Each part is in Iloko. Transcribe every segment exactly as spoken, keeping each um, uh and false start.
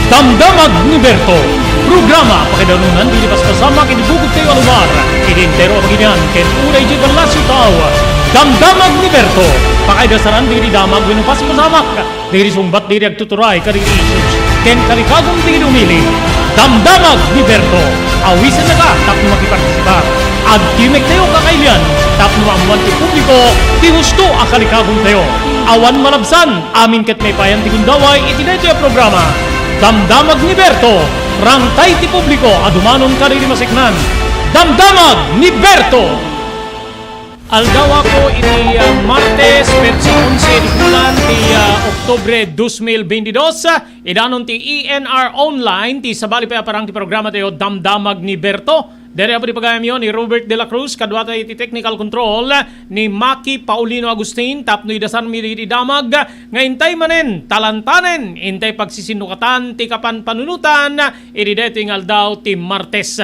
Damdamag ni Berto, programa pakaidarunan dagiti paspasamak iti bukod tayo a lugar, iti entero a baginian ken uray iti ballasiw tao. Damdamag ni Berto, pakaidasaran dagiti damag wenno paspasamak dagiti sungbat dagiti agtuturay kadagiti issues ken kalikagum dagiti umili. Damdamag ni Berto, awisennaka tapno makipartisipar. Agtimek tayo kakailian tapno maammuan ti publiko ti husto a kalikagum tayo. Awan malabsan, amin ket maipayan ti gundaway iti daytoy a programa. Damdamag ni Berto, rangtay ti publiko a dumanon kadagiti maseknan. Damdamag ni Berto! Aldaw apo iti, ah, Martes, petsa onse iti bulan ti, ah, Oktubre dos mil beintidos. Idanon ti E N R Online, ti sabali pay a parang ti programa tayo, Damdamag ni Berto. Daytoy apo ti pagayamyo ni Robert de la Cruz, kaduatayo iti technical control ni Maki Paulino Agustin, tapno idasarmi dagiti damag nga intay manen, talantanen, intay pagsisinnukatan ti kapanpanunotan iti daytoy nga aldaw ti Martes.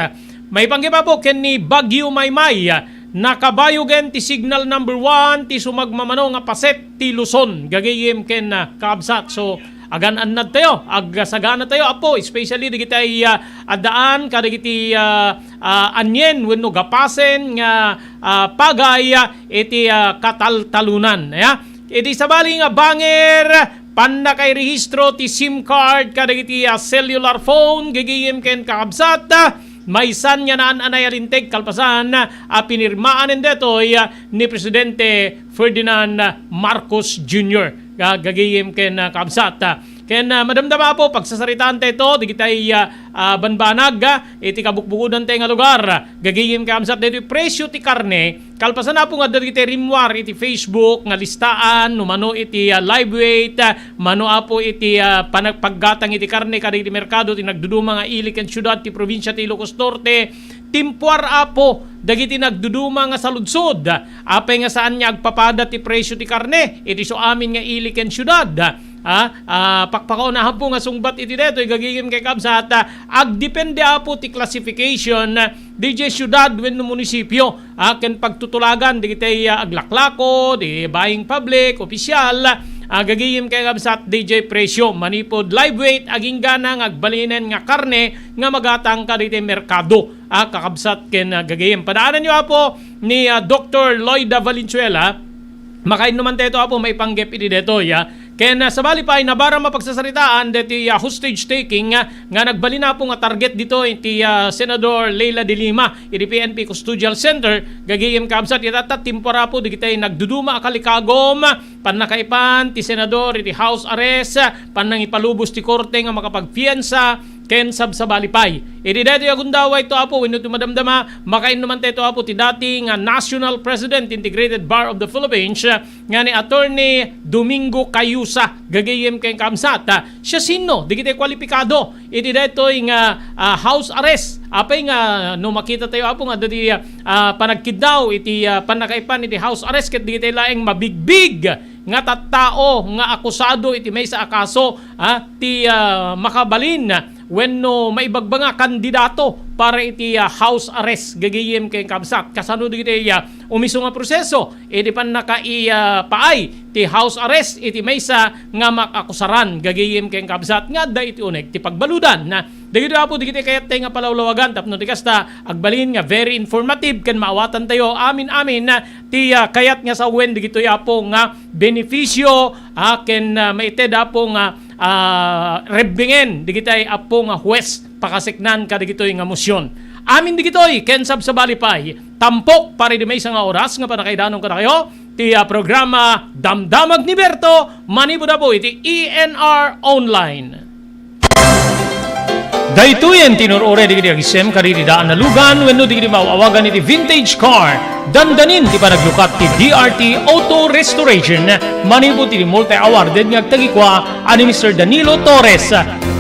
Maipanggep apo ken ni Bagyo Maymay, nakabayogen ti signal number one ti sumagmamano nga paset ti Luzon, gagayem ken, ah, kaabsat. So, agan-annad tayo, agsagana tayo, apo, especially dagiti, ah, addaan kadagiti, ah, ah, anien wenno gapasen nga, ah, pagay, ah, iti, ah, kataltalunan, ya. Iti sabali nga banger, pannakairehistro ti sim card kadagiti, ah, cellular phone, gagayem ken kakabsat, ah, maysan nga naan-anay a linteg kalpasan, ah, a pinirmaanen daytoy, ah, ni Presidente Ferdinand Marcos Junior. Ga-, gagayem ken, ah, kabsat, ah, ken, ah, madamdama apo, pagsasaritaan tayo ito, dagitay, ah, ah, banbanag, ah, iti kabukbukodan tayo nga lugar. Gagayem ken kabsat, daytoy presyo ti karne, kalpasan apo nga adda dagitay rimmuar iti Facebook nga listaan, no mano iti, ah, live weight, ah, mano apo iti, ah, panag-, paggatang iti karne kadagiti merkado ti nagduduma nga ili ken siudad ti probinsia ti Ilocos Norte, timpuar apo dagiti nagduduma nga saludsod. Apay nga saan nga agpapada ti presyo ti karne iti su amin nga ili ken siudad? Ah, ah, pakpakaunahan po nga sungbat iti daytoy, gagayem ken kabsat, ah, agdepende apo ti classification, ah, didiay siudad wenno munisipio, ah, ken pagtutulagan dagitay, ah, aglaklako, di buying public, opisyal, ah, gagayem ken kabsat, didiay presyo. Manipud live weight, aginggana nga agbalinen nga karne nga magatang kadagitay merkado. Ah, kakabsat ken, ah, gagayem. Padaananyo apo ni, ah, Doktor Loida Valenzuela. Makainnuman tayo apo maipanggep iti detoy, ah. Ken, ah, sabali pay, nabaram a pagsasaritaan deti, ah, hostage taking, ah, nga nagbalin apo nga target ditoy ti, ah, Senador Leila de Lima iti P N P Custodial Center. Gagayem kabsat, itatta, timpuar apo dagitay nagduduma a kalikagom, pannakaipan ti senador iti house arrest, pannangipalubos ti korte nga makapagpiensa, ken sabsabali pay. Iti daytoy a gundaway to apo, wenno ti madamdama, makainnuman tayo to apo ti dati nga National President, Integrated Bar of the Philippines, nga ni Attorney Domingo Cayusa, gagayem ken kabsat. Siasino dagiti kwalipikado iti daytoy nga, ah, house arrest? Apay nga no makita tayo apo nga dagiti, ah, panagkiddaw iti, ah, pannakaipan iti house arrest ket dagiti laeng mabigbig nga tattao nga akusado iti maysa a kaso, ah, ti, ah, makabalin wenno maibagbanga kandidato para iti, ah, house arrest, gagayem ken kabsat. Kasano dagiti, ah, umiso nga proseso iti pannaka-, ah, paay ti house arrest iti maysa nga makakusaran, gagayem ken kabsat, nga adda iti uneg ti pagbaludan. Dagitoy apo dagiti kayat tayo nga palawlawagan tapno ti kasta, agbalin nga very informative ken maawatan tayo amin-amin, ah, ti, ah, kayat nga sawen dagitoy apo nga benepisyo, ah, ken, ah, maited apo nga, ah, rebbingen dagitay apo nga huwes pakaseknan kadagitoy nga mosion. Amin dagitoy ken sabsabali pay, tampok para idi maysa nga oras nga pannakaidanon kadakayo ti, ah, programa Damdamag ni Berto manipud apo iti E N R Online. Daytoyen ti inur-uray dagiti agisem kadagiti daan a lugan wenno dagiti maaw-awagan iti vintage car. Dandanin ti panaglukat ti D R T Auto Restoration manipud iti multi-awarded nga agtagikua a ni Mister Danilo Torres.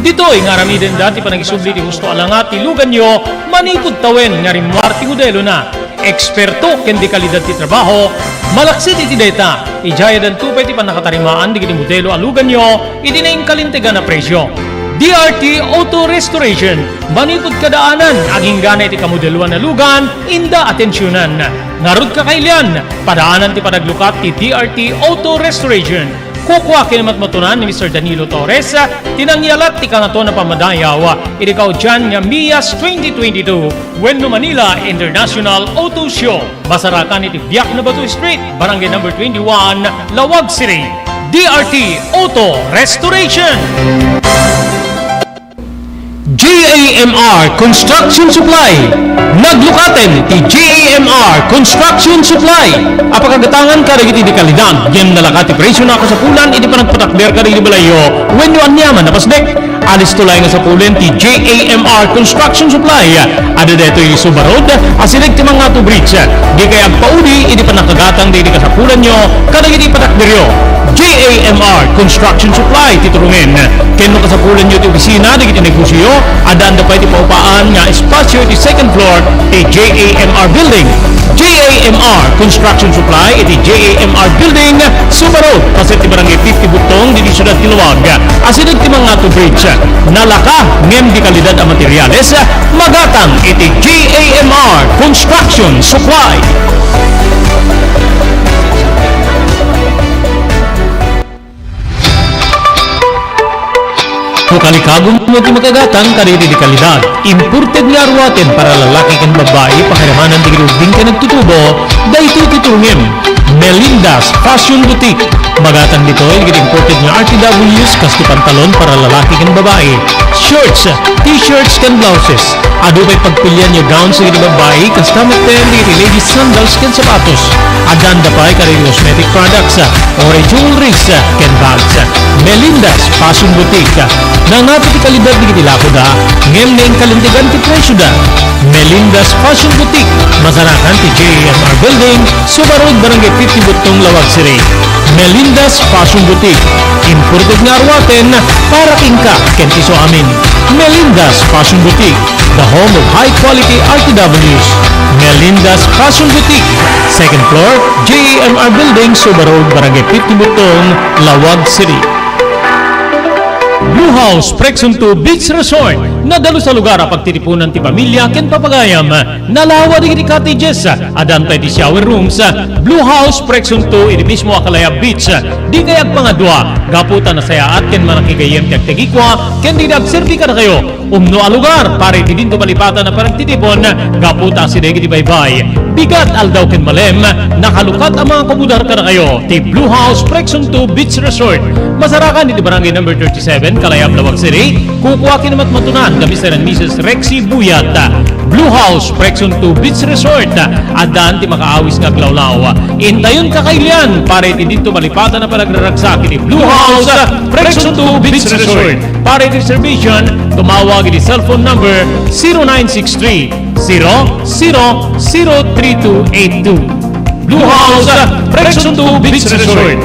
Ditoy nga aramidenda ti panagisubli ti husto a langa ti luganyo manipud tawen nga rimmuar ti modelona. Eksperto ken dekalidad ti trabaho, malaksid iti dayta, idiay adanto pay ti pannakatarimaan dagiti modelo a luganyo iti nainkalintegan a presyo. D R T Auto Restoration, manipud kadaanan, aginggana iti kamodeloan a lugan, inda atensionan. Ngarud, kakailian, padaanan ti panaglukat ti D R T Auto Restoration. Kukua ken matmatunan ni Mister Danilo Torres, ti nangyalat ti kangatoan a pammadayaw iti kaudian nga MIAS twenty twenty-two wenno Manila International Auto Show. Masarakan iti Biak na Bato Street, Barangay Number twenty-one, Laoag City. D R T Auto Restoration. J A M R Construction Supply. Naglukaten ti J A M R Construction Supply a pakagatangan kadagiti di kalidad ngem nalaka ti presio na kasapulan iti panagpatakder kadagiti balayyo wenno aniaman a pasdek. Alisto laeng nga sapulen ti J A M R Construction Supply. Adda daytoy iti Suba Road, asideg ti Mangato Bridge. Dikay agpaudi iti pannakagatang dagiti kasapulanyo kadagiti patakderyo. J A M R Construction Supply ti turungen. Ken no kasapulanyo ti opisina dagiti negosioyo, addaanda pay ti paupaan nga espasio iti second floor ti J A M R Building. J A M R Construction Supply iti J A M R Building, Suba Road, paset ti Barangay fifty Buttong, ditoy siudad ti Laoag. Asideg ti Mangato Bridge. Nalaka ngem di kalidad a materiales, magatang iti J A M R Construction Supply. No kalikagum no ti makagatang kadagiti di kalidad, imported nga aruaten para lalaki ken babbai, pakiramanan ti grubing ken nagtutubo, daytoy ti turungem. Melinda's Fashion Boutique. Magatang ditoy dagiti imported nga R T Ws, kas ti pantalon para lalaki ken babbai, shorts, t-shirts ken blouses. Adu pay pagpilian nga gowns dagiti babbai, kasta met dagiti ladies sandals ken sapatos. Addaanda pay kadagiti cosmetic products, or jewelries, ken bags. Melinda's Fashion Boutique. Nangngati ti kalidad dagiti lakoda, ngem nainkalintegan ti presioda. Melinda's Fashion Boutique. Masarakan ti J A M R Building, Suba Road, Barangay fifty Buttong, Laoag City. Melinda's Fashion Boutique. Imported nga aruaten para kenka ken ti isuamin. Melinda's Fashion Boutique, the home of high quality R T Ws. Melinda's Fashion Boutique, second floor, J A M R Building, Suba Road, Barangay fifty Buttong, Laoag City. Blue House Preksunto Beach Resort. Nadalus a lugar a pagtitipunan ti pamilya ken papagayam. Nalawa dagiti cottages. Addan pay ti shower rooms. Blue House Preksunto iti mismo a Kalayab Beach. Dikay agpangadua, gapu ta nasayaat ken manakigayyem ti agtagikua ken dagiti agserbi kadakayo. Umno a lugar para iti dinto malipatan a panagtitipon, gapu ta asideg iti baybay. Bigat, aldaw ken malem, nakalukat a mga kabudar kadakayo ti Blue House Preksunto Beach Resort. Masarakan iti Barangay Number thirty-seven, Kalayab, Laoag City. Kukua ken matmatunan da Mister and Missus Rexy Buyat. Blue House Preksunto Beach Resort. Addan ti makaawis nga aglawlaw. Intayon kakailian para iti dinto malipatan a panagraragsak iti Blue House Preksunto Beach Resort. Para iti reservation, tumawag iti cellphone number zero nine six three, zero zero zero three two eight two. Blue House Preksunto Beach Resort.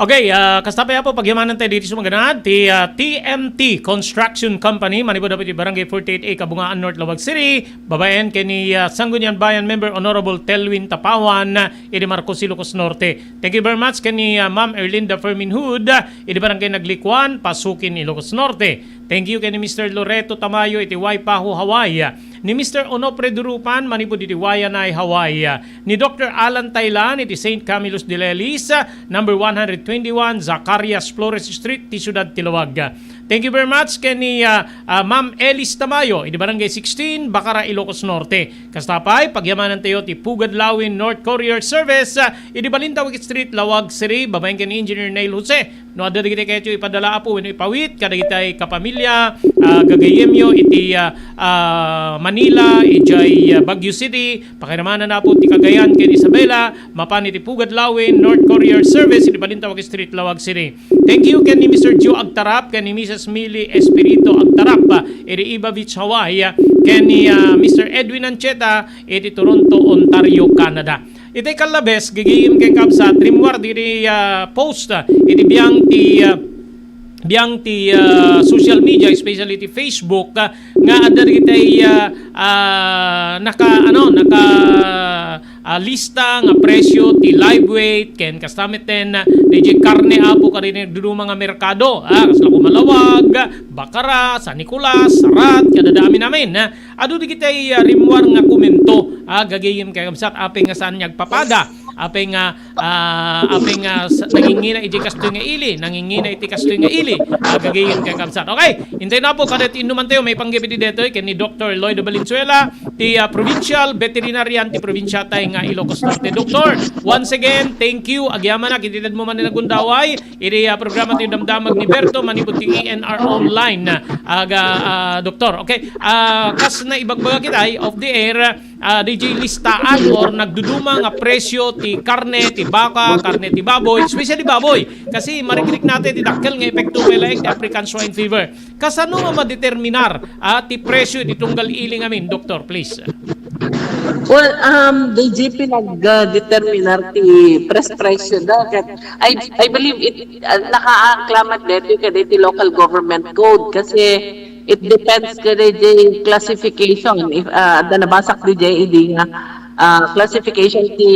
Okay, ah, kasta pay, Apo, pagyamanan tayo dito sa maganad, ti, ah, T M T Construction Company, manipud dapit ti Barangay forty-eight A, Kabungaan North, Laoag City, babaen ken ni, ah, Sangguniang Bayan member Honorable Telwin Tapawan, ah, idi Marcos, Ilocos Norte. Thank you very much ken ni, ah, Ma'am Erlinda Fermin Hood, ah, idi Barangay Naglikuan, Pasukin, Ilocos Norte. Thank you ken ni Mister Loreto Tamayo iti Waipahu, Hawaii, ah, ni Mister Onofre Durupan, manipud iti Waianae, Hawaii, ah, ni Doktor Alan Taylan iti Saint Camillus de Lelis, ah, number one hundred twenty-one Zacarias Flores Street, ti siudad ti Laoag. Thank you very much ken ni, ah, ah, Ma'am Elis Tamayo, idi Barangay sixteen, Bacara, Ilocos Norte. Kasta pay, pagyamanan tayo ti Pugad Lawin North Courier Service, ah, idi Balintawak Street, Laoag City, babaen ken ni Engineer Neil Jose. No adda dagiti kayatyo ipadala, Apo, wenno ipawit kadagiti kapamilya, ah, gagayyemyo iti, ah, ah, Manila, idiay, ah, Baguio City, pakiramanan, Apo, ti Cagayan ken Isabela, mapan iti Pugad Lawin North Courier Service, iti Balintawak Street, Laoag City. Thank you ken ni Mister Joe Agtarap, ken ni Missus Millie Espirito Agtarap, ah, iti Iba Beach, Hawaii, ah, ken ni, ah, Mister Edwin Ancheta, iti Toronto, Ontario, Canada. Iti kallabes, gagayyem ken kabsat, rimmuar dagiti, ah, post, ah, iti biang ti, ah, biang ti, ah, social media, especially ti Facebook, ah, nga adda dagiti, ah, ah, naka, ano, naka, ah, lista nga presyo ti live weight ken kasta metten, ah, daydiay karne, Apo, kadagiti nagduduma nga merkado, ah, kasla Kumalawag, Bacara, San Nicolas, Sarat, kadada amin-amin, ah. Adu dagiti, ah, rimmuar nga komento, ah, gagayyem ken kabsat, apay nga saan nga agpapada. Apay nga, ah, apay nga sa, nangingina iti kastoy nga ili, nangingina iti kastoy nga ili. Agagayem kakabsat. Okay, intay na po, kadet innuman tayo, maipanggep iti detoy, ken ni Doctor Lloyd Valenzuela, ti, ah, provincial veterinarian ti provincia tay nga Ilocos Norte. Doctor, once again, thank you. Agyamanak, iti ted mo man nga gundaway, iti, ah, programa ti damdamag ni Berto, manipud ti E N R Online, aga, ah, Doctor. Okay, ah, kas naibagbaga kita, eh, off the air, ah, D J listaan or nagduduma nga presyo ti karne ti baka, karne ti baboy, especially baboy. Kasi marikrik natin ti dakkel nga epekto pay laeng ti African Swine Fever. Kasano nga madeterminar, ah, ti presyo iti tunggal ili ngamin, Doctor, please? Well, um, D J pinag-determinar ti pres presyo da. Ket I, I believe it, uh, nakaangklamat dito kaditi local government code kasi it depends kaditi classification. If, uh, adda nabasak D J idi nga, uh, classification ti,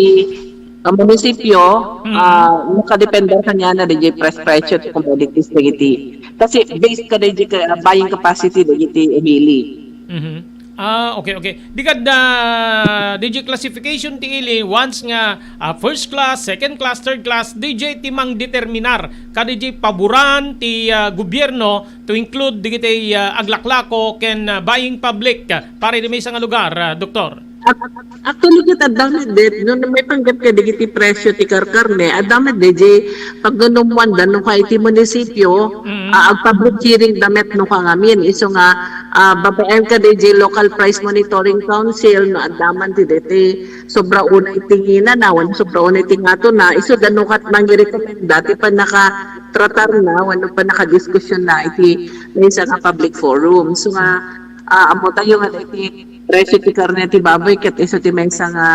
uh, munisipyo, Mm. uh, nakadepender kaniana D J pres presyo ti commodities dagiti. Kasi based kaditi ka, buying capacity dagiti umili. Mhm. Ah, okay, okay. Di kad, ah, D J classification ti ili, once nga, ah, first class, second class, third class, D J ti mangdeterminar. Ka D J paboran ti, ah, gobierno to include digiti, ah, aglaklako ken, ah, buying public, ah, para di maysa nga lugar, ah, Doktor. Ac-, actually, ket adda met, no, maipanggep kadagiti presyo ti karkarne, adda met D J pagnunumuan da no ka iti munisipyo, Mm. ah, ag-public hearing da met no ka ngamin. Isu nga, ah, babaen ka D J Local Price Monitoring Council, no, adda man ti deti sobra unay ti nginana, wenno sobra unay ti ngatona, isu da no kat mangirekomenda ti pannakatratar na, wenno pannakadiskusyon na iti maysa nga public forum. So nga, ah, ammo tayo nga iti presyo ti karne ti baboy ket isu ti maysa nga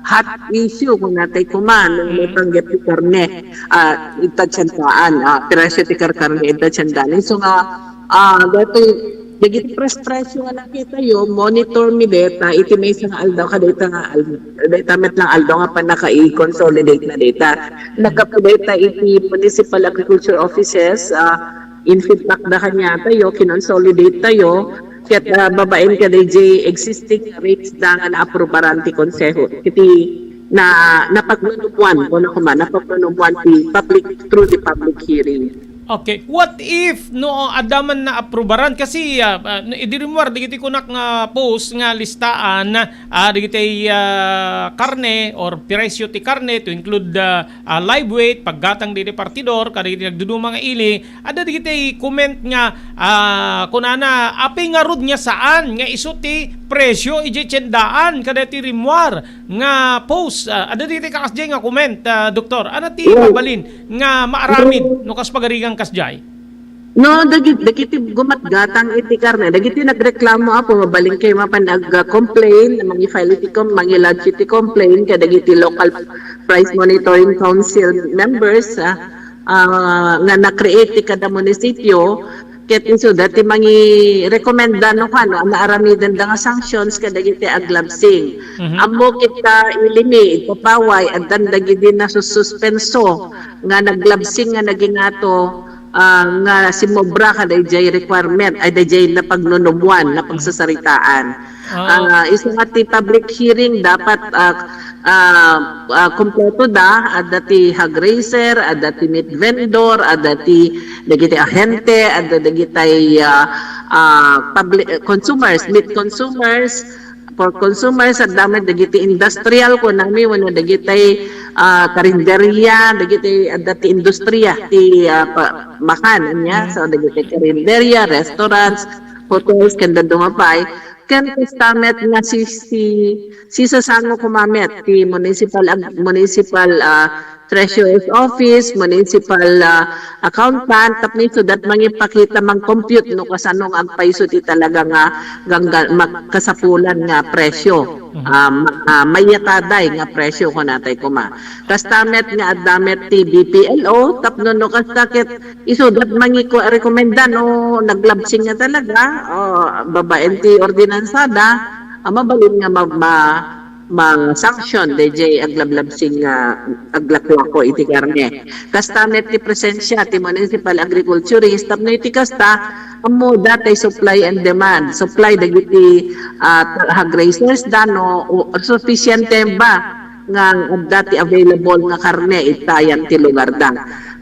hot issue kunatay koma no maipanggep ti karne, ah, ita tiendaan, ah, presyo ti karkarne ita tiendaan. So nga, ah, dati dagiti pres-, presyo nga nakitayo, monitor mi deta iti maysa nga aldaw kada ita nga al-, deta met lang aldaw nga pannaka-i-consolidate na deta. Nagkapu deta iti municipal agriculture offices, ah, in-feedback da kaniatayo, kinonsolidate tayo, ket, ah, babaen ka D J existing rates da nga naaprubaran ti konseho. Iti na, napagnunumuan, kuna kuma, napagnunumuan ti public through the public hearing. Okay. What if no adda man naaprubaran? Kasi, ah, ah, idi rimmuar dagiti kunak nga post nga listaan, ah, dagiti, ah, karne or presyo ti karne to include, ah, ah, live weight, paggatang dagiti partidor, kadagiti nagduduma nga ili, adda dagiti comment nga, ah, kunana, apay ngarud nga saan nga isu ti presyo iti tiendaan kadagiti rimmuar nga post, ah, adda dagiti kakasdiay nga comment, ah, Doktor. Ano ti Yes. mabalin nga maaramid no kas pagarigan kasdiay? No, dagit-, dagiti gumatgatang iti karne, dagiti nagreklamo, apo, mabalin kayo mapan nag-complain, mangi-file iti com-, mangi-lodge iti complaint kadagiti Local Price Monitoring Council members, ah, ah, nga na-create ti kada munisipyo, ket isu dati mangi-recommenda no kano, a naaramiden da nga sanctions kadagiti aglabsing. Mhm. Ammo kita ilimi, ipapaway, addan dagidi nasuspenso nga naglabsing nga nagingato, ah, nga simobra kadayjay requirement, ay dayjay napagnunumuan, napagsasaritaan. Ah. Ah, isu nga ti public hearing dapat, ah, ah, ah, kompleto da, adda ti hog raiser, adda ti meat vendor, adda ti dagiti ahente, adda dagitay, ah, ah, public, eh, consumers, meat consumers, for consumers, adda met dagiti industrial, kunami, wenno dagitay, ah, karinderya, dagiti adda ti industriya ti, ah, pa-, makan, anya. So, dagiti karinderya, restaurants, hotels, ken dadduma pay. Ken kasta met nga si, si, sisasango kuma met ti municipal ag-, municipal, ah, treasurer's office, municipal, ah, accountant, tapno isudat mangipakita, mang-compute no kasano nga agpayso ti talaga nga gangga-, mak-, kasapulan nga presyo. Ah, ma-, ah, mayataday nga presyo kunatay kuma. Kasta met nga adda met ti B P L O, tapno no kasta ket isudat mangi-, rekomenda no naglabsing nga talaga, o, babaen ti ordinansada, a mabalin nga ma-, ma-, ma-sanction dayjay aglablabsing nga aglaklako iti karne. Kasta met ti presensya ti municipal agriculturist, tapno iti kasta, ammo datay supply and demand. Supply dagiti, ah, hog raisers da no, o, sufficiente ba nga adda ti available nga karne itayan ti lugarda.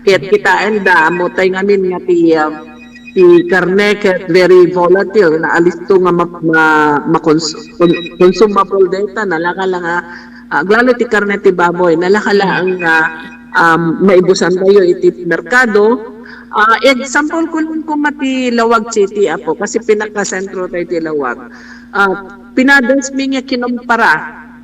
Ket kitaenda, ammotay ngamin nga ti, ah, ti karne ket very volatile, naalisto nga ma-, ma-, makons-, kon-, consumable dayta, nalaka la nga, ah, aglalo ti karne ti baboy, nalaka laeng nga, um, maibusantayo iti merkado. Ah, example ko lang koma ti Laoag City, Apo, kasi pinakasentro tayo ti Laoag. Ah, pinadasmi nga kinumpara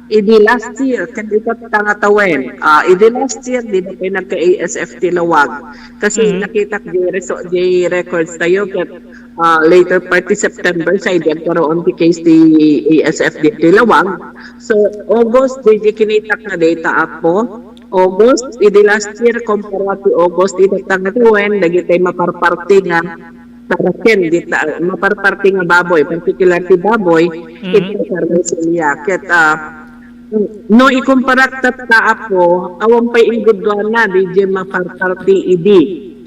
idi last year, ken itatta nga tawen. Ah, idi last year, di ba pay nagka-A S F ti Laoag? Kasi Mm. nakitak di reso-, di records tayo, ket, ah, later part ti September, sa idi agkaroon ti case ti A S F di ti Laoag. So, August, di, di kinitak nga data, Apo. August, idi last year, kumpara ti August, itatta nga tawen, dagiti maparparti nga taraken, dita, maparparti nga baboy, particular ti baboy, Mhm. iti karne silia. Ket, ah, no ikumparak tatta, Apo, awan pay inggudduana, di jay maparparti idi.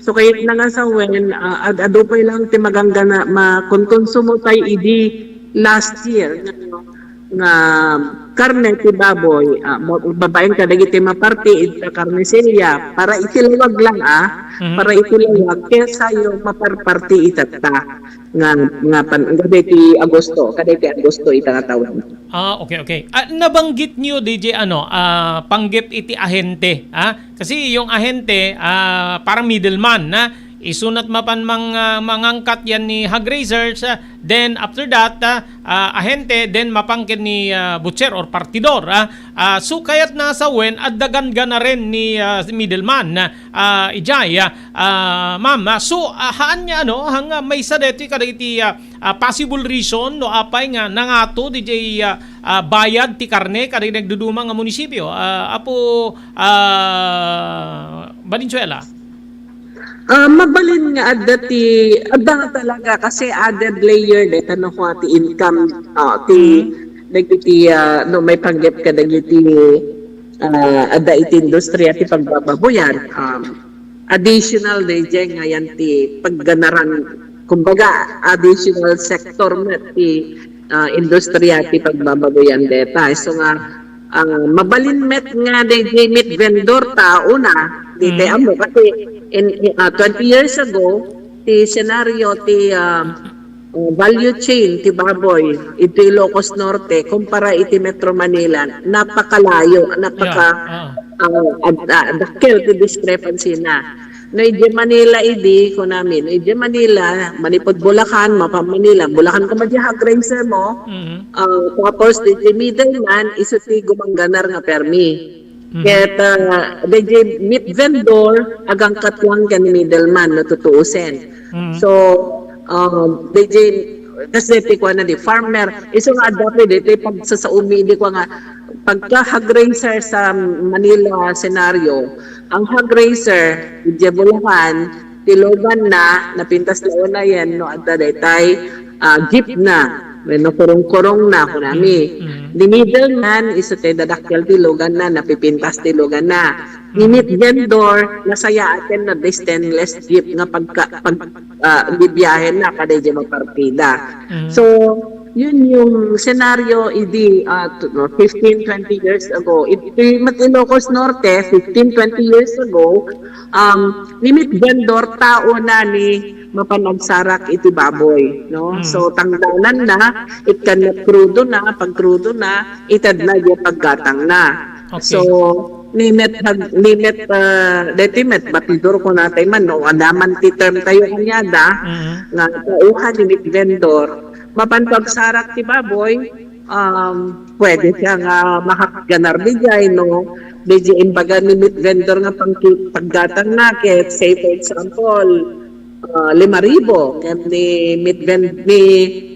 So, kayatna nga sawen, ah, ad-, adu pay lang ti maganggana, makonkonsumo tayo idi last year. nga karne ti baboy, ah, ba-, babaen kadagiti maparti iti karne silia, para iti Laoag lang, ah, Mhm. para iti Laoag, kayatyo maparparti itatta nga, nga pan-, kadagiti Agosto, kadagiti Agosto ita nga tawen. Ah, okay, okay. Ah, nabanggit niyo, D J, ano, ah, panggep iti ahente, ah? Kasi yung ahente, ah, parang middleman, na isunat mapan mang, ah, mangangkat yan ni hog raisers, ah, then after that, ah, ah, ahente, then mapan ken ni, ah, butcher or partidor, ah. Ah, so kayatna sawen, adda gangganaren ni, ah, middleman, ah, ijay, ah, ah, ma'am, ah. So, ah, haan nga, ano, hang, ah, maysa daytoy kadagiti, ah, ah, possible reason no apay nga nangato dijay, ah, ah, bayad ti karne kadagiti nagduduma nga munisipio, ah, Apo, ah, Valenzuela? Ah, mabalin nga adda ti, adda nga talaga kasi added layer deta no kua ti income, ah, ti Mm. dagiti, ah, no maipanggep kadagiti, ah, adda iti industriya ti pagbababoyan, um, additional dayjay nga yan ti pagganaran, kumbaga, additional sector met ti, ah, industriya ti pagbababoyan deta. So nga, ah, mabalin met nga dayjay meat vendor ta una, di tay Mm. ammo kasi in, ah, twenty years ago, ti senaryo ti, ah, ah, value chain ti baboy iti Ilocos Norte kumpara iti Metro Manila, napakalayo, napaka, Yeah, ah. ah, ad-, ah, dakkel ti discrepancy na. No, iti Manila idi, kunami, no, iti Manila, manipud Bulacan, mapan Manila, Bulacan koma di hog raiser mo, Mhm. ah, tapos iti middleman, isu ti gumangganar nga permi. Mhm. Ket, ah, dayjay meat vendor, agangkat lang ken middleman no tutuusen. Mhm. So, ah, dayjay, kas daytoy kuana di farmer, isu nga adda pay daytoy pagsasaumi di kua nga pagka hog raiser sa Manila scenario, ang hog raiser, iti Bulacan, ti luganna, napintas la unayen no adda daytay, ah, jeep na, wenno kurong-kurong na, kunami. Mm, mm. Ni middleman, isu ti dadakkel ti luganna, napipintas ti luganna. Ni Mm. meat vendor, nasayaaten na di stainless jeep nga pagka-, pag-, ah, bibiyahen na, kada di mapartida. Mm. So, yun yung senaryo idi, ah, t-, no, fifteen, twenty years ago. Iti met Ilocos Norte, fifteen, twenty years ago, um, ni meat vendor, tao na ni mapan agsarak iti baboy, no? Mm. So, tangdanan na, ikkan na krudo na, pagkrudo na, ited na, di paggatang na. Okay. So, ni met hag-, ni met, ah, deti met batidor ko natay man, no? Adaman ti term tayo kanyada, Mm. nga tauhan ni meat vendor, mapan pagsarak ti baboy, um, pwede siya nga makaganar di jay, no? Di jay imbaga ni meat vendor nga pangki-, paggatang na, ket say, for example, ah, lima ribu, ngem ni meat vend-, ni,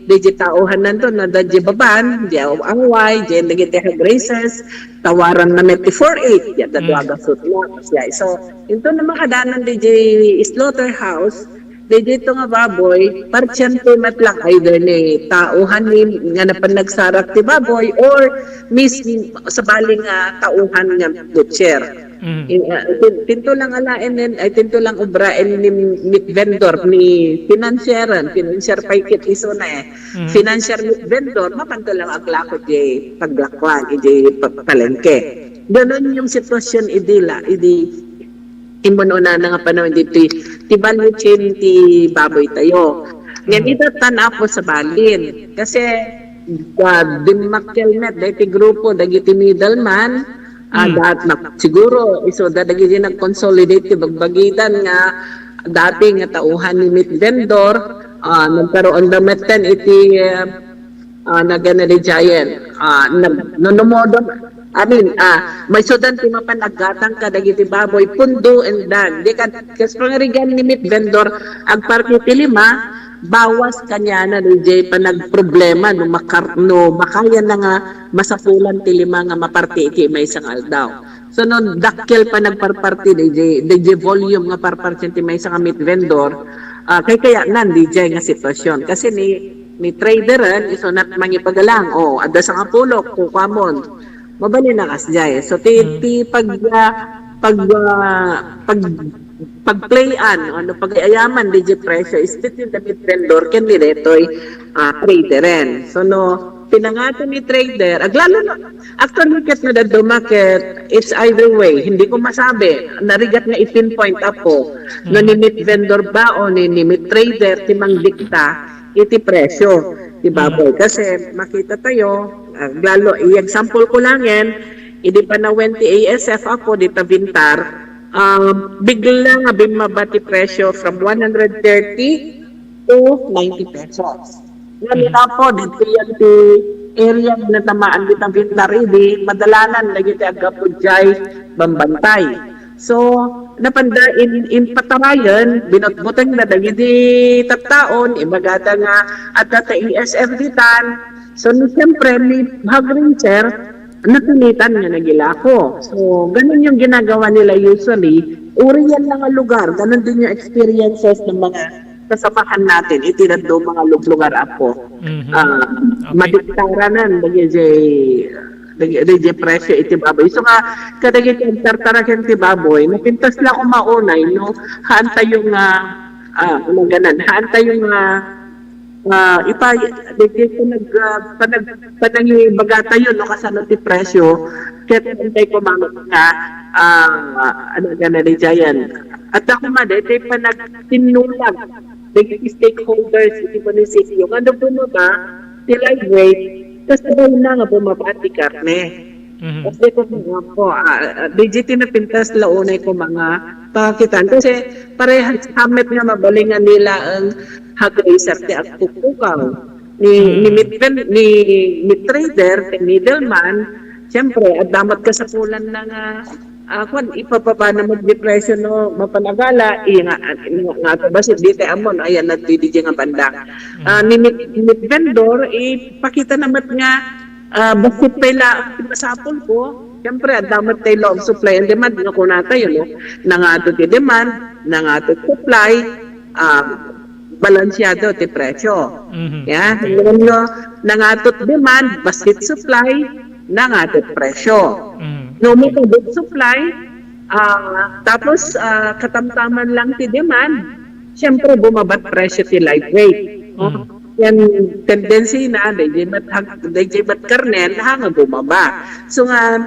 di jay tauhan nanto, na da jay baban, di aw-, away, di dagiti hog raisers, tawaran na met ti four eight, di da Mm. duaga sutla, siya. So, into na makadanan di jay slaughterhouse, Daytoy nga baboy, porsyento met lang either ni tauhan ni nga napan nagsarak ti baboy or mismo sabali nga tauhan nga butcher. Mhm. In, ah, tin-, tinto lang alaen nen, ay tinto lang obraen ni meat vendor, ni financier, financier pay ket isuna eh. Mhm. Financier meat vendor, mapanto lang aglako di paglakuan, iti pa-, palengke. Ganun yung sitwasyon idi la, idi immununa na nga panahon dito, ti value chain ti baboy tayo. Ngayon, Mm. ita tan-apo sa balin. Kasi, ah, dimmakkel met, dahil ti grupo, dagiti middleman, ah, Mm. dat-, na, siguro, iso da dagiti nag-consolidate ti bagbagidan nga dati nga tauhan ni meat vendor, ah, nagkaroon da metten iti, ah, ah, nagana di giant. Ah, nag-, no, no modon, I mean, ah, may sudan ti mapan aggatang kadagiti baboy, pundo and dan. Di ka, kas pangarigan ni meat vendor, agparti ti lima, bawas kaniana di jay panagproblema no makar-, no makaya na nga masapulan ti lima nga maparti iti maysa nga aldaw. So, no dakkel pa nagparparti di jay, di jay volume nga parparti ti maysa nga meat vendor, ah, kay kaya nan di jay nga sitwasyon. Kasi ni, ni traderen, isunat mangipagalang, oh, adda sangapulok, kukuamon. Mabalin na kas jay. So, ti, Mm. ti pag, ah, pag, ah, pag, pagplayan, ano, pag-ayaman, di jay presyo, is between the meat vendor, ken ni detoy, ah, traderen. So, no, pinangato ni trader, aglalo na, actually, ket no dadduma ket, it's either way, hindi ko masabi, narigat nga i-pinpoint ako, no, ni meat vendor ba o ni, ni meat trader, ti mangdikta, iti presyo, ti baboy. Kasi, makita tayo, aglalo, i-example ko langen, idi panawen ti A S F ako, di ta Vintar, um, bigla nga bimmaba ti presyo from one hundred thirty to ninety pesos. Nga Mhm. ni Apo, dito yan ti area nga natamaan dita Vintar idi, madalanan dagiti aggapu jay bambantay. So, napanda in, in patarayan, binutbuteng na dagiti tattaon, ibagada nga adda ta A S F ditan. So, ni, siyempre, ni hog raiser, napilitan nga nagilako. So, ganun yung ginagawa nila usually. Uri yan na nga lugar, ganun din yung experiences ng mga kasamahan natin, iti dadduma nga luglugar, Apo. Mhm. Ah, Okay. madiktaranan, dagiti, dagiti presyo iti baboy. So nga, kadagiti agtartaraken ti baboy, napintas la ko maunay, no, haan tayo nga, ah, ano ganan, haan tayo nga, ah, ipa, dagiti panag, ah, panag, panangibaga tayo, no, kasano ti presyo, ket antay ko mamit nga, ah, ano ganan, di jayan. At ako ma, dagiti panagtinnulag, dagiti stakeholders iti munisipyo nga no bumaba ti live weight, kasabay na nga bumaba ti karne. Mhm. Kasi kung nga po, ah, ah, dagiti napintas la unay ko mga pakakitaan. Kasi parehas hamet nga mabalingan nila ang hog raiser ti agpukpukaw. Ni, Mm. ni meat ven-, ni meat trader, ti middleman, siyempre, adda met kasapulan na nga, ah, kwan, ipababa na met di presyo no mapan-agala, iya nga, nga, nga, bassit di tayo ammo, no, ayan, nagdididya nga banda. Ah, ni meat, meat vendor, ipakita na met nga, ah, bassit pay la, masapul ko, siyempre, adda met tayo law of supply and demand, nga kuna tayo, no? Nangato ti demand, nangato ti supply, ah, balansyado ti presyo. Mhm. Ya, Okay. no, nangato ti demand, bassit supply, nangato ti presyo. Mhm. No, makabit supply, ah, tapos, ah, katamtaman lang ti demand, siyempre, bumabat presyo ti live weight. No? Mhm. Yan tendency na, dayjay met hag-, dayjay met karne, nga bumaba. So nga,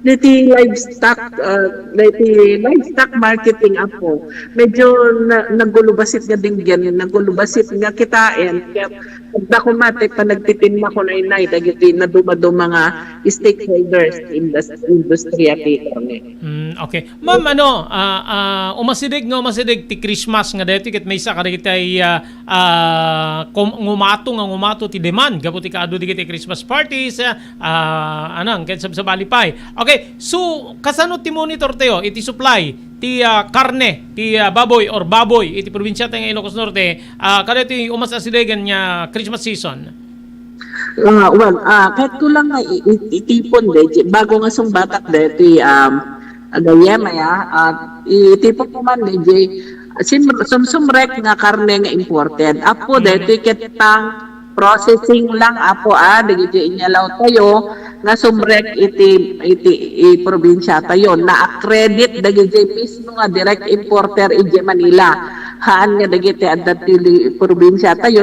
diti livestock, ah, diti livestock marketing, Apo, medyo na, nagulubasit nga dinggen, nagulubasit nga kitaen, kaya adda ko mati panagtitinna ko naynay, dagiti naduma-duma nga stakeholders in the industriya ti karne. Mm, okay. Ma'am, ano, ah, ah, umasideg nga umasideg ti Christmas nga daytoy ket maysa kadagiti, ah, ah, kum-, ngumato nga ngumato ti demand gapu ti kaadu dagiti Christmas parties, ah, ah, anang, ket sabsabali pay. Okay, so, kasano ti monitor tayo iti supply ti, ah, karne, ti, ah, baboy or baboy iti probinsia tayo nga Ilocos Norte, ah, kadaytoy umas-asidegen nga Christmas season? Ah, well, ah, kahit ko lang nga i-, i-, itipon, dayjay, bago nga sungbatak, daytoy, um, agayem, aya, ah, itipon ko man, dayjay, sim-, sumsumrek nga karne nga imported. Apo, Mm. Daytoy ket pang processing lang, Apo, ah, dayjay inyalaw tayo, nga sumrek iti, iti, i probinsiatayo. Na-accredit dagiti mismo nga direct importer idiay Manila. Haan nga dagiti adda ti li-, probinsiatayo.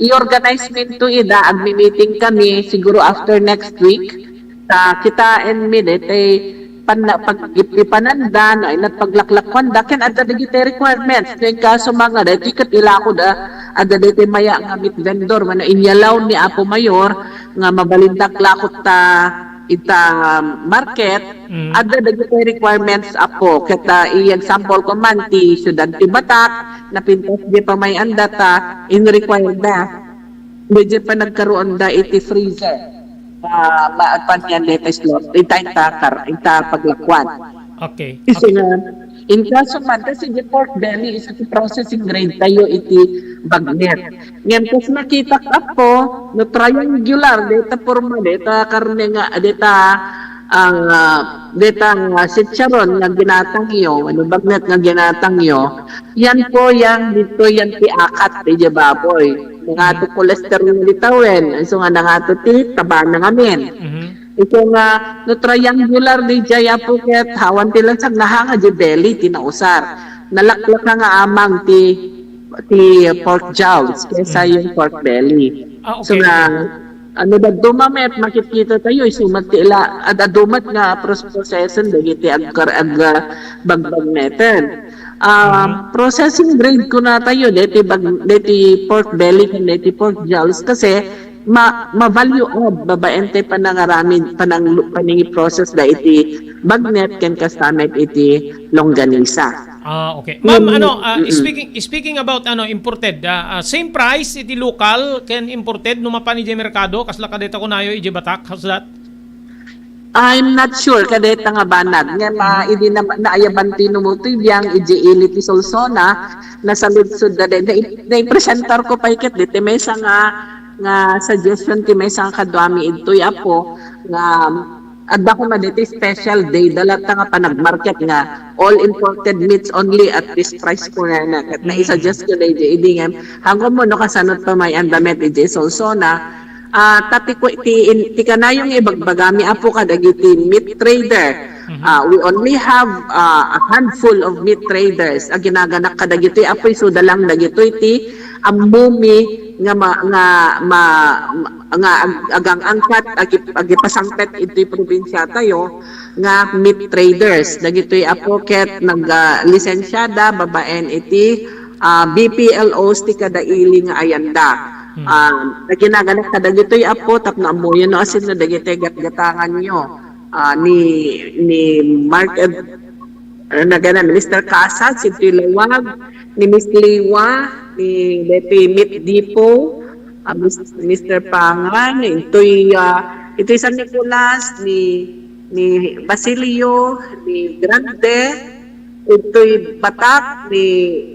I-organize minto ida, agmi-meeting kami, siguro after next week. Ta kitaenmi daytoy panna-, pag-, ipananda, no, inat paglaklakuanda, ken adda dagiti requirements. Ken kaso mga daytoy ket ilako da, adda daytoy maya nga meat vendor, wenno inyalaw ni Apo Mayor, nga mabalindak lakot ta ita market, Mm. adda dagiti requirements, Apo. Ket, ah, i-example ko man, ti siudad ti Batak, napintas di pamay-anda ta in-require da. Medyo pa nagkaroon da iti freezer. Ah, ma-, kuan yan, latest law. Ita, ita, kar-, ita paglakuan. Okay. Kasi nga, in kaso man, kasi di pork belly is a processing grade tayo iti bagnet. Ngayon, kas makita ka po, no triangular, data forma, data karne nga, data, ah, data nga chicharon nga ginatangyo, ano, bagnet nga ginatangyo, yan po, yan dito, yan ti akat, ti baboy. Nangato cholesterol nga ditawen, so nga nangato ti taba na ngamin. Mhm. Ito nga, no triangular di jay apo ket, hawan ti lansag na hanga di belly, ti nausar. Nalaklaka nga amang ti, ti pork jowls, kesa Mhm. yung pork belly. Ah, So okay, nga, okay. ano, dadduma met, makikita tayo, isumat ti ila, ad-, adumat nga pros-, proseso, dagiti agkar-, ag-, ah, bagbag meten. Ah, Mhm. processing grade ko na tayo, deti bag-, deti pork belly, ken deti pork jowls, kasi ma-, ma-value add, babaen ti panangaramin, panang-, panangi-process da iti bagnet, ken kasta met iti longganisa. Ah, okay. Ma'am, Ma'am, ano, ah, mm-mm. speaking, speaking about, ano, imported, ah, ah, same price iti local ken imported no mapan iti merkado, kasla kadeta kunayo iti Batak, how's that? I'm not sure kadeta nga banag. Nga ma-, Mhm. idi na, naayaban ti numutoy biang iti ili ti Solsona, nasaludsod da, na, naipresentar ko pay ket deti maysa nga, nga suggestion ti maysa nga kaduami idtoy apo nga adda koma deti special day, da latta nga panagmarket nga all imported meats only at this price ko na, na, ket Mm. naisuggest ko na iti idi ngem, hangko mo no kasano pamay-anda met iti Solsona, ah, ta ti ku-, ti in-, ti kanayon nga ibagbagami apo kadagiti meat trader. Mhm. Ah, we only have, ah, a handful of meat traders a ginaganak kadagitoy apo, isuda lang dagitoy ti ammomi nga ma-, nga ma-, nga ag-, agang-angkat, agi-, agipasangpet iti probinsia tayo nga meat traders. Dagitoy apo ket nag, ah, lisensiada babaen iti, ah, B P L Os ti kada ili nga ayanda. Hmm. Ah, ginaganak kadagitoy apo tapno ammoyo no asin no dagitoy gatgatanganyo. Ah, ni, ni Mark Ed-, ah, nagana ni Mister Casas, si Lawag, ni Miss Liwa, ni Betty Meat Depot, ah, Mis-, Mister Pangan, itoy, ah, itoy San Nicolas, ni, ni Basilio, ni Grande, itoy Batak, ni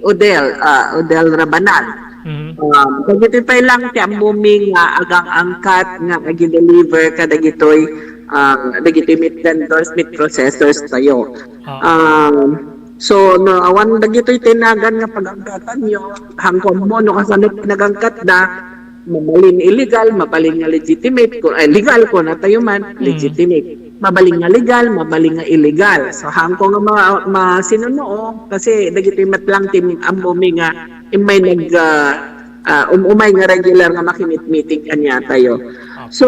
Odel, ah, Odel Rabanal. Mhm. Um, dagiti pay lang ti ammomi nga agang-angkat nga agi-deliver kadagitoy, ah, dagitoy meat vendors, meat processors tayo. Ah. Um, so, no, awan dagitoy tinagan nga pagangkatanyo, hangko ammo no kasano pinagangkatda, mabalin illegal, mabalin nga legitimate, kun, ay, legal kuna tayo man, Mm. legitimate. Mabalin nga legal, mabalin nga illegal. So, hangko nga ma-, masinunuo, kasi dagitoy met lang ti ammomi nga immay nag, ah, ah, um-, umay nga regular nga makimit-meeting kaniatayo. Okay. So,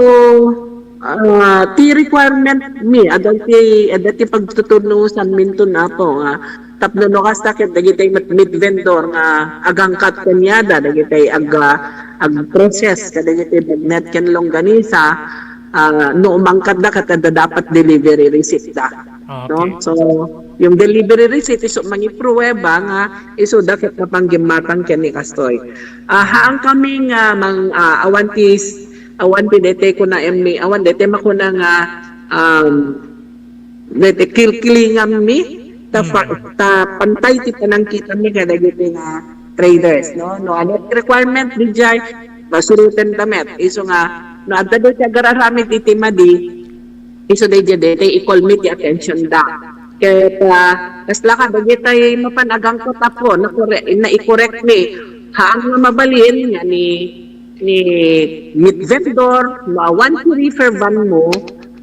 ah, ti requirement mi, adda ti, adda ti pagtuturnusan minto na po nga tapno no kasta ket dagiti met meat vendor nga agangkat kaniada, dagiti ag-, ah, ag-process kadagiti bagnet ken longganisa, ah, no umangkatda ket adda dapat delivery receipt da. Ah, no? Okay. So, yung delivery receipt isu mangipruweba nga isuda ket napanggimmatan ken ni kastoy. Ah, haan kami nga mang, ah, awan ti s-, awan ti dete kuna emmi, awan dete makuna nga, um, dete kilkilinganmi, ta fa-, Mm. ta pantay ti panangkitanmi kadagiti nga traders, no? No, ano ti requirement dijay, masuruten ta met. Isu nga, no, adda dete agararamid iti madi, isu daydiay daytoy i-call mi ti attention da. Ket, ah, kasla kadagitay mapan agangkot apo, nakore-, nai-correct mi. Haan nga mabalin nga ni, ni meat vendor, no awan ti reefer van mo,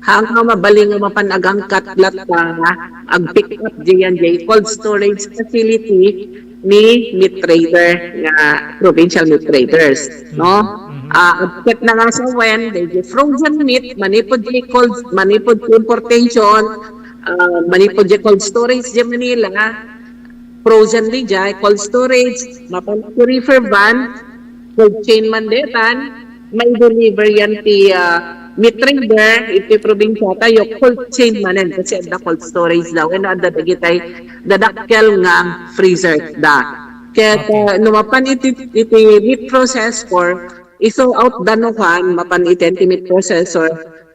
Haan nga mabalin nga mapan agangkat latta, ag-pick up diyan jay cold storage facility ni meat trader nga provincial meat traders, no? Mhm. Ah, agpet na nga sa wen, dayjay frozen meat, manipud jay cold, manipud importation, ah, manipud jay cold storage jay Manila, frozen dayjay, cold storage, mapan ti reefer van, cold chain man detan, mai-deliver yan ti, ah, meat trader, iti probinsya tayo, cold chain manen, kasi adda cold storage da, wenno adda dagitay dadakkel nga freezer da. Ket, okay, ah, no mapan iti, iti meat processor, i-thaw out da no kan, mapan iti meat processor,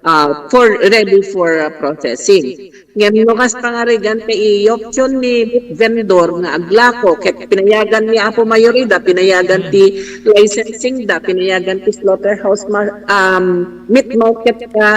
ah, for, ready for, ah, processing. Ngem no kas pangarigan ti i-option ni vendor nga aglako, ket pinayagan ni Apo Mayor ida, pinayagan ti licensing da, pinayagan ti slaughterhouse ma-, um, meat market ka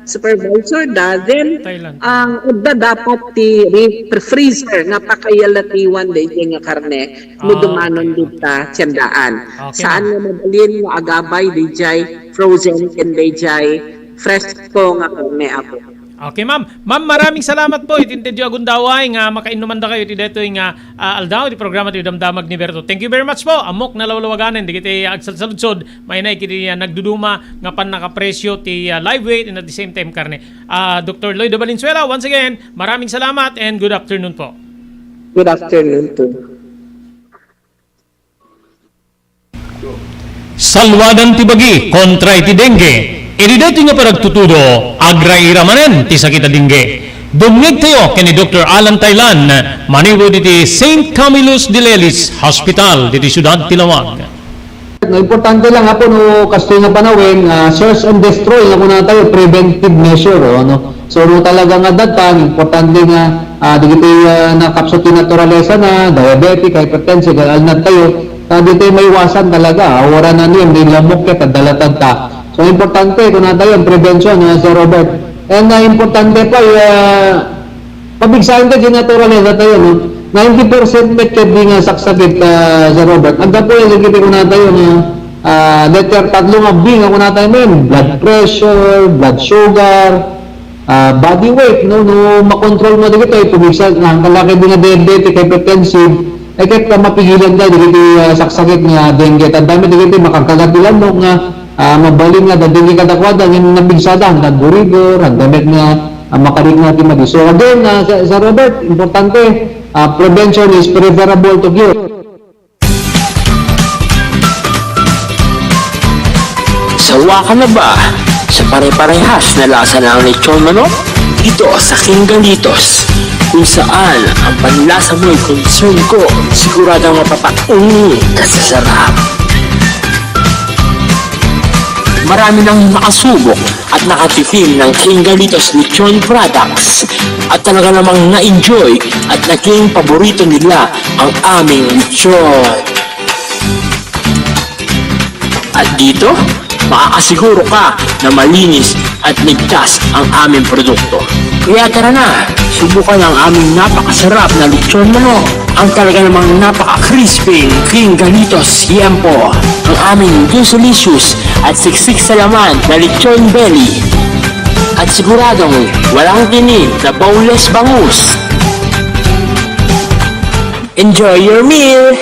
supervisor da, then, Thailand. Ang adda dapat ti re-, freezer nga pakayalatiwan dayjay nga karne no, ah, dumanon okay, dita tiendaan. Okay, saan, ma'am, nga mabalin nga agabay dayjay frozen ken dayjay fresko nga karne, Apo. Okay, ma'am. Ma'am, maraming salamat po. Iti intedyo a gundaway nga makainnuman da kayo iti detoy nga, ah, aldaw, iti programa ti Damdamag ni Berto. Thank you very much po. Ammok nalawlawaganen dagiti agsalsaludsod, mainay kiti, ah, nagduduma nga pannakapresyo ti, ah, live weight and at the same time karne. Ah, Doktor Lloyd Valenzuela, once again, maraming salamat and good afternoon po. Good afternoon too. Salwadan ti bagi kontra iti dengue. Iti daytoy nga panagtutudo, agraira manen ti sakit a dengue. Dumngegtayo ken ni Doktor Alan Taylan, manipud iti Saint Camillus de Lelis Hospital, ditoy siudad ti Laoag. No, importante lang, Apo, no, kastoy nga panawen, ah, search and destroy nga kunatayo, preventive measure, oh, no? So, no talaga nga dattan, importante nga, ah, dagiti, ah, nakapsut ti naturalesa na, diabetic, hypertensive, alnad tayo, ta ditoy maiwasan talaga, ah, wara na niyan, di lamok ket, adda latad ta. So, importante, kunatayo, ang prevention, ah, Sir Robert. And, ah, importante pa, ah, pabigsaen ta, di naturalesa tayo, no? Ninety percent met ket di nga saksakit, ah, Sir Robert. Aggapu iti kunatayo nga, ah, letter tatlo nga B nga kunatayo men, blood pressure, blood sugar, ah, body weight, no? No makontrol mo dagitoy, pumigsa, na ang kalaki di nga diabetic, hypertensive, eh, ket, ah, mapigilan tayo dagiti, ah, saksakit nga dengue. Tandaan mo dagiti makagkagat ti lamok nga, ah, mabalin nga dadengge kadakuada, ngem napigsada, handa gurigor, handa met nga, ah, makarikna ti madi. So again, ah, Sir, Sir Robert, importante, ah, prevention is preferable to cure. Sawa ka na ba sa pare-parehas na lasa ng lechon manok? Dito sa King Galitos, kung saan ang panlasa mo'y concern ko, siguradong mapapaungi ka sa sarap. Marami nang nakasubok at nakatikim ng King Galitos Lechon Products at talaga namang na-enjoy at naging paborito nila ang aming lechon. At dito, makakasiguro ka na malinis at ligtas ang aming produkto. Kaya tara na, subukan ang aming napakasarap na lechon manok. Ang talaga namang napaka-crispy King Galitos Yempo. Ang aming juicy-licious at siksik sa laman na lechon belly. At siguradong walang tinik na boneless bangus. Enjoy your meal!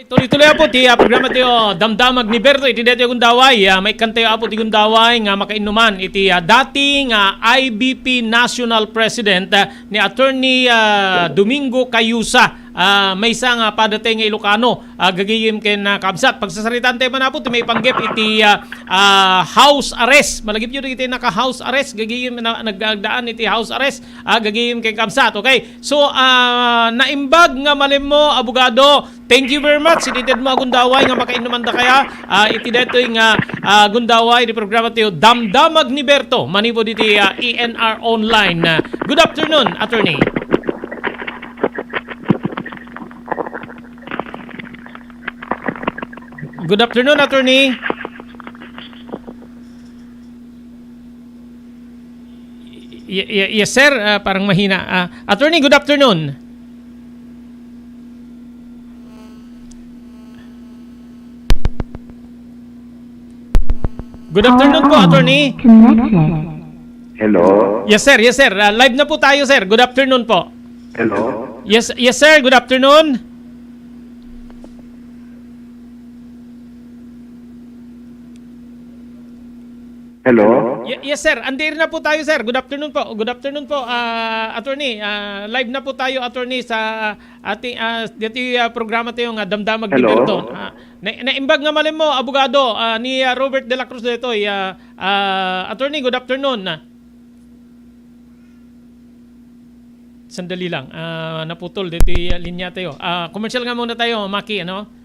Tuloy-tuloy po ti, ah, programa tayo, Damdamag ni Berto, iti daytoy a gundaway, ah, maikkan tayo, Apo, ti gundaway nga makainnuman iti, ah, dati nga I B P National President, ah, ni Attorney, ah, Domingo Cayusa. Ah, maysa nga padatay nga Ilocano, ah, gagayem ken, ah, kabsat. Pagsasaritaan tayo man, Apo, ti maipanggep iti, ah, ah, house arrest. Malagipyo dagiti naka-house arrest, gagayem na, nagdaan iti house arrest, ah, gagayem ken kabsat. Okay? So, ah, naimbag nga malimmo, abogado, thank you very much. Iti tedmo a gundaway nga makainnuman da kaya, ah, iti daytoy nga, ah, gundaway di programa tayo, Damdamag ni Berto, manipud iti, ah, E N R Online. Ah, good afternoon, attorney. Good afternoon, attorney. Y-, y-, yes, sir. Ah, parang mahina. Ah, attorney, good afternoon. Good afternoon po, attorney. Hello? Yes, sir. Yes, sir. Ah, live na po tayo, sir. Good afternoon po. Hello? Yes, yes, sir. Good afternoon. Hello? Ye-, yes, sir. Andiir na po tayo, sir. Good afternoon po. Good afternoon po, ah, attorney. Ah, live na po tayo, attorney, sa ating, ah, dito'y, ah, programa tayo nga Damdamag ni Hello? Berto. Ah, na-, naimbag nga malimmo, abogado, ah, ni, ah, Robert de la Cruz ditoy. Ah, ah, attorney, good afternoon. Sandali lang. Ah, naputol dito'y, ah, linya tayo. Ah, commercial nga muna tayo, Maki, ano?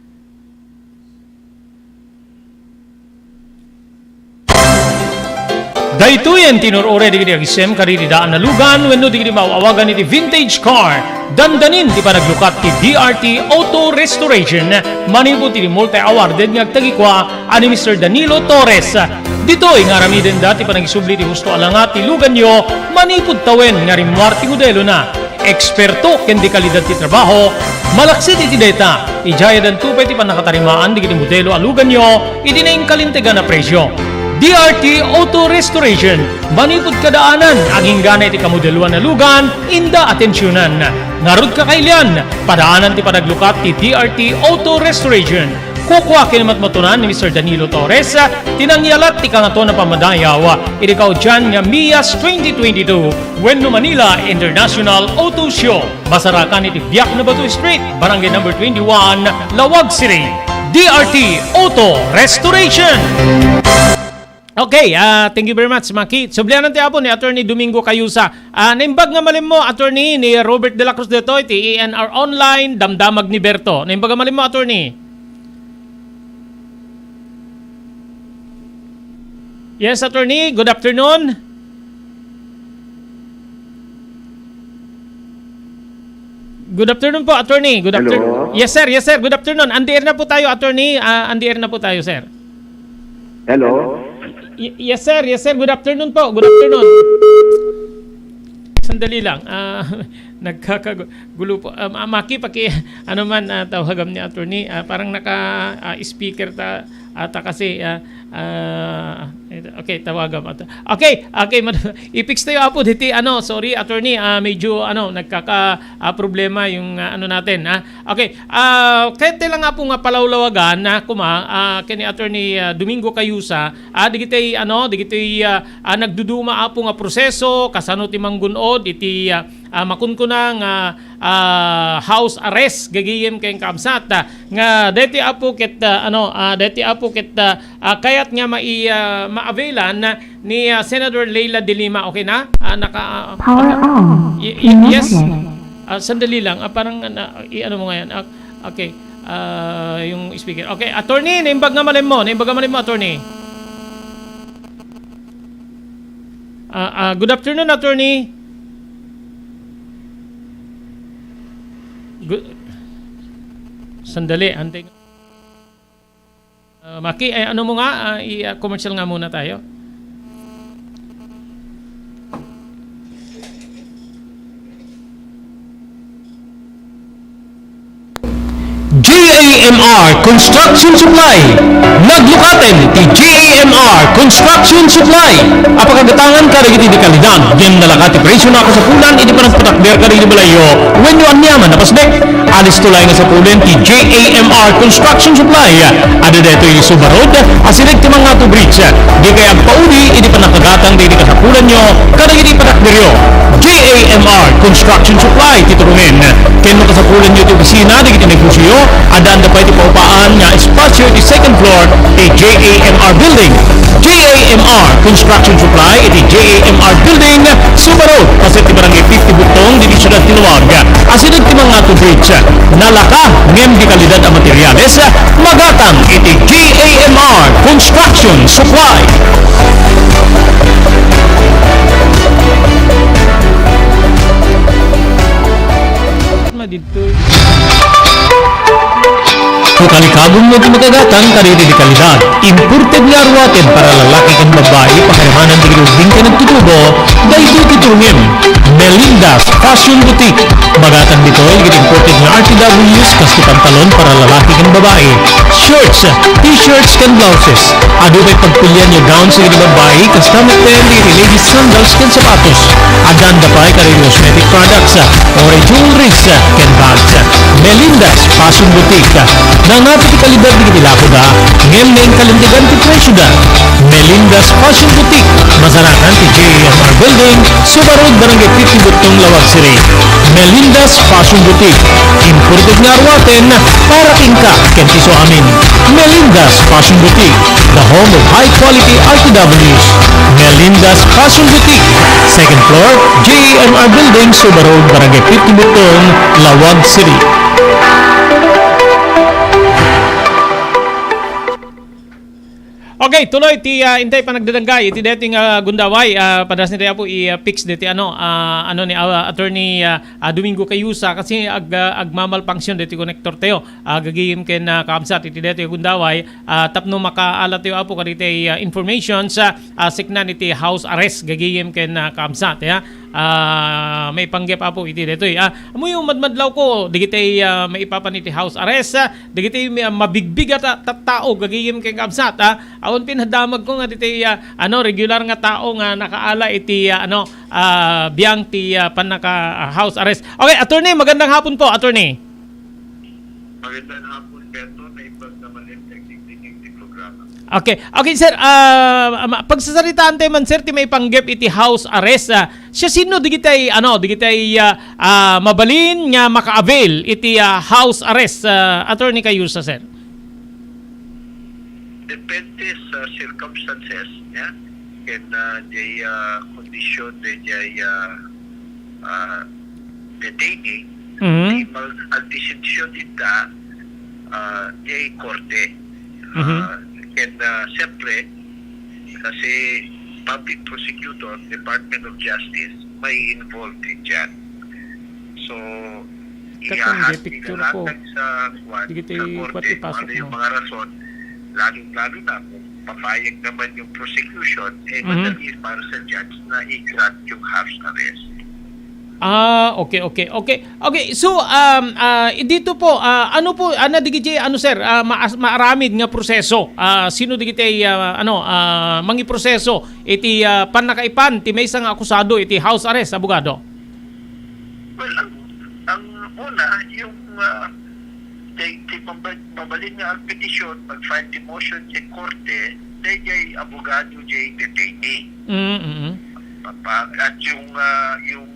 Daytoyen ti inur-uray dagiti agisem kadagiti daan a lugan wenno dagiti maaw-awagan iti vintage car. Dandanin ti panaglukat ti D R T Auto Restoration manipud iti multi-awarded nga agtagikua a ni Mister Danilo Torres. Ditoy nga aramidenda ti panagisubli ti husto a langat ti luganyo manipud tawen nga rimmuar ti modelona. Eksperto ken de kalidad ti trabaho, malaksid iti dayta, idiay addanto pay ti pannakatarimaan dagiti modelo a luganyo iti naingkalintegan a presio. D R T Auto Restoration, manipud kadaanan, agingga iti kamodeloan a lugan, inda atensionan. Ngarud, kakailian, padaanan ti panaglukat ti D R T Auto Restoration. Kukua ken matmatunan ni Mister Danilo Torres ti nangyalat ti Kangatoan a Pammadayaw iti kaudian nga MIAS twenty twenty-two wenno Manila International Auto Show. Masarakan iti Biak na Bato Street, Barangay Number twenty-one, Laoag City. D R T Auto Restoration. Okay, ah, thank you very much, Maki. Sublianan ti Apo ni Attorney Domingo Cayusa. Ah, naimbag nga malimmo, Attorney, ni Robert de la Cruz ditoy, ti E N R Online, Damdamag ni Berto. Naimbag nga malimmo, Attorney. Yes, Attorney. Good afternoon. Good afternoon po, Attorney. Good afternoon. Hello? Yes, sir. Yes, sir. Good afternoon. Andiir na po tayo, Attorney. Ah, andiir na po tayo, sir. Hello? Y-, yes, sir. Yes, sir. Good afternoon po. Good afternoon. Sandali lang. Ah, nagkakagulo po. Ah, ma-, Maki, paki-, ano man, ah, tawagam ni Attorney. Ah, parang naka, ah, speaker ta, ata kasi, ah, ah, okay, tawagam ata. Okay, okay, mad-, i-fix tayo, Apo, diti, ano, sorry, Attorney, ah, medyo, ano, nagkaka-, ah, problema yung, ah, ano natin, ah. Okay, ah, kayat lang, Apo, nga palawlawagan na kuma, ah, ken ni Attorney, ah, Domingo Cayusa, ah, digitay, ano, digitay, ah, ah, nagduduma, Apo, nga proseso, kasano ti manggun-od iti, ah, ah, makunkuna nga, ah, house arrest gagayem ken kabsat, ah, nga daytoy, Apo, ket, ah, ano, ah, daytoy, Apo, ket, ah, ah, kayat nga mai-, ah, ma-availan ni, ah, Senador Leila de Lima. Okay na? Ah, naka, ah, Power on. Y-, y-, yes. Connected. Ah, sandali lang. Ah, parang, ah, na, i-ano mo ngayon? Ah, okay. Ah, yung speaker. Okay, Attorney, naimbag nga malimmo. Naimbag nga malimmo, Attorney. Ah, ah, good afternoon, Attorney. Good, sandali, antay. Ah, Maki, eh, ano mo nga, ah, i-, ah, commercial nga muna tayo. J A M R Construction Supply. Naglukaten ti J A M R Construction Supply a pakagatangan kadagiti dekalidad ngem nalaka ti presio na kasapulan iti panagpatakder kadagiti balayyo wenno aniaman a pasnek. Alisto laeng a sapulen ti J A M R Construction Supply. Adda daytoy Suba Road, asideg ti Mangato Bridge. Dikay agpauli iti pannakagatang dagiti kasapulanyo kadagiti patakderyo. J A M R Construction Supply ti turongen. Ken no kasapulanyo ti opisina dagiti negosyo, addaanda pay ti paupaan nga espasyo iti second floor ti J A M R Building. J A M R Construction Supply iti J A M R Building, Suba Road, paset ti Barangay fifty Bugtong, ditoy siudad ti Laoag. Asideg ti Mangato Bridge, nalaka ngem dekalidad a materials, magatang iti J A M R Construction Supply. Madidtoy. Kalikagummo ti makagatang kadagiti dekalidad. Imported nga aruaten para lalaki ken babbai, pakaimanan ti grubing ken nagtutubo, daytoy ti turungem. Melinda's Fashion Boutique. Magatan ditoy iti imported nga R T Ws, kas ti pantalon para lalaki ken babae, shorts, t-shirts ken blouses. Adu pay pagpilian nga gowns iti babae, kasta met ken iti ladies sandals ken sapatos. Addaan da pay kadagiti cosmetic products, or jewelries, ken bags. Melinda's Fashion Boutique. Nangngati ti kalidad dagiti lakoda, ngem nainkalintegan ti presioda. Melinda's Fashion Boutique, masarakan ti J A M R Building, Suba Road, Barangay fifty Butong, Laoag City. Melinda's Fashion Boutique, imported nga aruaten para kenka ken ti isuamin. Melinda's Fashion Boutique, the home of high quality R T Ws. Melinda's Fashion Boutique, second floor, J A M R Building, Suba Road, Barangay fifty Butong, Laoag City. Okay, tuloy ti, ah, intay panagdadanggay iti daytoy nga gundaway, ah, padas ni Apo i, ah, fix deti ano, ah, ano ni, ah, Attorney, ah, ah, Domingo Cayusa kasi ag-, ah, agmamalfunction deti connector tayo. Ah, gagayem ken, ah, kaabsat iti daytoy gundaway, ah, tapno makaala tayo Apo kaditi, ah, information sa, ah, siknan iti house arrest gagayem ken, ah, kaabsat, ya. Ah, maipanggep Apo iti daytoy. Ah, ammoyo madmadlaw ko digiti, ah, maipapan iti house arrest, ah, dagiti mi-, mabigbig a ta-, tattao gagayem ken kaabsat, ah, awan pinadamag ko nga diti, ah, ano, regular nga tao nga nakaala iti, ah, ano, ah, biang ti, ah, pannaka, ah, house arrest. Okay, attorney, magandang hapon po, attorney. Magandang hapon, Beto. Naimbag naman ang technique din yung programa. Okay. Okay, sir, ah, ma-, pagsasaritaan tayo man, sir, ti maipanggep iti house arrest, ah, siasino digitay, ano, digitay, ah, ah, mabalin nga maka-avail iti, ah, house arrest, ah, Attorney Cayusa, sir? Depende sa circumstances, ya. Ken, ah, jay, ah, kondisyon, jay, jay, ah, ah, detainee, Mhm. Di mal-, ang desisyon dita, ah, jay korte. Mhm. Ah, ken, ah, siyempre, kasi public prosecutor, Department of Justice, may involved din dyan. So, Katong ihahat, di picture ko. Ilalatag sa kwan, Digiti sa korte, kwan ipasok kung ano yung mo. Mga rason, lalong-lalo na kung papayag naman yung prosecution, eh, Mhm. Madali para sa judge na i-grant yung house arrest. Ah, okay, okay, okay. Okay, so, um, ah, dito po, ah, ano po, ano digiti, ano, sir, ah, maas-, maaramid nga proseso? Ah, sino digiti, ah, ano, ah, mangiproseso iti, ah, pannakaipan ti maysa nga akusado iti house arrest, abogado? Well, ang, ang una, yung, ah, day, day maba-, mabalin nga ang petisyon, mag-file ti motion ti korte, day, day abogado, day detainee. Mm, mm. Papa-, at yung, ah, yung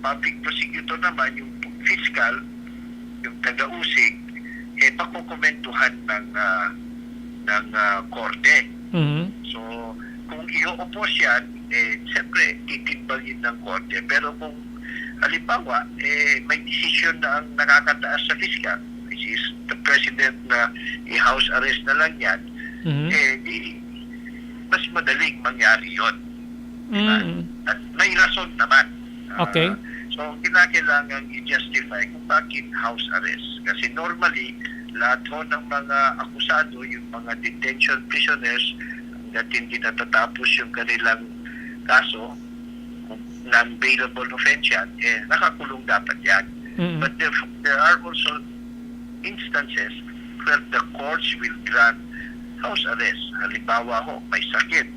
public prosecutor naman, yung fiscal, yung taga-usig, eh, pakokomentuhan ng, ah, ng, ah, korte. Mhm. So, kung i-oppose yan, eh, siyempre, titimbangin ng korte. Pero kung, halimbawa, eh, may desisyon na ang nakakataas sa fiscal, which is the president na i-house arrest na lang yan, Mhm. eh, di, mas madaling mangyari yon. Di ba? Mm. At may rason naman. Ah, Okay. So, kinakailangan i-justify kung bakit house arrest. Kasi normally, lahat ho ng mga akusado, yung mga detention prisoners, hanggat hindi natatapos yung kanilang kaso, kung non-bailable offense yan, eh, nakakulong dapat yan. Mm. But there, there are also instances where the courts will grant house arrest. Halimbawa ho, may sakit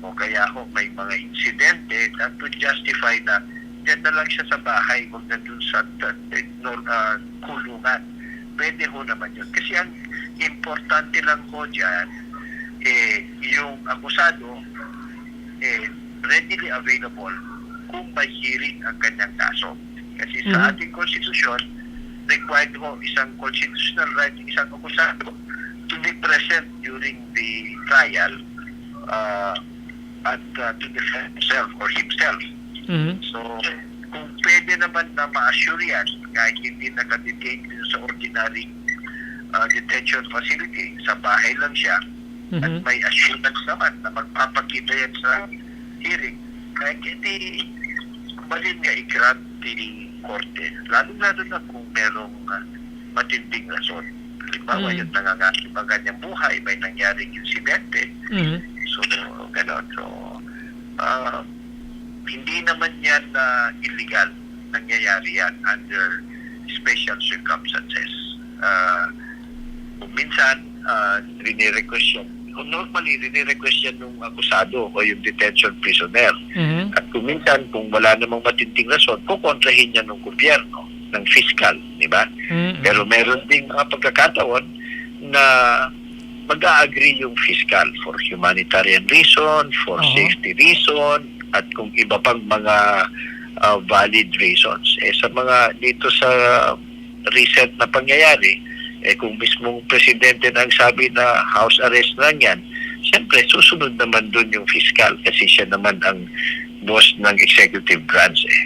o kaya ho may mga insidente that would justify na diyan na lang siya sa bahay, huwag na dun sa ta-, eh, nor-, ah, kulungan. Pwede ho naman yun. Kasi ang importante lang ho dyan, eh, yung akusado, eh, readily available kung may hearing ang kanyang kaso. Kasi sa Mhm. ating konstitusyon, required ho isang constitutional right ng isang akusado to be present during the trial, uh, at, uh, to defend himself or himself. Mhm. So, kung pwede naman na ma-assure yan, kahit hindi nakadetain dun sa ordinary, uh, detention facility, sa bahay lang siya, at Mhm. may assurance naman na magpapakita yan sa hearing, kaya hindi balin nga i-grant ti korte, lalo-lalo na kung merong, ah, matinding rason. Halimbawa, Mm. yung nangangailangan niyang buhay, may nangyaring insidente. Mm. So, ganon. So, ah, Hindi naman yan, ah, illegal. Nangyayari yan under special circumstances. Ah, kung minsan, ah, rinirequest yan. Kung normally, rinirequest yan ng akusado o yung detention prisoner. Mhm. At kung minsan, kung wala namang matinding rason, kukontrahin yan ng gobyerno, ng fiscal, di ba? Mm-mm. Pero meron ding mga pagkakataon na mag-a-agree yung fiscal for humanitarian reason, for Oo. safety reason, at kung iba pang mga, ah, valid reasons. Eh, sa mga dito sa recent na pangyayari, eh, kung mismong presidente na ang sabi na house arrest lang yan, siyempre susunod naman dun yung fiscal kasi siya naman ang boss ng executive branch eh.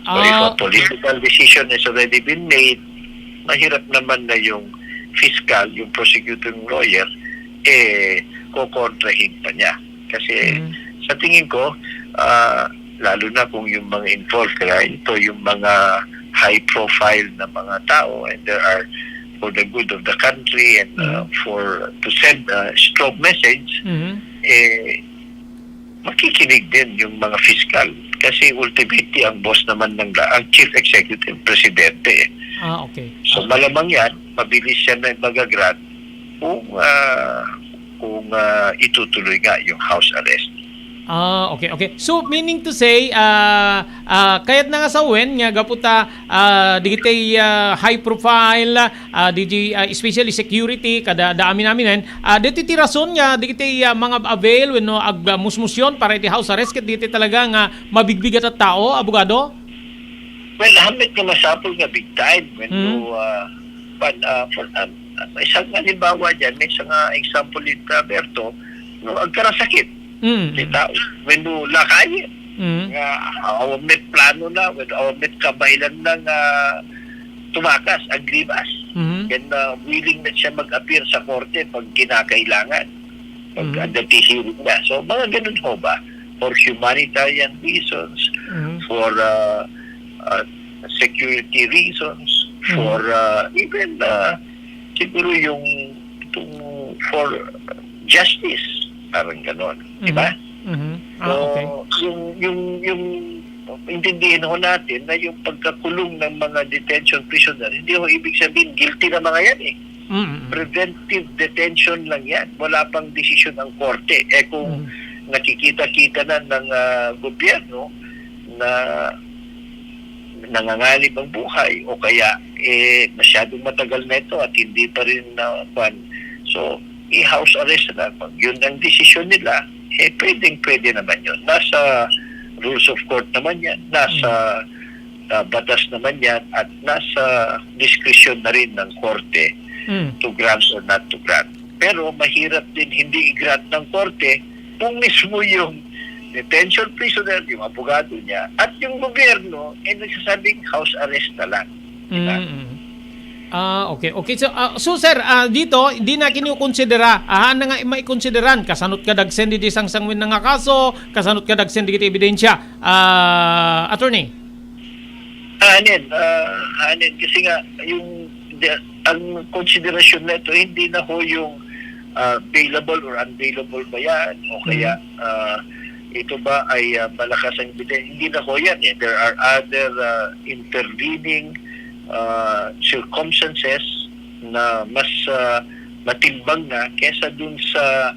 So if a Ah, political decision has already been made, mahirap naman na yung fiscal, yung prosecuting lawyer, eh, kokontrahin pa niya. Kasi Mm. sa tingin ko, ah, lalo na kung yung mga involved, kaya ito yung mga high profile na mga tao and there are for the good of the country and uh, Mm. for to send a strong message, Mhm. eh, makikinig din yung mga fiscal. Kasi ultimately, ang boss naman ng la-, ang chief executive, presidente eh. Ah, okay. So, malamang yan, mabilis yan na magagrant kung, ah, kung, ah, itutuloy nga yung house arrest. Ah, okay, okay. So, meaning to say, ah, ah, kayat na nga sawen nga gapu ta, ah, digitay, ah, high profile, ah, D J, ah, especially security, kada da amin-aminen, ah, ditoy ti rason nga digitay, ah, mangab-avail wenno ag-, ah, musmusyon para iti house arrest ket digitay talaga nga mabigbigat a tao, abogado? Well, hamet nga masapul nga big time wenno, Hmm. ah, pan-, ah, for, ah, isang halimbawa diyan, may isang, ah, example ni Berto, no, agkarasakit Mm. ti tao, wenno lakay, Mm. nga awan met plano na, wenno awan met kabaelan na nga tumakas, aglibas. Mhm. Then, ah, willing na siya mag-appear sa korte pag kinakailangan. Pag Mhm. adda ti hearing na. So, mga ganun ho ba? For humanitarian reasons, Mhm. for, ah, ah, security reasons, Mhm. for, ah, even, ah, siguro yung itong for justice, parang ganon, di ba? Mhm. Mhm. Ah, So, okay. yung, yung, yung intindihin ho natin na yung pagkakulong ng mga detention prisoner, hindi ho ibig sabihin guilty na mga yan eh. Mm, mm. Preventive detention lang yan. Wala pang desisyon ang korte. Eh kung Mm. nakikita-kita na ng, ah, gobyerno na nanganganib ang buhay o kaya, eh, masyadong matagal na ito at hindi pa rin na, kwan. So, i-house arrest na lang. Pag yun ang desisyon nila, eh, pwedeng-pwede naman yun. Nasa rules of court naman yan. Nasa, Mm. ah, batas naman yan. At nasa discretion na rin ng korte Mm. to grant or not to grant. Pero mahirap din hindi i-grant ng korte kung mismo yung detention prisoner, yung abogado niya, at yung gobyerno, eh, nagsasabing house arrest na lang. Di ba? Mm. Ah, okay. Okay. So, ah, so, sir, ah, dito, di na kinukonsidera, ah, na nga maikonsideran, kasanot ka dagsen di sangsangwen na nga kaso, kasanot ka dagsen di kita ebidensya. Ah, attorney? Ah, anin, ah, anin, kasi nga, yung, the, ang konsiderasyon na ito, hindi na ho yung, ah, bailable or unbailable ba yan, o kaya, Mm. ah, ito ba ay, ah, malakas ang ebidensya, hindi na ho yan eh. There are other, ah, intervening, ah, circumstances na mas, ah, matimbang na kesa dun sa,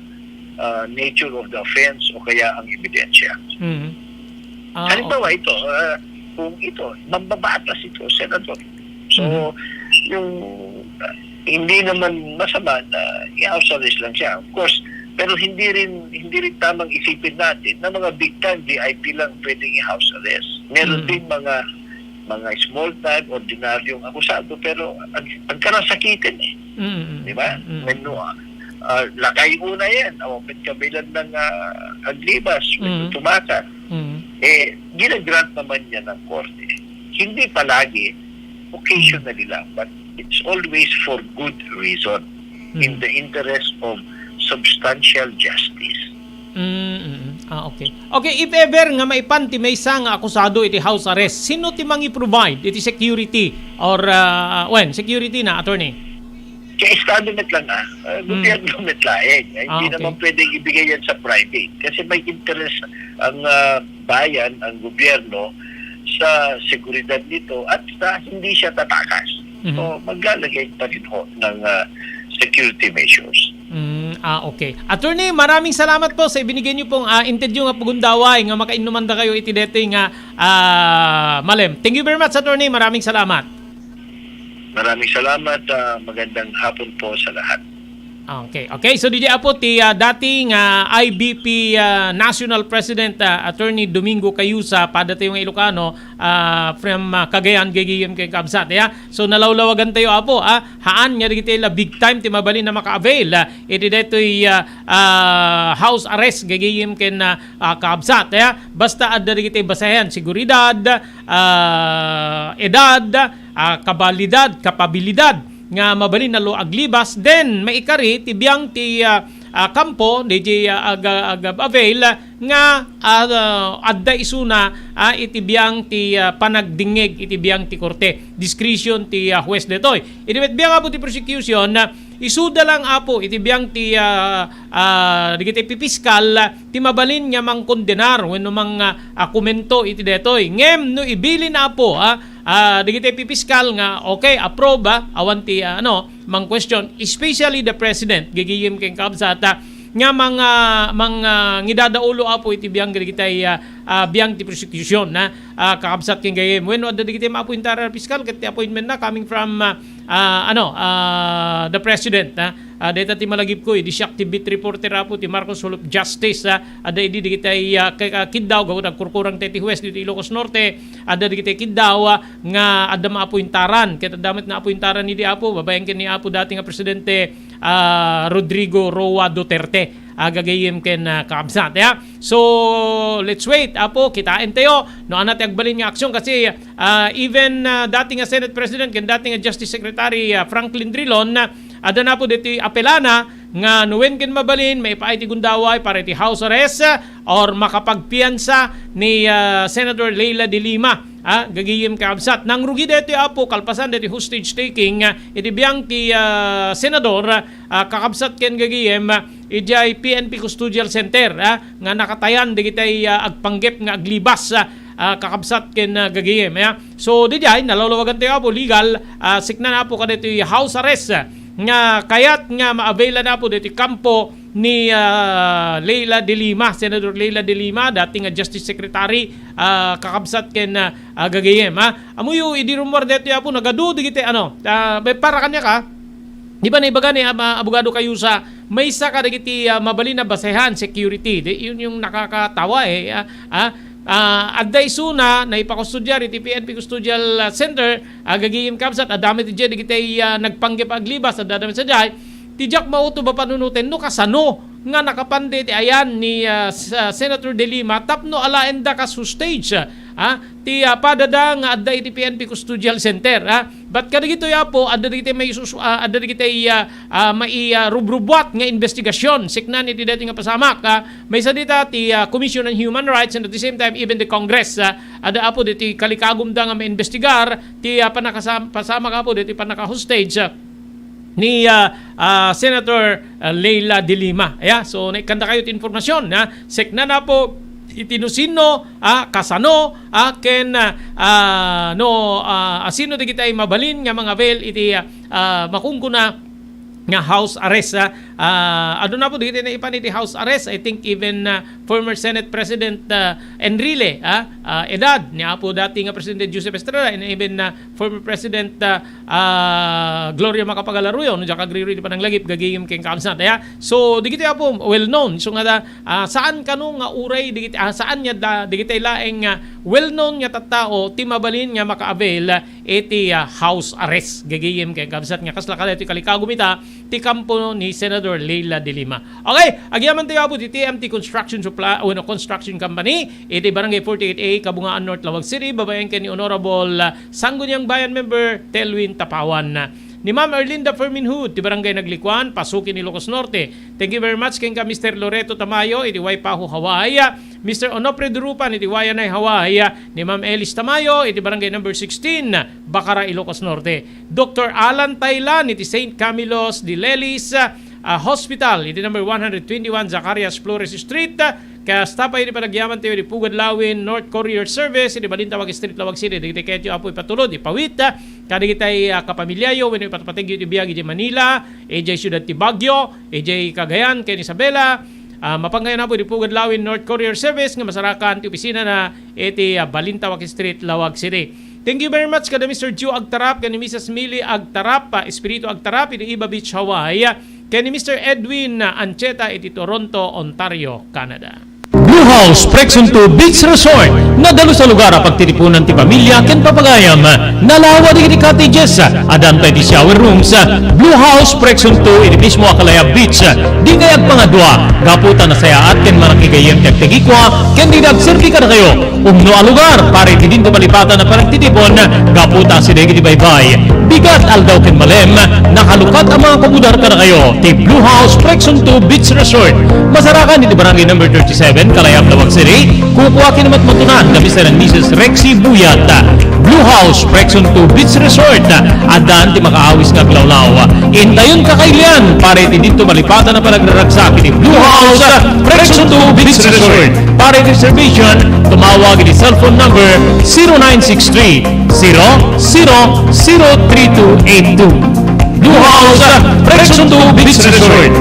ah, nature of the offense o kaya ang ebidensya. Mhm. Ah, Halimbawa okay. ito, ah, kung ito, mambabatas ito, Senator. So, Mhm. yung, ah, hindi naman masama na i-house arrest lang siya. Of course, pero hindi rin, hindi rin tamang isipin natin na mga big time V I P lang pwedeng i-house arrest. Meron Mm. ding mga, mga small time, ordinaryong akusado, pero ang, ang karasakitan eh. Mm, mm, Di ba? mm, mm. When, ah, ah, lakay una yan, o may kabilan ng, ah, aglibas, may Mm. tumakas. Mm. Eh, ginagrant naman niya ng korte. Hindi palagi, occasionally lang, but it's always for good reason, in Mm. the interest of substantial justice. Mm, mm, mm. Ah, okay. Okay, if ever nga maipan ti maysa nga akusado iti house arrest, sino ti mangi-provide iti security or, ah, wen, security na, attorney? Sa estado met lang, ah, ah, gobyerno met laeng. Ah, hindi naman pwedeng ibigay yan sa private. Kasi may interest ang, ah, bayan, ang gobyerno, sa seguridad nito at sa hindi siya tatakas. Mhm. So, maglalagay pa rin ho ng, ah, security measures. Mm, ah, okay. Attorney, maraming salamat po sa ibinigay niyo pong, ah, interview nga pagundaway nga makainnuman da kayo iti detoy nga, ah, malem. Thank you very much, Attorney. Maraming salamat. Maraming salamat. Ah, magandang hapon po sa lahat. Okay. Okay. So, D J Apo, ti, ah, dating, ah, I B P, ah, National President, ah, Attorney Domingo Cayusa, pada tayo nga Ilocano, ah, from, ah, Cagayan, gagayem ken kabsat, ya. So, nalawlawagan tayo, Apo, ah. Haan nga dagiti la big time ti mabalin a maka-avail, ah, iti daytoy, ah, ah, house arrest, gagayem ken, ah, ah, kabsat, ya. Basta adda dagiti basahen, seguridad, ah, edad, ah, kabalidad, kapabilidad nga mabalin a lo aglibas, then maikari ti biang ti, ah, ah, kampo, D J, ah, aga-, aga-avail, nga, ah, adda isuna, ah, iti biang ti, ah, panagdingngeg iti biang ti korte. Discretion ti, ah, huwes detoy. Iti met biang, Apo, ti prosecution, ah, isuda lang, Apo, iti biang ti, ah, ah, dagiti pipiskal, ah, ti mabalin nga mangkondenar wenno mang, ah, ah, komento iti detoy. Ngem no ibilin, Apo, ah, ah, dagiti pipiskal nga, okay, approve, ah, awan ti, ah, ano, mang-question, especially the president, gagayem ken kabsat, ah, nga mang, ah, mang, ah, ngidadaulo, Apo, iti biang dagiti, ah, ah, biang ti prosecution, ah, ah, kakabsat ken gayem. Wenno adda dagiti maapuentar a piskal ket ti appointment na coming from, ah, ah, ano, ah, the president, ah. Ah, dayta ti malagipko, idi siak ti beat reporter, Apo, ti Marcos Hall of Justice, ah. Adda idi dagiti, ah, k-, ah, kiddaw, gapu ta agkurkurang ti huwes ditoy Ilocos Norte, adda dagiti kiddaw, ah, nga adda maapuentaran. Ket adda met naapuentaran idi, Apo, babaen ken ni Apo dati nga presidente, ah, Rodrigo Roa Duterte. Ah, gagayem ken, ah, kaabsat, ya. So, let's wait, Apo, kitaentayo no ania ti agbalin nga aksyon kasi, ah, even, ah, dati nga Senate President ken dati nga Justice Secretary, ah, Franklin Drilon, ah, adda na, Apo, ditoy apelana nga no wen ken mabalin, maipaay ti gundaway para iti house arrest, ah, or makapagpiansa ni, ah, Senator Leila de Lima. Ah, gagayem kaabsat. Nangrugi daytoy, Apo, kalpasan daytoy hostage taking, ah, iti biang ti, ah, senador, ah, kakabsat ken gagayem, ah, idiay P N P Custodial Center, ah, nga nakatayan dagiti, ah, agpanggep nga aglibas, ah, ah, kakabsat ken, ah, gagayem, ya. So, didiay, nalawlawagan tayo, Apo, legal, ah, sikna na, Apo, kadaytoy house arrest, ah, nga kayat nga ma-availan, Apo, daytoy kampo ni, ah, Leila de Lima, Senador Leila de Lima, dati nga Justice Secretary, ah, kakabsat ken, ah, ah, gagayem, ha. Ammoyo, idi rummuar daytoy, Apo, nagadu dagiti, ano, ah, para kaniak, di ba naibaga ni, ah, abogado Cayusa, maysa kadagiti, ah, mabalin a basehan, security. Di, yun yung nakakatawa, eh, ah, ah. Ah, adda isuna, naipakustodiar iti P N P Custodial, ah, Center, ah, gagayem kabsat, adda met idiay dagiti, ah, nagpanggep aglibas, adda met sadiay. Ti diak mautob a panunoten, no kasano nga nakapan daytoy ayan ni, ah, s-, ah, Senator De Lima tapno alaenda kas hostage, ah, ti, ah, padada nga adda iti P N P Custodial Center, ah. But kadagitoy, Apo, adda dagiti may sus-, ah, adda dagiti, ah, ah, mai-, ah, rubrubuat nga investigasyon, sikna iti daytoy nga pasamak, ah. Maysa dita ti, ah, Commission on Human Rights and at the same time even the Congress, ah, adda, Apo, ditoy kalikagumda nga maimbestigar ti, ah, panakasam-, pasamak, Apo, ditoy panaka-hostage, ah, ni, ah, ah, Senator, ah, Leila de Lima. Ya, so, naikkanda kayo ti informasyon, ha? Sikna na, Apo, iti no sino, ah, kasano, ah, ken, ah, ah, no, ah, asino dagiti ay mabalin nga mangavail iti, ah, ah, makungkuna nga house arrest, ah. Ah, aduna, Apo, dagiti naipan iti house arrest. I think even, ah, former Senate President, ah, Enrile, ah, ah, edad ni, Apo, dati nga Presidente Joseph Estrada, and even, ah, former President, ah, ah, Gloria Macapagal-Arroyo, no, diak agriroy iti pananglagip, gagayem ken kaabsat, ya. So, dagitoy, Apo, well known. So, nga da, ah, saan kano nga uray dagiti, ah, saan nga da, dagiti laeng nga well known nga tattao ti mabalin nga maka-avail iti, ah, house arrest, gagayem ken kaabsat, nga kasla kadaytoy kalikagum ita ti kampo ni Senador Leila de Lima. Okay, agyamanen tayo, Apo, ti T M T Construction Supply, wenno Construction Company, iti Barangay forty-eight A, Kabungaan North, Laoag City, babaen ken ni Honorable, ah, Sangguniang Bayan Member Telwin Tapawan. Ni Ma'am Erlinda Ferminhud ti Barangay Naglikuan, Pasuki, Ilocos Norte. Thank you very much kenka, Mister Loreto Tamayo iti Waipahu, Hawaii, Mister Onofre Durupan iti Waianae, Hawaii, ni Ma'am Elis Tamayo iti Barangay Number Sixteen, Bacara, Ilocos Norte. Doktor Alan Tailan iti Saint Camillo's de Lelis, ah, Hospital iti number one hundred twenty-one Zacarias Flores Street. Kasta pay iti panagyaman tayo iti Pugad Lawin North Courier Service iti Balintawak Street, Laoag City. Dagiti kayatyo, Apo, ipatulod, ipawit, ah, kadagiti, ah, kapamilyayo wenno ipatpategyo iti biag iti Manila, idiay siudad ti Baguio, idiay Cagayan ken Isabela. Ah, mapankayon, Apo, iti Pugad Lawin North Courier Service nga masarakan ti opisinana iti, ah, Balintawak Street, Laoag City. Thank you very much kada Mister Joe Agtarap ken ni Missus Millie Agtarap, ah, Espiritu Agtarap iti Iba Beach, Hawaii, ken ni Mister Edwin, ah, Ancheta iti Toronto, Ontario, Canada. Blue House Prexon two Beach Resort. Nadalus a lugar a pagtitipunan ti pamilya ken papagayam. Nalawa dagiti cottages. Addan pay ti shower rooms. Blue House Prexon two iti mismo a Kalayab Beach. Dikay agpangadua gapu ta nasayaat ken manakigayyem ti agtagikua ken dida agserbi kadakayo. Umno a lugar para iti dinto malipatan a panagtitipon gapu ta asideg iti baybay, bigat, aldaw ken malem, nakalukat a mga kabudar kadakayo ti Blue House Prexon two Beach Resort. Masarakan iti Barangay Number thirty-seven, Kalayab, Laoag City. Kukua ken matmatunan da Mister and Missus Rexy Buyat. Blue House Prexon two Beach Resort. Addan ti makaawis nga aglawlaw. Intayon kakailian para iti dinto malipatan a panagraragsak iti Blue House Prexon two Beach Resort. Para iti reservation, tumawag iti cellphone number zero nine six three, zero zero zero three two eight two. Blue House Prexon two Beach Resort.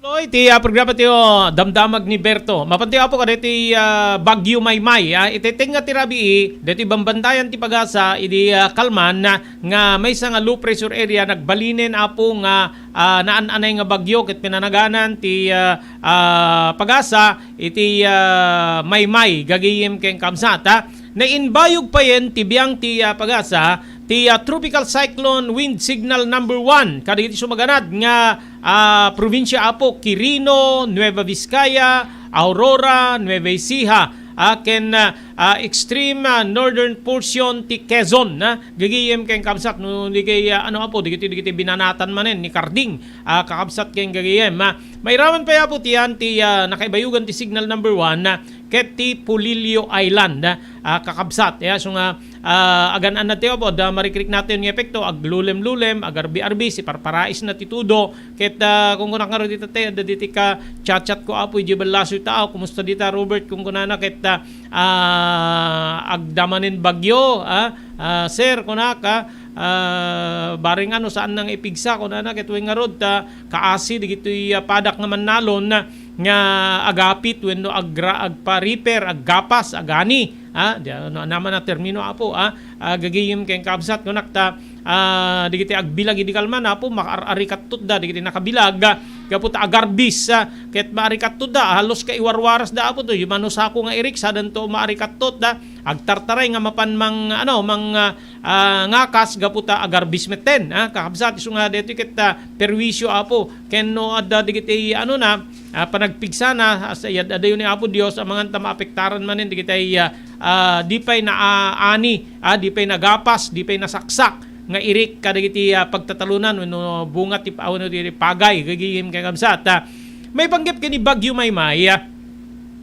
Tuloy ti, ah, programa ti, oh, Damdamag ni Berto. Mapanti, Apo, kadagiti, ah, Bagyo Maymay, ah, iti tengnga ti rabii, dagiti bambantayan ti pag-asa idi, ah, kalman, ah, nga maysa nga low pressure area nagbalinen, Apo, nga, ah, naan-anay nga bagyo ket pinanaganan ti, ah, ah, pag-asa iti, ah, Maymay, gagayem ken kabsat, ah. Naimbayog payen ti biang ti, ah, pag-asa, ti, ah, Tropical Cyclone Wind Signal Number One kadagiti sumaganad nga, ah, probinsia, Apo, Quirino, Nueva Vizcaya, Aurora, Nueva Ecija, ah, ken, ah, ah, extreme, ah, northern portion ti Quezon, ah, gagayem ken kabsat no di kay, ah, ano, Apo, dagiti, dagiti binanatan manen ni Carding, ah, kakabsat ken gagayem, ah. Mairaman pay, Apo, ti, yan ti, ah, nakaibayugan ti signal number one, ah, ket ti Polillo Island, ah, kakabsat. Ya, so nga, ah, agan-an na ti, Apo, adda marikriknatayon nga epekto, aglulem-lulem, agarbi-arbi, siparparaisna ti tudo, ket, ah, kunkunak ngarud ita ti, adda diti ka-chat-chat ko, Apo, idiay ballasoy ta, ah, kumusta dita, Robert, kunkunana, ket, ah, ah, adda manen bagyo, ah, ah, sir, kunak, ah, ah, bareng ano, saan nang ipigsa, kunana, ket wen ngarud ta, kaasi dagitoy, ah, padak nga mannalon nga agapit wenno agra-, agpa-repair, aggapas, agani. Ah, di, ano, ano man a termino, Apo, ah, ah, gagayem ken kabsat, kunak ta, ah, dagiti agbilag idi kalman, Apo, makaar-arikattotda, dagiti nakabilag, ah, gapu ta agarbis, ah, ket maarikattotda, halos kaiwarwarasda, Apo, to, yung manusako nga irik, sadanto maarikattotda, agtartaray nga mapan mang, ano, mang, ah, ah, ngakas gapu ta agarbis metten, ah, kakabsat, isu nga detoy ket, ah, perwisyo, Apo, ken no adda dagiti, ano na, ah, panagpigsana, as-, ad-, adayo ni Apo Dios, amangan ta maapektaran manen dagiti, ah, ah, di pay naani, ah, di pay nagapas, di pay nasaksak nga irik kadagiti, ah, pagtatalonan wenno bunga ti, wenno ti pagay, gagayem ken kabsat, ah. Maipanggep ken ni Bagyo Maymay, ah,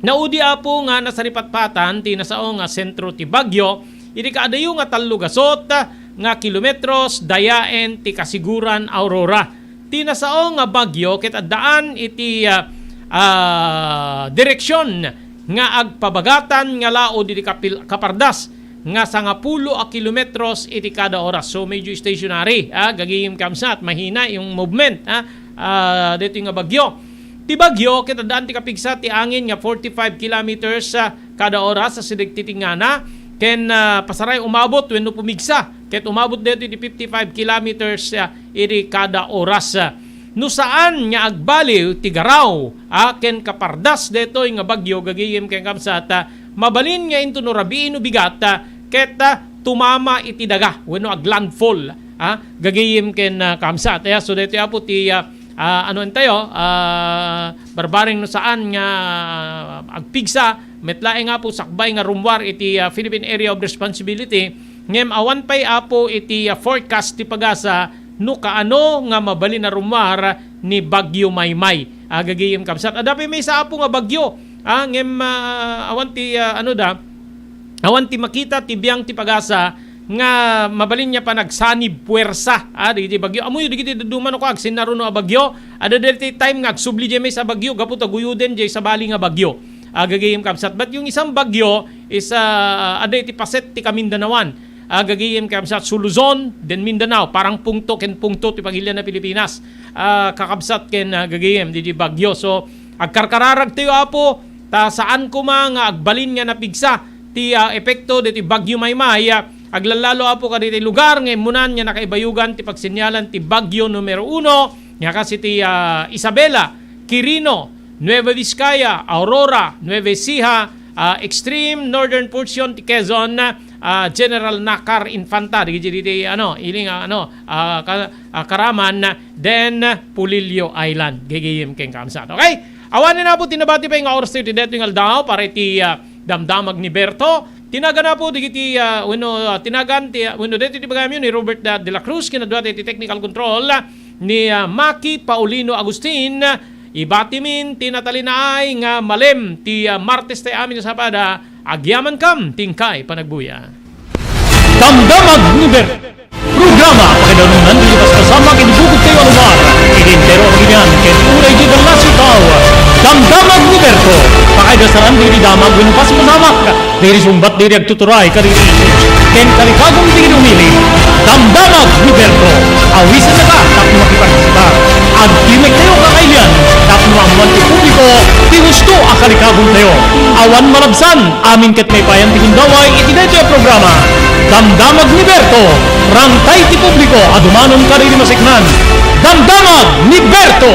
naudi, Apo, nga nasaripatpatan ti nasao nga sentro ti bagyo, iti kaadayo nga tallo gasut nga kilometros dayaen ti kasiguran, Aurora. Ti nasao nga bagyo ket addaan iti, ah, ah, direksion nga agpabagatan nga laud iti kapil-, kapardas nga sangapulo a kilometros iti kada oras. So, medyo stationary, ah, gagayem kabsat, mahina yung movement, ah, ah, dito nga bagyo. Ti bagyo, ket addaan ti kapigsa ti angin nga forty-five kilometers, ah, kada oras a sideg titingana, ken, ah, pasaray umabot wenno pumigsa, ket umabot dito iti fifty-five kilometers, ah, iti kada oras. No saan nga agbaliw ti garaw, ah, ken kapardas detoy nga bagyo, gagayem ken kabsat, ah, mabalin nga intono rabii no bigat, ah, ket, ah, tumama iti daga wenno aglandfall, ah, gagayem ken, ah, kamsat. Aya, so daytoy, Apo, ti, ah, ah, ano entayo, ah, barbareng no saan nga, ah, agpigsa, met laeng, Apo, sakbay nga rummuar iti, ah, Philippine Area of Responsibility, ngem awan pay, Apo, iti, ah, forecast ti pagasa no kaano nga mabalin a rummuar ni Bagyo Maymay. Ah, gagayem, kamsat. Adda pay maysa, Apo, nga bagyo, ah, ngem, ah, awan ti, ah, ano da, awan ti makita ti biang ti pagasa nga mabalin nga panagsanib puwersa, ah, dagiti bagyo. Ammoyo dagiti dadduma no kua, agsinnaruno a bagyo. Adda dagiti time nga agsubli diay maysa a bagyo gapu ta guyoden diay sabali nga bagyo. Ah, gagayem, kamsat. But yung isang bagyo is, ah, adda iti paset ti Kamindanaoan. Ah, gagayem, kamsat, so Luzon, then Mindanao, parang pungto ken pungto ti pagilian a Pilipinas. Ah, kakabsat ken, ah, gagayem, didi bagyo. So, agkarkararagtayo, Apo, ta saan koma nga agbalin nga napigsa ti, ah, epekto ditoy Bagyo Maymay, ah, aglallalo, Apo, kaditoy lugar nga immunan nga nakaibayugan ti pagsenyalan ti Bagyo Numero Uno, nga kas iti, ah, Isabela, Quirino, Nueva Vizcaya, Aurora, Nueva Ecija, ah, extreme northern portion ti Quezon, ah, General Nakar Infanta, dagiti, dagiti, ano, ili nga, ano, ah, ka-, ah, Caraman, then Polillo Island. Gagayem ken kamsat. Okay? Awanen, Apo, ti nabati pay nga oras tayo ti daytoy nga aldaw para iti, ah, damdamag ni Berto. Ti nagan, Apo, dagiti, ah, wenno, ah, ti nagan ti, ah, wenno daytoy ti bagamyo ni Robert, ah, de la Cruz, ken adda ti technical control, ah, ni, ah, Maki Paulino Agustin. Ibatimin ti natalinaay nga malem ti, ah, Martes tayo amin a Sabado. Agyamankam ti inkay panagbuya. Damdamag ni Ber-, programa pakaidanunan ti paspasamak iti bukod tayo a lugar. Iti entero a pagilian ken uray di Balacio tao. Damdamag ni Berto. Pakaidasaran ti damag wenno paspasamak. Diri sungbat, diri agtuturay, kadiri ken kalikagum ti umili. Damdamag ni Berto. Awisennak tapno makipartisipar. Agtimek tayo kakailian tapno maammoan ti publiko ti husto a kalikagum tayo. Awan malabsan, amin ket maipayan ti gundaway iti daytoy a programa. Damdamag ni Berto. Rangtay ti publiko a dumanon kadiri maseknan. Damdamag ni Berto.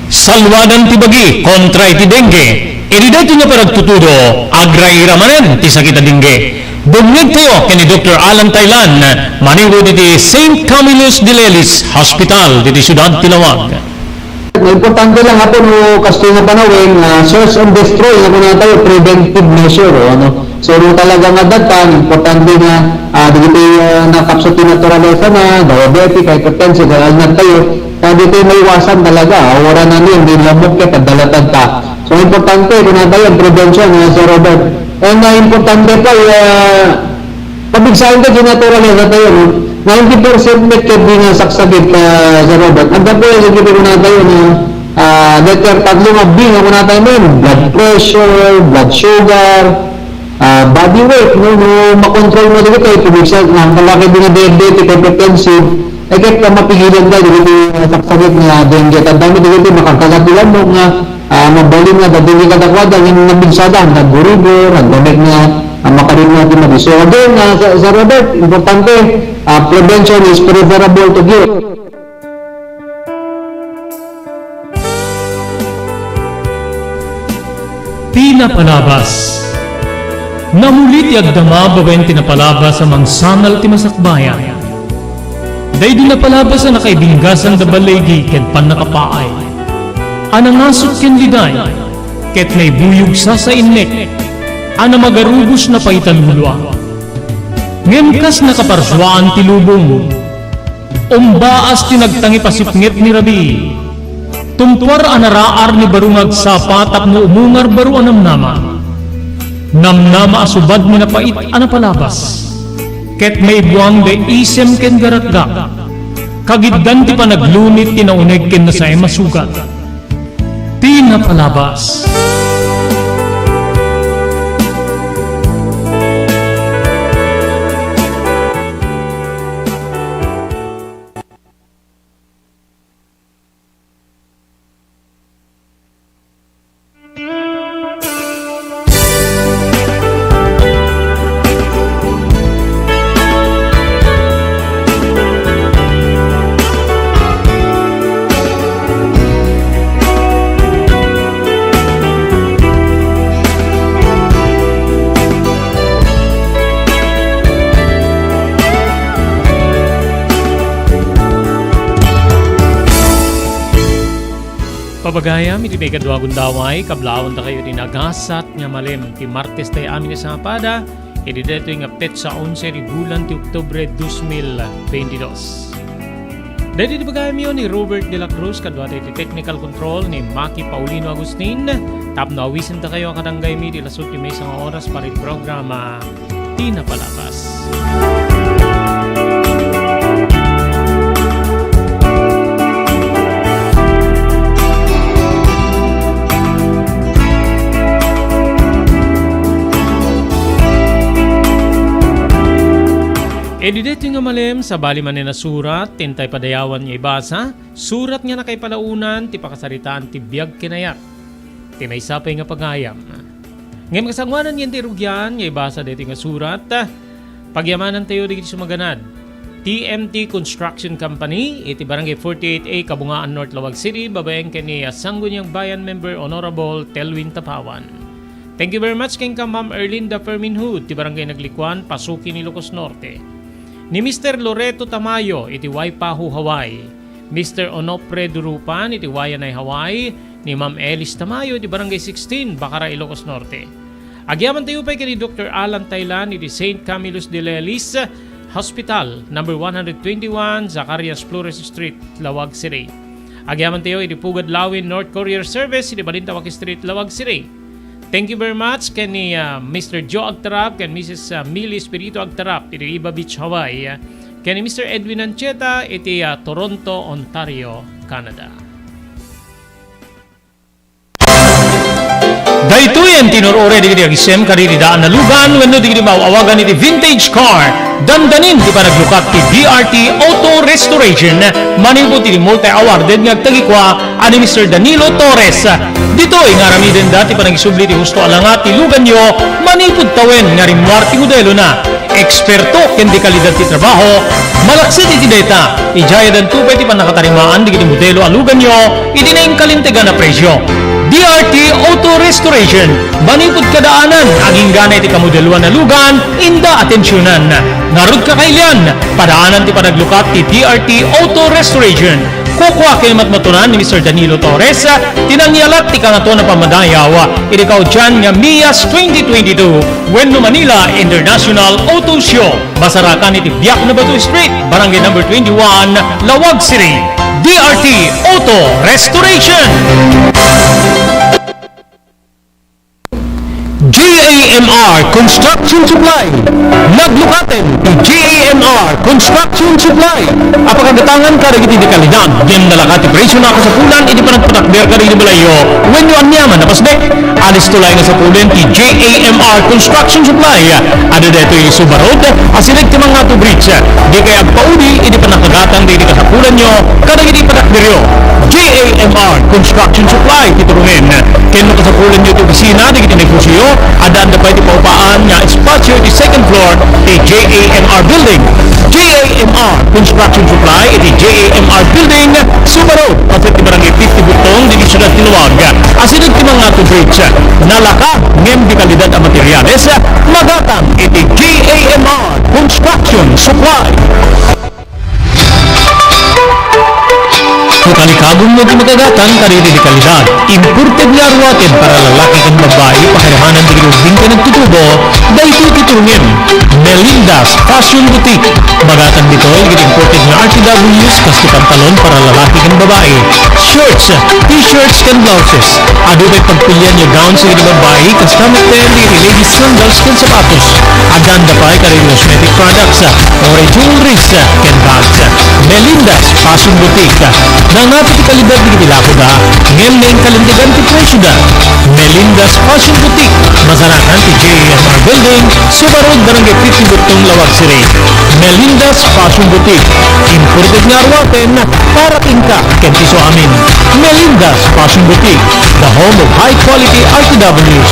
Salwadan ti bagi kontra iti dengue. Iti daytoy nga panagtutudo, agraira manen ti sakit a dengue. Bumngegtayo ken ni Doktor Alan Taylan, manipud iti Saint Camillus de Lelis Hospital, ditoy siudad ti Laoag. Importante lang, Apo, no, kastoy nga panawen, ah, search and destroy nga kunatayo, preventive measure, o, ano. So, no talaga nga dattan, importante nga, ah, dagiti, ah, nakapsut ti naturalesa na, diabetic, hypertensive, kaya ingat tayo, Kadi tayo maiwasan talaga, ah, wala na niya, may lamok ka, padalatag ka. So, importante, kung ano tayo, ang prevention, ah, Sir Robert. And, ah, importante pa, ah, pabigsahan ka, natural, eh, na tayo, no? Ninety percent met ka di nga saksakit, ah, Sir Robert. Ang tapo, eh, sige, kung ano tayo, no? Ah, letter tatlo nga B, nga kung ano tayo, no? Blood pressure, blood sugar, ah, body weight, no? No, makontrol mo dito, eh, pabigsahan, ang kalaki din na diabetic, hypertensive, Ket ta mapigilan da dagiti, ah, saksakit nga dengue. Tandaan mo dagiti makagkagat ti lamok nga, ah, mabalin nga dengue kadakuada, nga nabigsada, naguribor, nagdamag nga, ah, makarim nga ti madi. So again, ah, Sir, Sir Robert, importante, ah, prevention is preferable to cure. Ti napalabas. Namuli ti agdama babaen ti napalabas a mangsangal ti masakbayan. Daydi napalabas a nakaibinggasan da baligi ken pannakapaay. A nangasut ken liday, ket naibuyog sasainnek, a namagarubos napaitan lulua. Ngem kas nakaparsuaan ti lubong, Umbaas ti nagtangip a sipnget ni rabii. Tumtuar a naraar ni baro nga agsapa tapno umungar baro a namnama. Namnama a subad ni napait a napalabas. Ket maibuang da isem ken garakgak. Kagiddan ti panaglunit ti nauneg ken nasaem a sugat. Ti napalabas. Pagayam iti maikadua a gundaway, kablaawanta kayo ti nagasat nga malem ti Martes tayo amin a sapada, idi daytoy nga petsa onse ti bulan ti Oktubre dos mil veintidós. Daytoy ti pagayamyo ni Robert de la Cruz, kadua tayo ti technical control ni Maki Paulino Agustin, tapno awisenta kayo a kadanggaymi ti lasut ti maysa nga oras para iti programa ti napalatas. Idi daytoy nga malem, sabali manen a surat, ti intay padayawan nga ibasa, surat nga nakaipalaonan ti pakasaritaan ti biag ken ayat ti maysa pay nga pagayam. Ngem kasangoanan iti rugian nga ibasa daytoy nga surat, pagyamanantayo dagiti sumaganad. T M T Construction Company iti Barangay forty-eight A, Kabungaan North, Laoag City, babaen ken ni, ah, Sangguniang Bayan member Honorable Telwin Tapawan. Thank you very much kenka, Ma'am Erlinda Ferminhud, ti Barangay Naglikuan, Pasukin, Ilocos Norte. Ni Mister Loreto Tamayo iti Waipahu, Hawaii. Mister Onofre Durupan iti Waianae, Hawaii, ni Ma'am Elis Tamayo iti Barangay sixteen, Bacara, Ilocos Norte. Agyamantayo pay ken ni Doktor Alan Taylan iti Saint Camillus de Lelis Hospital, number one hundred twenty-one, Zacarias Flores Street, Laoag City. Agyamantayo iti Pugad Lawin North Courier Service iti Balintawak Street, Laoag City. Thank you very much ken ni, ah, Mister Joe Agtarap ken Missus, ah, Millie Espiritu Agtarap iti Riva Beach, Hawaii, ah, ken ni Mister Edwin Ancheta iti, ah, Toronto, Ontario, Canada. Daytoy ti inur-uray dagiti agisem kadagiti daan a lugan wenno dagiti maaw-awagan iti vintage car. Dandanin ti panaglukat ti D R T Auto Restoration manipud iti multi-awarded nga agtagikua a ni Mister Danilo Torres. Ditoy nga aramidenda ti panagisubli ti husto a langa ti luganyo manipud tawen nga rimmuar ti modelona. Eksperto ken de kalidad ti trabaho, malaksid iti dayta, idiay addanto pay ti pannakatarimaan dagiti modelo a luganyo iti nainkalintegan a presio. D R T Auto Restoration, manipud kadaanan, aginggana iti kamodeloan a lugan, inda atensionan. Ngarud, kakailian, padaanan ti panaglukat ti D R T Auto Restoration. Kukua ken matmatunan ni Mister Danilo Torres ti nangyalat ti Kangatoan a Pammadayaw iti kaudian nga MIAS twenty twenty-two wenno Manila International Auto Show. Masarakan iti Biak na Bato Street, Barangay Number twenty-one, Laoag City. D R T Auto Restoration. J A M R Construction Supply. Naglukaten ti J A M R Construction Supply a pakagatangan kadagiti de kalidad ngem nalaka ti presio a kasapulan iti panagpatakder kadagiti balayyo wenno aniaman a pasdek. Alisto laeng a sapulen ti J A M R Construction Supply. Adda daytoy iti Suba Road, asideg ti Mangatu Bridge. Dikay agpauli iti pannakagatang dagiti kasapulanyo kadagiti patakderyo. J A M R Construction Supply ti turungen. Ken no kasapulanyo ti opisina dagiti negosioyo, addaanda pay ti paupaan nga espasio iti second floor ti J A M R Building. J A M R Construction Supply iti J A M R Building, Suba Road, paset ti Barangay fifty Butong, ditoy siudad ti Laoag. Asideg ti Mangatu Bridge. Nalaka ngem de kalidad a materiales, magatang iti J A M R Construction Supply. No kalikagummo ti makagatang kadagiti de kalidad, imported nga aruaten para lalaki ken babbai, pakailanganan dagiti ubbing ken agtutubo, daytoy ti turungem. Melinda's Fashion Boutique. Magatang ditoy dagiti imported nga R T Ws, kas ti pantalon para lalaki ken babai, shorts, t-shirts ken blouses. Adu pay pagpilian nga gowns dagiti babbai, kasta met dagiti ladies sandals ken sapatos. Addaanda pay kadagiti cosmetic products, or jewelries, ken bags. Melinda's Fashion Boutique. Nangngati ti kalidad dagiti lakoda, ngem nainkalintegan ti presioda. Melinda's Fashion Boutique. Masarakan ti J A M R Building, Suba Road, Barangay fifty Butong, Laoag City. Melinda's Fashion Boutique. Imported nga aruaten para kenka ken ti isuamin. Melinda's Fashion Boutique, the home of high quality R T Ws.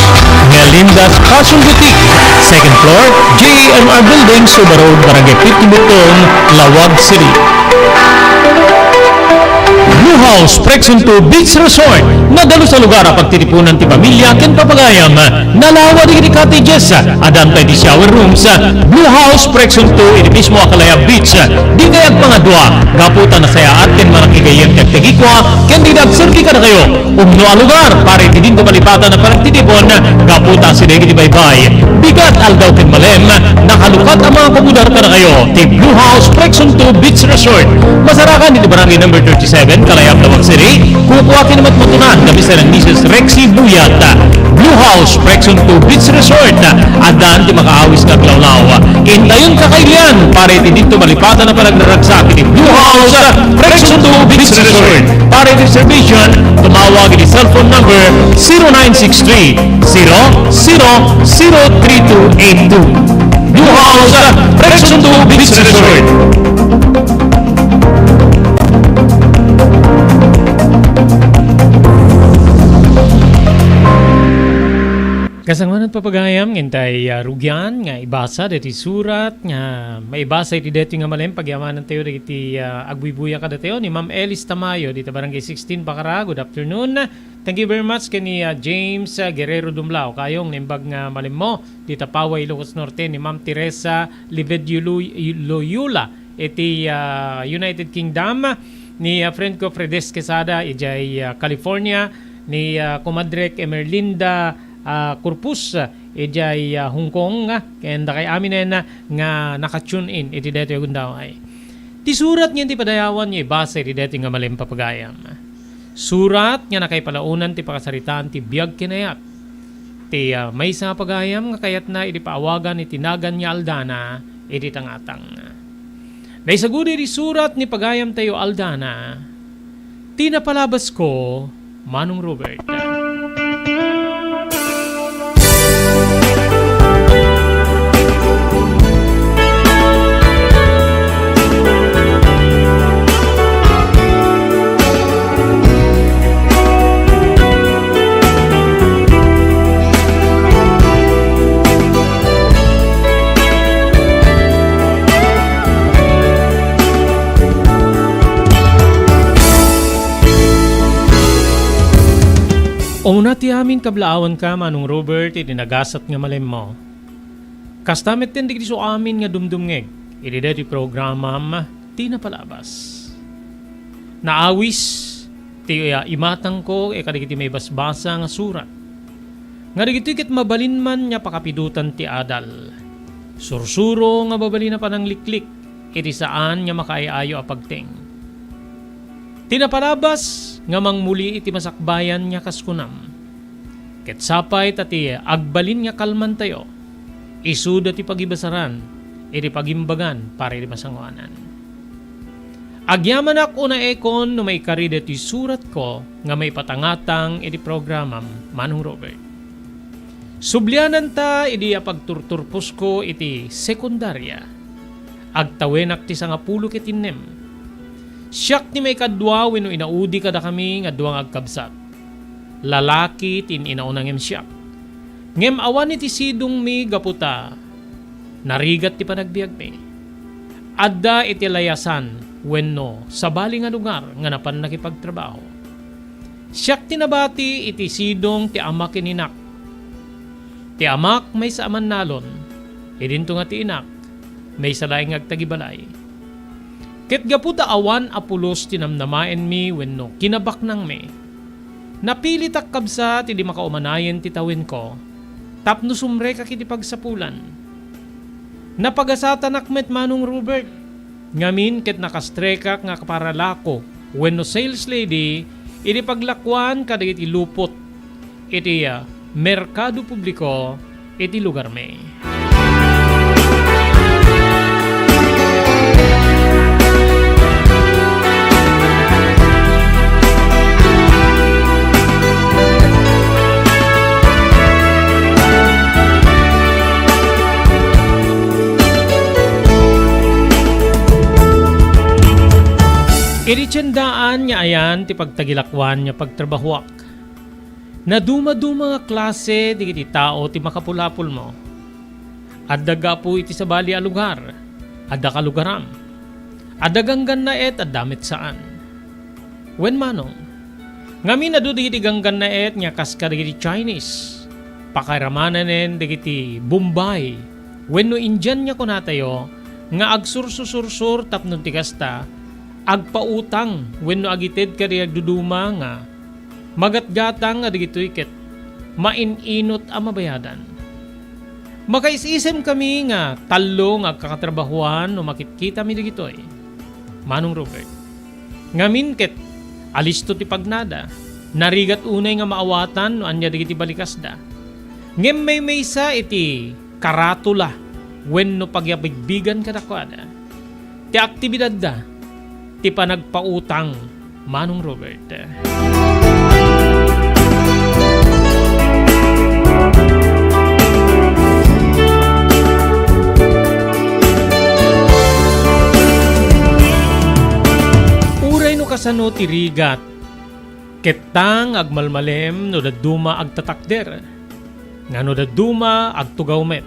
Melinda's Fashion Boutique, second floor, J A M R Building, Suba Road, Barangay fifty Butong, Laoag City. No House Presunto Beach Resort. Nadalus a lugar a pagtitipunan ti pamilia ken papagayam. Nalawa dagiti cottages. Adda pay ti shower rooms. Blue House Presunto iti mismo a Calaya Beach. Dikay agpangadua gapu ta nasayaat ken manakigayyem ti agtagikua ken dida agserbi kadakayo. Umno a lugar para iti dinto malipatan a panagtitipon gapu ta asideg iti baybay. Bigat, aldaw ken malem, nakalukat a mga komodar kadakayo ti Blue House Presunto Beach Resort. Masarakan iti Barangay Number thirty-seven, Kalayab, Laoag City. Kukuaten met matunaan da Mister and Missus Rexy Buyat. Blue House Presunto Beach Resort. Addan ti makaawis nga aglawlaw. Intayon kakailian para iti dinto malipatan a panagnaragsak iti Blue House Presunto Beach Resort. Para iti reservation, tumawag iti cellphone number zero nine six three, zero zero zero three two eight two. Blue House Presunto Beach Resort. Kasangwanan, papagayam, intay, ah, rugian nga ibasa deti surat nga maibasa iti deti nga malem. Pagyamanantayo dagiti, ah, agbuybuya kadatayo ni Ma'am Elis Tamayo dita Barangay sixteen, Bacara. Good afternoon. Thank you very much ken ni, ah, James, ah, Guerrero Dumlao. Kayong naimbag nga malemmo dita Paway, Ilocos Norte, ni Ma'am Teresa Livedio Loy-, Loyola iti, ah, United Kingdom, ni, ah, friend ko Fredes Quesada idiay, ah, California, ni, ah, Kumadrek Emerlinda, ah, Corpus, ah, idiay, ah, Hong Kong, ah, ken dakay aminen, ah, nga naka-tune in iti daytoy gundaway. Ti surat nga iti padayawan nga ibasa iti daytoy nga malem, papagayam. Surat nga nakaipalaonan ti pakasaritaan ti biag ken ayat. Ti, ah, maysa nga pagayam nga kayatna idi paawagan iti nagan nga aldana iti tangatang. Naisagudi iti surat ni pagayamtayo aldana, Ti napalabasko, Manong Robert. Umuna ti amin kablaawanka, Manong Robert, iti nagasat nga malemmo. Kasta metten dagiti isu amin nga dumdumngeg iti daytoy programam ti napalabas. Naawis ti, ah, imatangko kadagiti maibasbasa nga surat. Nga dagitoy ket mabalin man nga pakapidotan ti adal. Sursuro nga mabalin a panangliklik iti saan nga makaay-ayo a pagteng. Ti napalabas nga mangmuli iti masakbayan nga kas kunam. Ket sapay ta ti agbalin nga kalmantayo, isuda ti pagibasaran iti pagimbagan para iti masangoanan. Agyamanak unaekon no maikari daytoy suratko nga maipatangatang iti programam, Manong Robert. Subliananta idi apagturturposko iti sekundaria. Agtawenak ti sangapulo ket innem. Siak ti maikadua wenno inaudi kadakami nga dua nga agkabsat. Lalaki ti in-inauna ngem siak. Ngem awan iti sidongmi gapu ta narigat ti panagbiagmi. Adda iti layasan wenno sabali nga lugar nga napan nakipagtrabaho. Siak ti nabati iti sidong ti ama ken inak. Ti amak maysa a mannalon, idinto nga ti inak maysa laeng nga agtagibalay. Ket gapu ta awan a pulos ti namnamaenmi wenno kinabaknangmi, napilitak kabsat idi makaumanayen ti tawenko tapno sumrekak iti pagsapulan. Napagasatanak met, Manong Robert, ngamin ket nakastrekak nga paralako wenno sales lady iti paglakuan kadagiti lupot iti, ah, merkado publiko iti lugarmi. Idi tiendaan nga ayan ti pagtagilakuan nga pagtrabahoak, nadumaduma nga klase dagiti tao ti makapulapulmo. Adda gapu iti sabali a lugar, adda kalugaram. Adda ganggannaet, adda met saan. Wen manong, ngamin adu dagiti ganggannaet nga kas kadagiti Chinese, pakairamanen dagiti Bombay wenno Indian nga kunatayo nga agsursusursur tapno ti kasta, agpautang wenno agited kadagiti agduduma nga magatgatang nga dagitoy ket main-inut a mabayadan. Makaisisemkami nga tallo nga agkakatrabahoan no makitkitami dagitoy, Manong Robert. Ngamin ket alisto ti pagnada, narigat unay nga maawatan no ania dagiti balikasda. Ngem maymaysa iti karatula wenno pagyabigbigan kadakuada ti aktibidadda ti panagpautang, Manong Robert. Uray no kasano ti rigat, ketta nga agmalmalem no dadduma agtatakder, nga no dadduma agtugaw met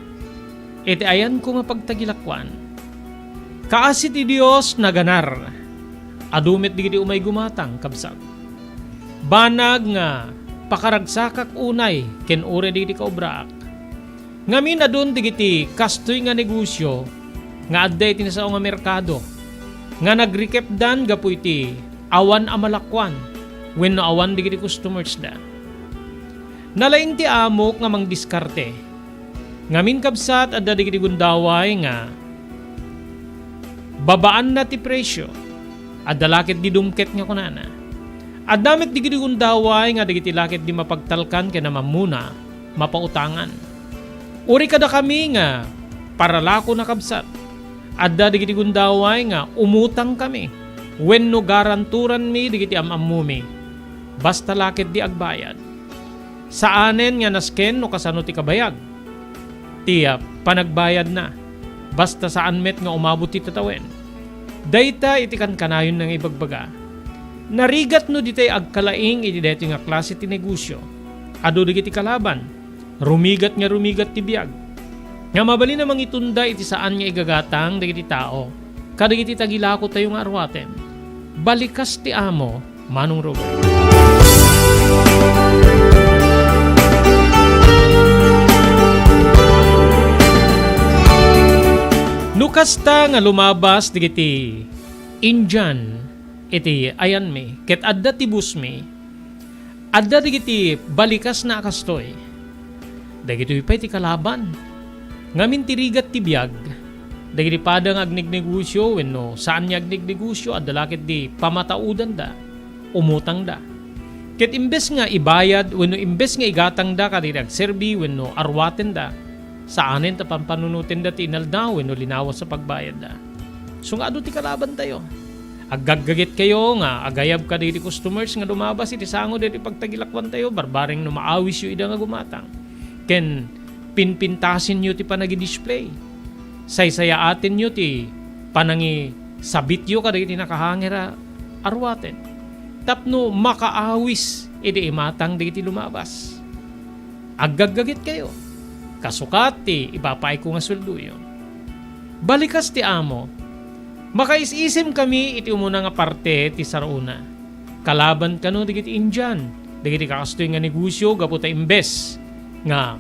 iti ayanko nga pagtagilakuan. Kaasi ti Dios naganar, adu met dagiti umay gumatang, kabsat. Banag nga pakaragsakak unay ken uray dagiti kaobraak. Ngamin adun dagiti kastoy nga negosio nga adda iti nasao nga merkado nga nagrikepdan gapu iti awan a malakuan wenno awan dagiti customersda. Nalaing ti amok nga mangdiskarte. Ngamin, kabsat, adda dagiti gundaway nga babaanna ti presio. Adda la ket di dumket nga kunana. Adda met dagiti gundaway nga dagiti la ket di mapagtalkan ken a mammuna, mapautangan. Uray kadakami nga paralakon a kabsat, adda dagiti gundaway nga umutangkami wenno garanturanmi dagiti am-ammumi, basta la ket di agbayad. Saanen nga nasken no kasano ti kabayag ti, ah, panagbayadna, basta saan met nga umabot ti tatawen. Dayta iti kankanayon nga ibagbaga. Narigat no ditay agkalaing iti daytoy nga klase ti negosio. Adu dagiti kalaban, rumigat nga rumigat ti biag, nga mabalin a mangitunda iti saan nga igagatang dagiti tao kadagiti tagilakotayo nga arwaten. Balikas ti amo, Manong Robert. No kasta nga lumabas dagiti Indian iti ayanmi, ket adda ti busmi, adda dagiti balikasna a kastoy. Dagitoy pay ti kalaban. Ngamin ti rigat ti biag, dagiti pada nga agnegnegosio wenno saan nga agnegnegosio, adda la ket di pamataudanda, umutangda. Ket imbes nga ibayad wenno imbes nga igatangda kadagiti agserbi wenno arwatenda, saanen ta pampanunotenda ti inaldaw wenno linawas a pagbayadda. Isu nga adu ti kalabantayo. Aggaggagetkayo nga agayab kadagiti customers nga lumabas iti sango daytoy pagtagilakuantayo, barbareng no maawisyo ida nga gumatang. Ken pinpintasenyo ti panagidisplay. Saysayaatenyo ti panangisabityo kadagiti nakahanger a arwaten tapno makaawis idi imatang dagiti lumabas. Aggaggagetkayo, kasukat ti ipapaayko nga sueldoyo. Balikas ti amo, makaisisemkami iti umuna nga parte ti sarona. Kalaban kano dagiti Indian, dagiti kakastoy nga negosio gapu ta imbes nga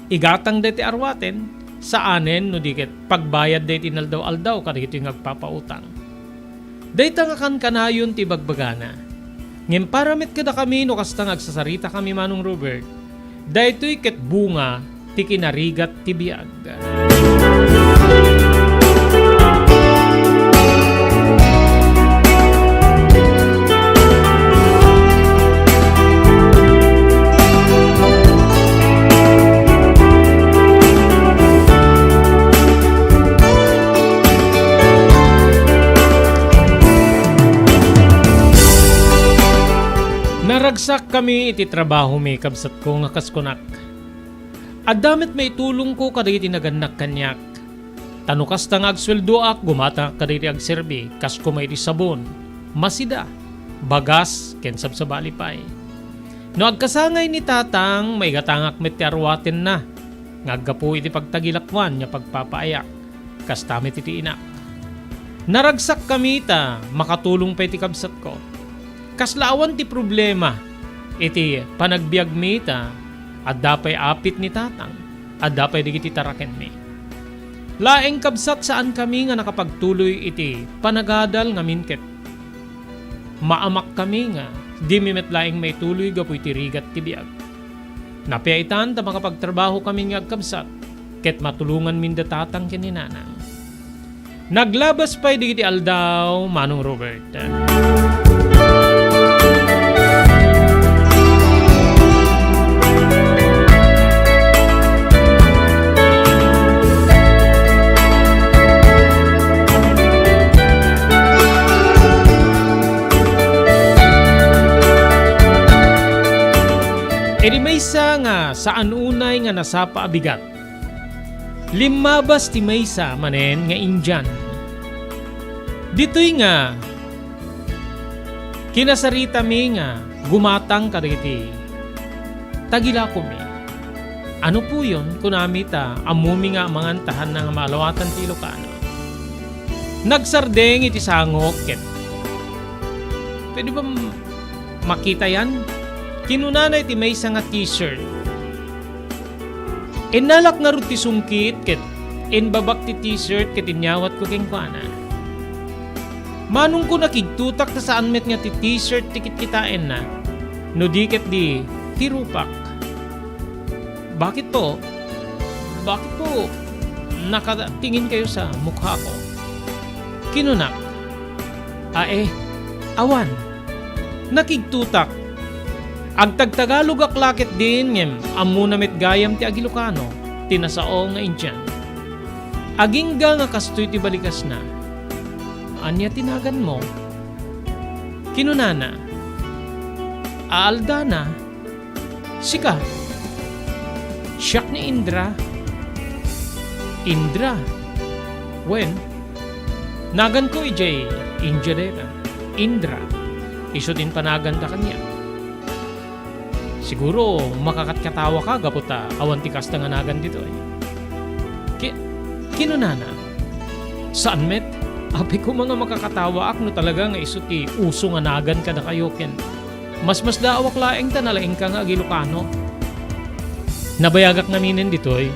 igatangda ti arwaten, saanen no di ket pagbayadda iti inaldaw-aldaw kadagitoy nga agpapautang. Dayta nga kankanayon ti ibagbagana. Ngem para met kadakami no kasta nga agsasaritakami, Manong Robert, daytoy ket bunga ti kinarigat ti biag. Naragsakkami iti trabahomi, kabsatko nga kas kunak. Adda met maitulongko kadagiti nagannak kaniak. Ta no kasta nga agsueldoak, gumatangak kadagiti agserbi, kas koma iti sabon, masida, bagas, ken sabsabali pay. No agkasangay ni Tatang, maigatangak met ti arwatenna nga aggapu iti pagtagilakuan nga pagpapaayak. Kasta met iti inak. Naragsakkami ta makatulong pay ti kabsatko. Kasla awan ti problema iti panagbiagmi ta adda pay apit ni Tatang, adda pay dagiti tarakenmi. Laeng kabsat, saankami nga nakapagtuloy iti panagadal ngamin ket maamakkami nga dimi met laeng maituloy gapu iti rigat ti biag. Napiaitan ta makapagtrabahokami nga agkabsat ket matulonganmin da Tatang ken ni Nanang. Naglabas pay dagiti aldaw, Manong Robert. Idi maysa nga saan unay nga nasapa a bigat, limmabas ti maysa manen nga Indian. Ditoy nga kinasaritami nga gumatang kadagiti tagilakomi. "Ano puyon?" kunami, ta ammomi nga amangan ta haanna nga malawatan ti Ilocano. Nagsardeng iti sangok ket, "Pwede ba m-, makita yan?" kinunana iti maysa nga t-shirt. Innalak ngarud ti sungkit ket inbabak ti t-shirt ket inyawatko kenkuana. Manongko, nakigtotak ta saan met nga ti t-shirt ti kitkitaenna, no di ket di ti rupak. "Bakit po? Bakit po nakatingin kayo sa mukha ko?" kinunak. "Ae, awan." Nakigtotak. Agtagtagalogak la ketdin ngem ammona met gayam ti agilokano ti nasao nga Indian. Agingga nga kastoy ti balikasna, "Ania ti naganmo?" kinunana. "Aaldana." "Sika?" "Siak ni Indra." "Indra? Wen, naganko idiay India dayta. Indra, isu ti impanaganta kaniak. Siguro makakatkatawaka gapu ta awan ti kasta nga nagan ditoy." Ki-, kinunana, "Saan met? Apay koma nga makakatawaak no talaga nga isu ti uso nga nagan kadakayo ken masmasdaawak laeng ta nalaingka nga agilokano." Nabayagak ngaminen ditoy.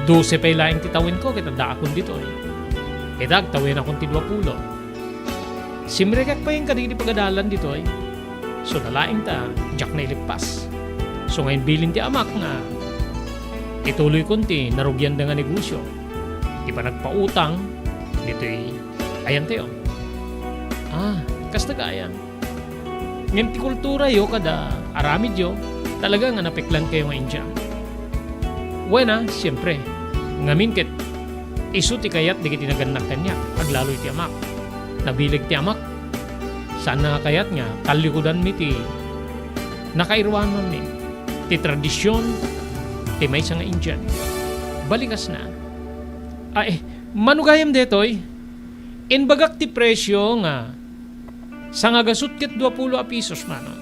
Dose pay laeng ti tawenko ket addaakon ditoy. Ita, agtawenakon ti duapulo. Simrekak pay kadagiti pagadalan ditoy. Suna laeng ta diak naileppas. Isu nga imbilin ti amak nga ituloykon ti narugianda nga negosio. Ti panagpautang ditoy ayantayo. Ah, kasta gayam. Ngem ti kulturayo kada aramidyo, talaga nga napeklankayo nga Indian. Wen a, siempre. Ngamin ket isu ti kayat dagiti nagannak kaniak, aglalo iti amak. Nabileg ti amak. Saanna nga kayat nga tallikudanmi ti nakairuananmi, ti tradision ti maysa nga Indian. Balikasna. Ay, mano gayam detoy? Imbagak ti presio nga sangagasut ket duapulo a pisos, manong.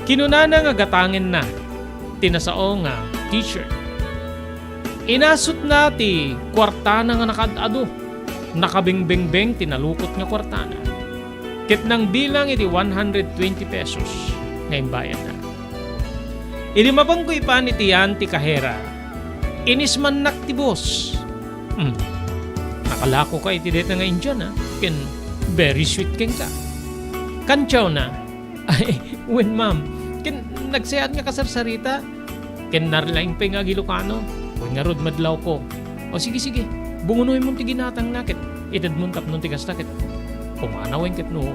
Kinunana nga gatangenna ti nasao nga t-shirt. Inasutna ti kuartana nga nakaad-adu. Nakabengbengbeng ti nalukot nga kuartana. Ket nangbilang iti one hundred twenty pesos nga imbayadna. Idi mapanko ipan iti yan ti kahera, inismannak ti boss. Hmm. Nakalakoka iti dayta nga Indian, a? Ken very sweet kenka. Kantiawna. Ay, wen, ma'am. Ken nagsayaat nga kasarsarita. Ken narlaing pay nga agilokano. Wen ngarud, madlawko. O sige, sige. Bungonoymon ti ginatangna ket itedmon tapno ti kasta ket pumanawen ket no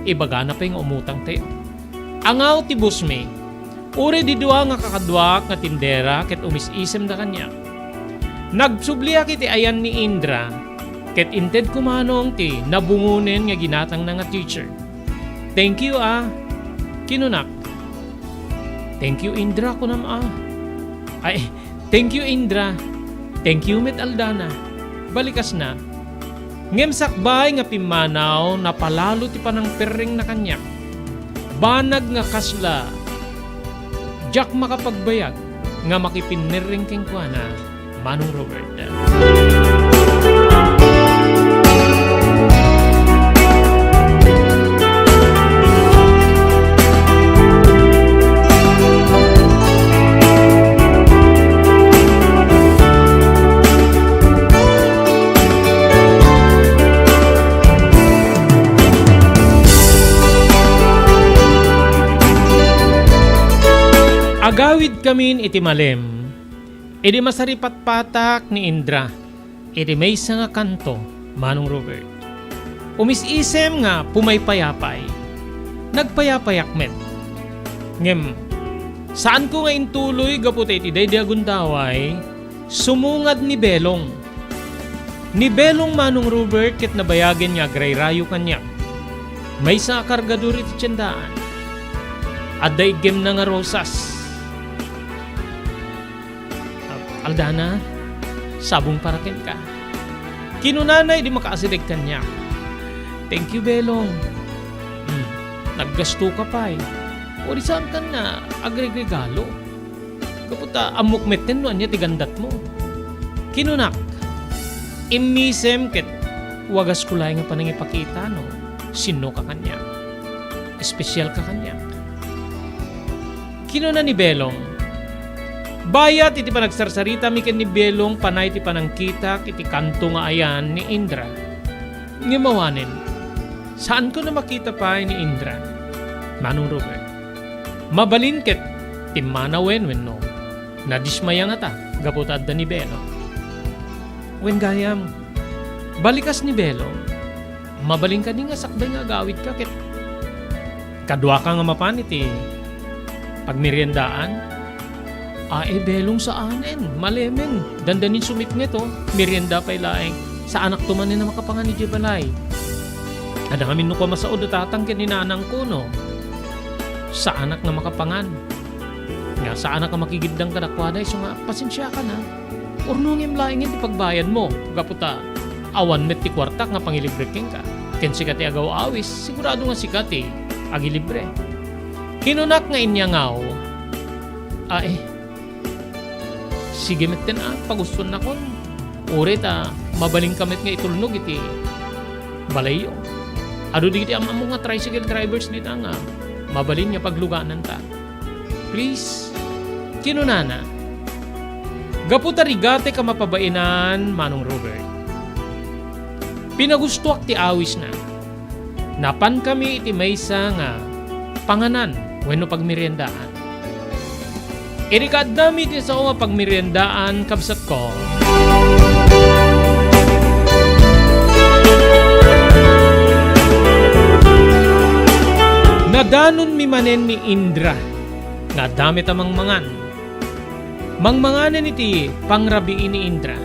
ibagana pay nga umutang tayo. Angaw ti boss mi. Uray di dua nga kakaduak nga tindera ket umis-isemda kaniak. Nagsubliak iti ayan ni Indra ket intedko manong ti nabungonen nga ginatangna nga t-shirt. "Thank you, a," kinunak. "Thank you, Indra," kunam a. Ay, "Thank you, Indra. Thank you met, Aldana." Balikasna. Ngem sakbay nga pimmanaw, napalalo ti panangperrengna kaniak. Banag nga kasla diak makapagbayag nga makipinnerreng kenkuana, Manong Robert. Agawidkamin iti malem, idi masaripatpatak ni Indra iti maysa nga kanto, Manong Robert. Umis-isem nga pumaypayapay. Nagpayapayak met. Ngem, saanko nga intuloy gapu ta iti daydi a gundaway, sumungad ni Belong. Ni Belong, Manong Robert, ket nabayagen nga agrayrayo kaniak. Maysa a kargador iti tiendaan. Adda iggemna nga rosas. Aldana, sabong para kenka. Kinunana idi makaasideg kaniak. Thank you, Belong. Hmm, naggasto ka pay. O di saan ka nga agregregalo? Gapu ta ammok metten no ania ti gandatmo. Kinunak, immisem ket wagasko laeng nga panangipakita no sinno ka kaniak. Espesial ka kaniak. Kinuna ni Belong, bayat iti panagsarsaritami ken ni Belong panay ti panangkitak iti kanto nga ayan ni Indra. Ngem awanen, saanko a makita pay ni Indra, Manong Robert. Mabalin ket timmanawen wenno nadismaya ngata gapu ta adda ni Belong. Wen gayam, balikas ni Belong, mabalin kadi nga sakbay nga agawidka ket kaduaka nga mapan iti pagmeriendaan? Ay, Belong, saanen. Malemen. Dandanin sumitnget, oh. Merienda pay laeng. Saanakto manen a makapangan idiay balay. Adda ngamin no kua masao da tatang ken ni nanangko, no? Saanak nga makapangan. Nga saanak nga makigiddang kadakuada, isu nga, pasensiakan, ha? Urnongem laengen ti pagbayadmo, gapu ta awan met ti kuartak nga pangilibrek kenka. Ken sika ti agaw-awis, sigurado nga sika ti agilibre. Kinunak nga inyangaw, Ay, sige metten a, pagusonnakon. Uray ta mabalinka met nga itulnog iti balayyo. Adu dagiti am-ammok nga tricycle drivers dita nga mabalin nga paglugananta. Please. Kinunana, gapu ta rigatek a mapabainan, Manong Robert, pinagustoak ti awisna. Napankami iti maysa nga panganan wenno pagmeriendaan. Idi kaaddami iti sao nga pagmeriendaan, kabsatko, nadanonmi manen ni Indra nga adda met a mangmangan. Mangmanganen iti pangrabii ni Indra.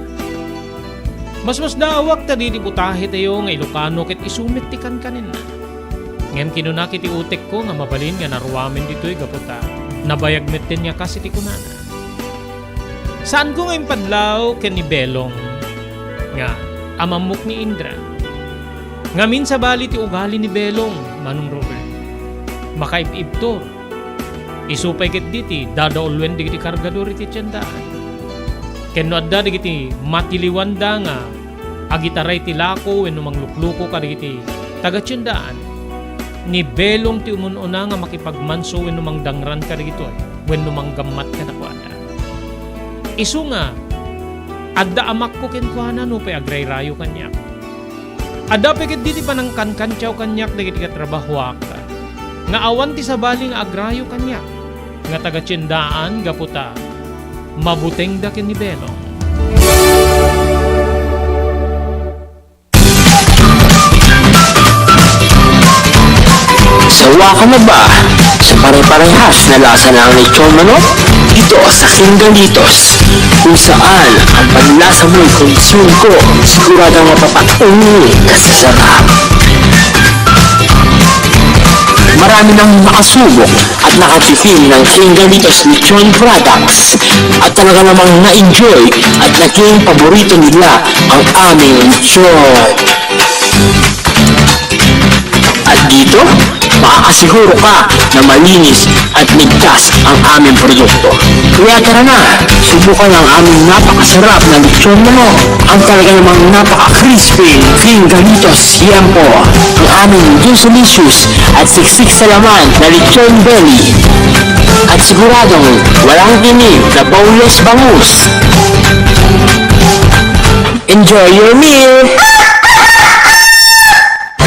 Masmasdaawak ta diti putahetayo nga Ilocano ket isu met ti kankanenna. Ngem kinuna iti utekko nga mabalin nga naruamen ditoy gapu ta nabayag metten nga kas iti kunana. Saanko nga impadlaw ken ni Belong nga amammok ni Indra. Ngamin sabali ti ugali ni Belong, Manong Robert. Makaib-ibtur. Isu pay ketdi ti dadaulwen dagiti kargador iti tiendaan. Ken no adda dagiti matiliwanda nga agitaray ti lako wenno manglukluko kadagiti taga-tiendaan, ni Belong ti umun-una nga makipagmanso wenno mangdangran kadagitoy wenno manggammat kadakuada. Isu nga, adda amakko kenkuana nupay agrayrayo kaniak. Adda pay ketdi ti panangkankantiaw kaniak dagiti katrabahoak nga awan ti sabali nga agrayo kaniak nga taga-tiendaan gapu ta mabutengda ken ni Belong. Sawa ka na ba sa pare-parehas na lasa ng lechon manok? Dito sa King Galitos, kung saan ang panlasa mo'y konsumko, siguradong mapapatunay ka sa sarap. Marami nang nakasubok at nakatikim ng King Galitos Lechon Products at talaga namang na-enjoy at naging paborito nila ang aming lechon. At dito, makakasiguro ka na malinis at ligtas ang aming produkto. Kaya tara na, subukan ang aming napakasarap na lechon manok, ang talaga namang napaka-crispy, King Galitos Tiempo, ang aming juicy-licious at siksik sa laman na lechon belly. At siguradong walang tinik na boneless bangus. Enjoy your meal!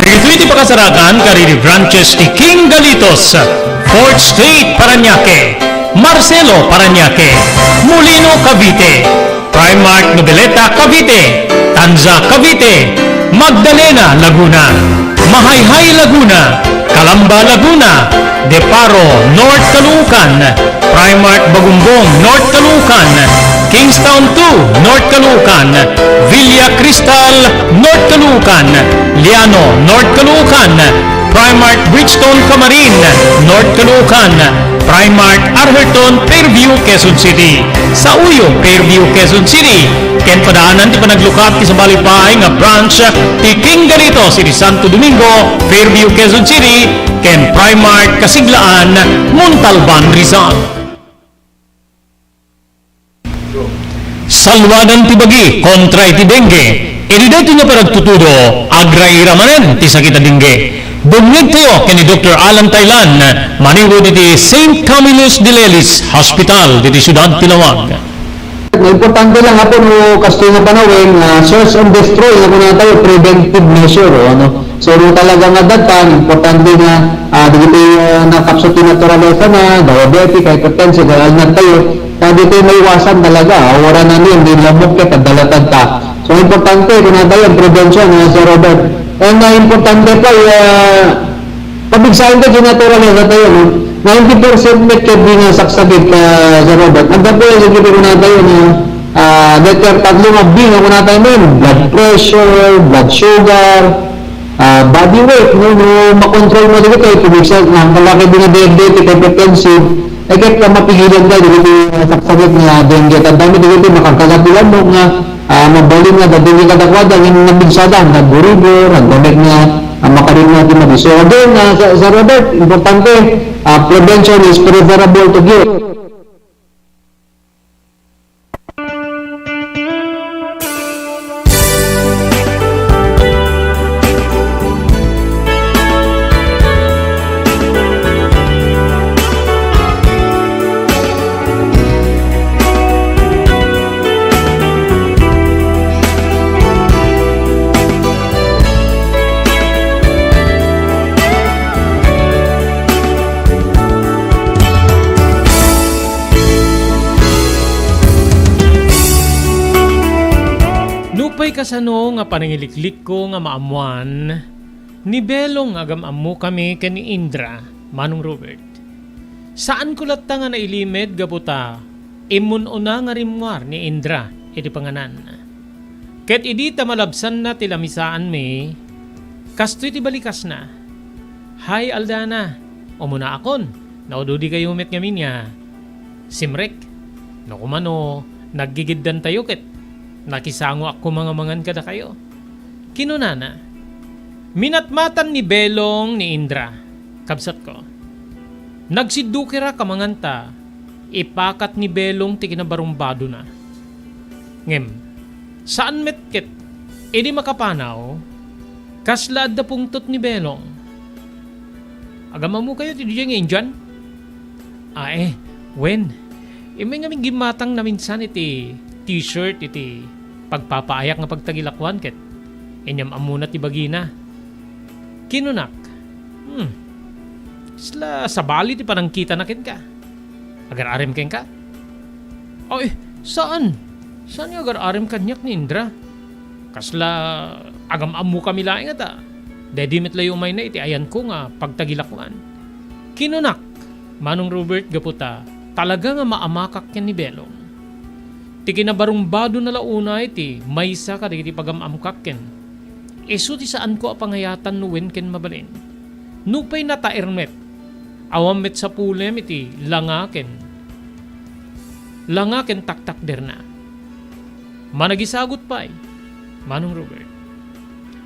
Dagitoy ti pakasarakan kadagiti branches ti King Galitos, Fourth Street, Parañaque. Marcelo Parañaque, Molino, Cavite, Primark Noveleta, Cavite, Tanza, Cavite, Magdalena, Laguna, Mahayhay, Laguna, Calamba, Laguna, Deparo, North Caloocan, Primark Bagumbong, North Caloocan, Kingstown two, North Caloocan, Villa Cristal, North Caloocan, Liano, North Caloocan, Primark Bridgestone, Camarin, North Caloocan, Primark Arherton, Fairview, Quezon City. Sa Uyo, Fairview, Quezon City. Ken padaanan ti panaglukat ti sabali pay nga branch ti King Galitos iti Santo Domingo, Fairview, Quezon City, ken Primark Kasiglaan, Montalban, Rizal. Saluanan ti bagi kontra iti dengue. Iti daytoy nga panagtutudo, agraira manen ti sakit a dengue. Dumngegtayo ken ni Doktor Alan Taylan, manipud iti Saint Camillus de Lelis Hospital, diti siudad ti Laoag. Importante lang, Apo, no, kastoy nga panawen, ah, search and destroy, nga kunatayo, preventive measure, o, ano. So, no, talaga nga datan, importante nga, ah, dagiti, ah, nakapsut ti naturalesa na, diabetic, hypertensive, kaya alnat tayo, ta ditoy maiwasan talaga, ah, wala na niyan, di lamok ket, adala ta. So, importante, kunatayo, ang prevention, ah, Sir Robert. And, ah, importante pa, ah, Pabigsaen ta, natural nga tayo, no? Ninety percent met ket di nga saksakit, ah, Sir Robert. Adda pay dagiti kunatayo nga, ah, letter tatlo nga B nga kunatayo men, blood pressure, blood sugar, ah, body weight, no? No makontrol mo dagitoy, pabigsaen, nga ang kalaki di nga diabetic, hypertensive, eh, ket ka mapigilan ka dagiti saksakit nga dengue. Tandaan mo dagiti makagkagat ti lamok nga Ah, mabalin nga adda dagiti kadakuada nga nabigsadan, naguribor, agdamag nga, ah, makarim nga ti madi. So again, ah, Sir, Sir Robert, importante, ah, prevention is preferable to cure. Nupay kasano nga panangiliklikko nga maammoan, ni Belong agam-ammokami ken ni Indra, Manong Robert. Saanko latta nga nailimed gapu ta immun-una nga rimmuar ni Indra iti panganan. Ket idi ta malabsanna ti lamisaanmi, kastoy ti balikasna. Hay aldana, umunaakon, naududikayo met ngamin nga simrek. No kumano, naggigiddantayo ket nakisangoak koma nga mangan kadakayo. Kinunana, minatmatan ni Belong ni Indra, kabsatko. Nagsiddukira ka mangan ta ipakat ni Belong ti kinabarumbadona. Ngem, saan met ket, idi makapanaw, kasla adda pungtot ni Belong. Agam-ammokayo ti diay nga Indian? Ah, eh, wen. Immay ngamin gimmatang naminsan iti t-shirt iti pagpapaayak nga pagtagilakoan ket inyam-ammona ti bagina. Kinunak, hmm, kasla sabali ti panangkitana kenka. Agar-arem kenka? Ay, saan? Saan nga agar-arem kaniak ni Indra? Kasla agam-ammokami laeng ngata. Daydi met layo umayna iti ayanko nga pagtagilakoan. Kinunak, Manong Robert, gapu ta talaga nga maamakak ken ni Belong. Ti kinabarumbadona la unay ti maysa kadagiti pagam-amkak ken isu ti saanko a pangayatan no wen ken mabalin. Nupay nataer met, awan met sapulem iti langa ken, langa ken taktakderna. Managisagut pay, Manong Robert.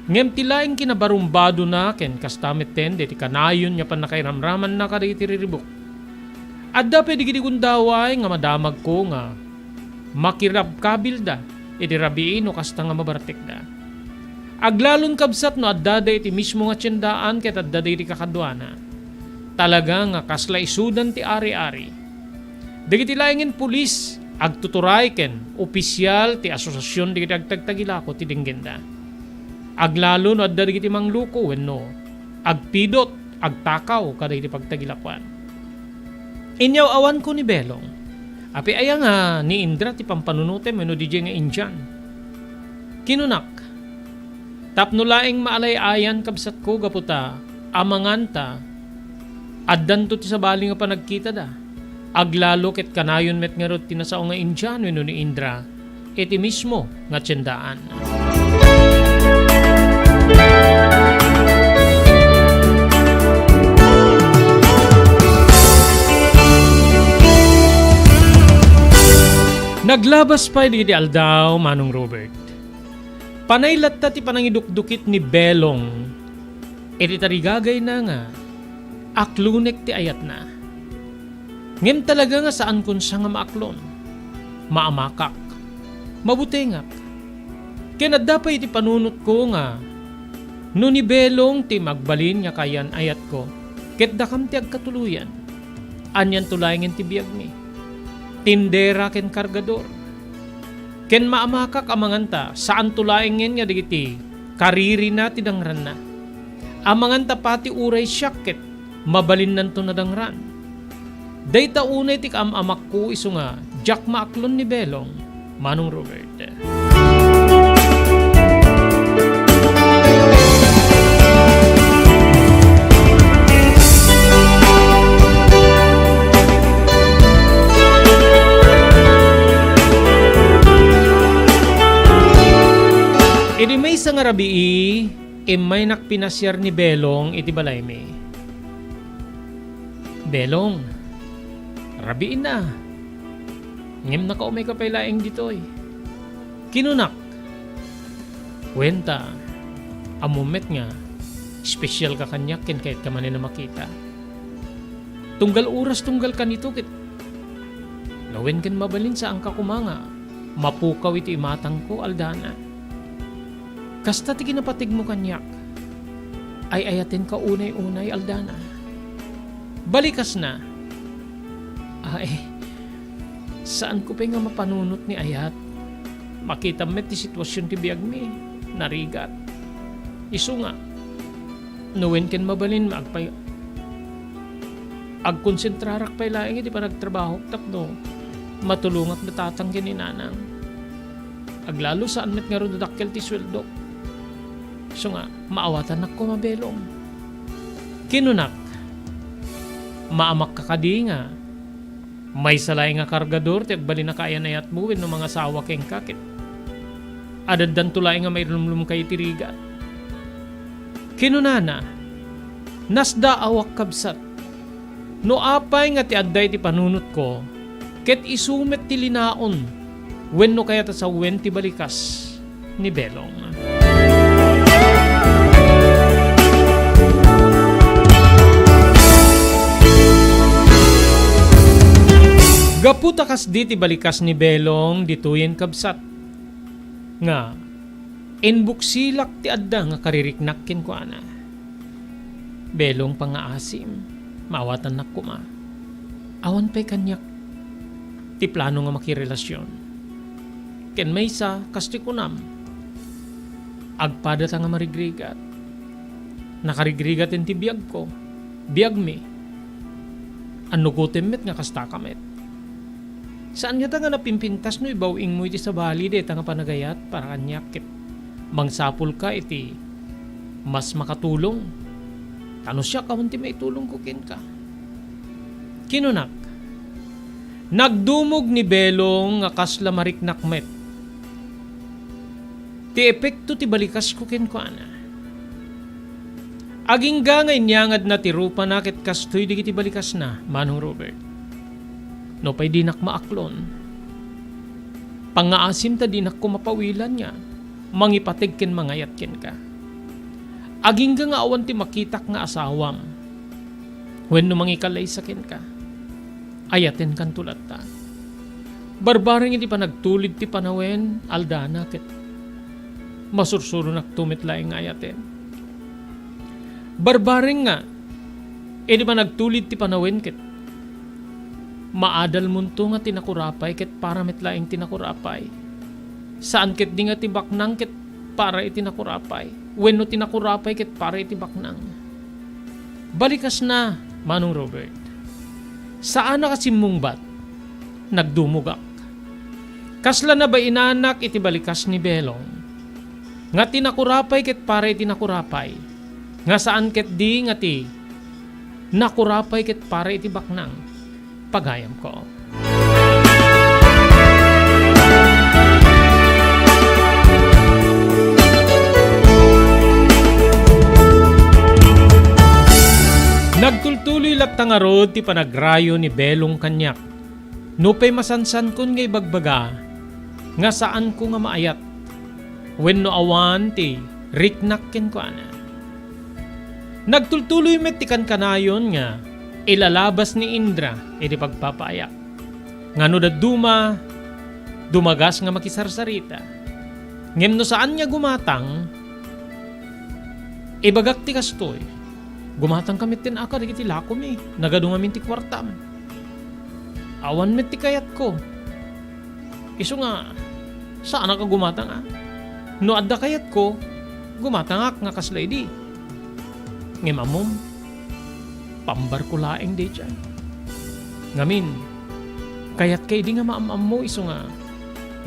Ngem ti laeng kinabarumbadona ken kasta metten daydi kanayon nga pannakairamramanna kadagiti riribuk. Adda pay dagiti gundaway nga madamagko nga makirabkabilda iti rabii no kasta nga mabartekda. Aglalon kabsat no addada iti mismo nga tiendaan ket addada iti kakaduana. Talaga nga kasla isudan ti ari-ari. Dagiti laengen pulis, agtuturay ken opisial ti asosasion dagiti agtagtagilako ti denggenda. Aglalo no adda dagiti mangluko wenno agpidot, agtakaw kadagiti pagtagilakoan. Inyaw-awanko ni Belong. Apay aya nga ni Indra ti pampanunotem wenno diay nga Indian? Kinunak, tapno laeng maalay-ayan, kabsatko, gapu ta amanganta, addanto ti sabali nga panagkitada. Aglalo ket kanayon met ngarud ti nasao nga Indian wenno ni Indra iti mismo nga tiendaan. Naglabas pay dagiti aldaw, Manong Robert. Panay latta ti panangidukdukit ni Belong iti tarigagayna nga aklonek ti ayatna. Ngem talaga nga saankon sa nga maaklon. Maamakak. Mabutengak. Ken adda pay iti panunotko nga no ni Belong ti magbalin nga kaayan-ayatko, ket dakam ti agkatuloyan, anianto laengen ti biagmi? Tindera ken kargador. Ken maamakak amanganta, saanto laengen nga dagiti karirina ti dangranna. Amanganta pati uray siak ket mabalinnanto nadangran. Dayta unay ti kaam-amakko isu nga diak maaklon ni Belong, Manong Robert. Idi maysa nga rabii, immaynak pinasiar ni Belong iti balaymi. "Belong, rabiina. Ngem nakaumayka pay laeng ditoy," kinunak. "Wen ta, ammom met nga espesialka kaniak ken kayatka manen a makita. Tunggal oras, tunggal kanito ket no wen ken mabalin, saanka koma nga mapukaw iti imatangko, aldana. Kasta ti kinapatigmo kaniak. Ay-ayatenka unay-unay, aldana. Balikasna. Ay, saanko pay nga mapanunot ni ayat. Makitam met ti situasion ti biagmi. Narigat. Isu nga, no wen ken mabalin, agpay-, agkonsentrarak pay laeng iti panagtrabahok tapno matulongak da tatang ken ni nanang. Aglalo, saan met ngarud a dakkel ti sueldok. Isu nga, maawatannak koma, Belong," kinunak. "Maamakka kadi nga maysa laeng a kargador ti agbalin a kaayan-ayatmo wenno mangasawa kenka ket adaddanto laeng a mairumrumkayo iti rigat?" Kinunana, "Nasdaawak, kabsat. No apay nga ti adda iti panunotko, ket isu met ti linaon wenno kayat a sawen ti balikas ni Belong." Gapu ta kasdi ti balikas ni Belong ditoyen, kabsat, nga imbuksilak ti adda nga kaririknak kenkuana. "Belong, pangngaasim, maawatannak koma. Awan pay kaniak ti plano nga makirelasion. Ken maysa, kastoy kunam, agpadata nga marigrigat. Nakarigrigaten ti biagko, biagmi. Annugotem met nga kastaka met. Saan ngata nga napimpintas no ibaw-ingmo iti sabali dayta nga panagayat para kaniak ket mangsapulka iti mas makatulong. Ta no siak, awan ti maitulongko kenka," kinunak. Nagdumog ni Belong nga kasla mariknak met ti epekto ti balikasko kenkuana. Agingga nga inyangadna ti rupana ket kastoy dagiti balikasna, Manong Robert. Nupay dinak maaklon, pangngaasim ta dinak koma pawilan nga mangipateg ken mangayat kenka. Agingga nga awan ti makitak nga asawam wenno mangikalaysa kenka. Ayatenkanto latta. Barbareng iti panagtulid ti panawen, aldana, ket masursuronakto met laeng nga ayaten. Barbareng nga iti panagtulid ti panawen ket maadalmonto nga ti nakurapay ket para met laeng ti nakurapay. Saan ketdi nga ti baknang ket para iti nakurapay, wenno ti nakurapay ket para iti baknang. Balikasna, Manong Robert. Saanak a simmungbat, nagdumogak. Kasla nabainanak iti balikas ni Belong, nga ti nakurapay ket para iti nakurapay, nga saan ketdi nga ti nakurapay ket para iti baknang, pagayamko. Nagtultuloy latta ngarud ti panagrayo ni Belong kaniak. Nupay masansankon nga ibagbaga nga saanko nga maayat wenno awan ti riknak kenkuana. Nagtultuloy met ti kankanayon nga ilalabas ni Indra iti pagpapaayak. Nga no dadduma, dumagas nga makisarsarita. Ngem no saan nga gumatang, ibagak ti kastoy, "Gumatangka metten a kadagiti lakomi, nagadu ngamin ti kuartam. Awan met ti kayatko. Isu nga, saanak a gumatang a. No adda kayatko, gumatangak nga kasla idi." Ngem ammom, pambarko laeng daydiay. Ngamin, kayatka idi nga maam-ammo isu nga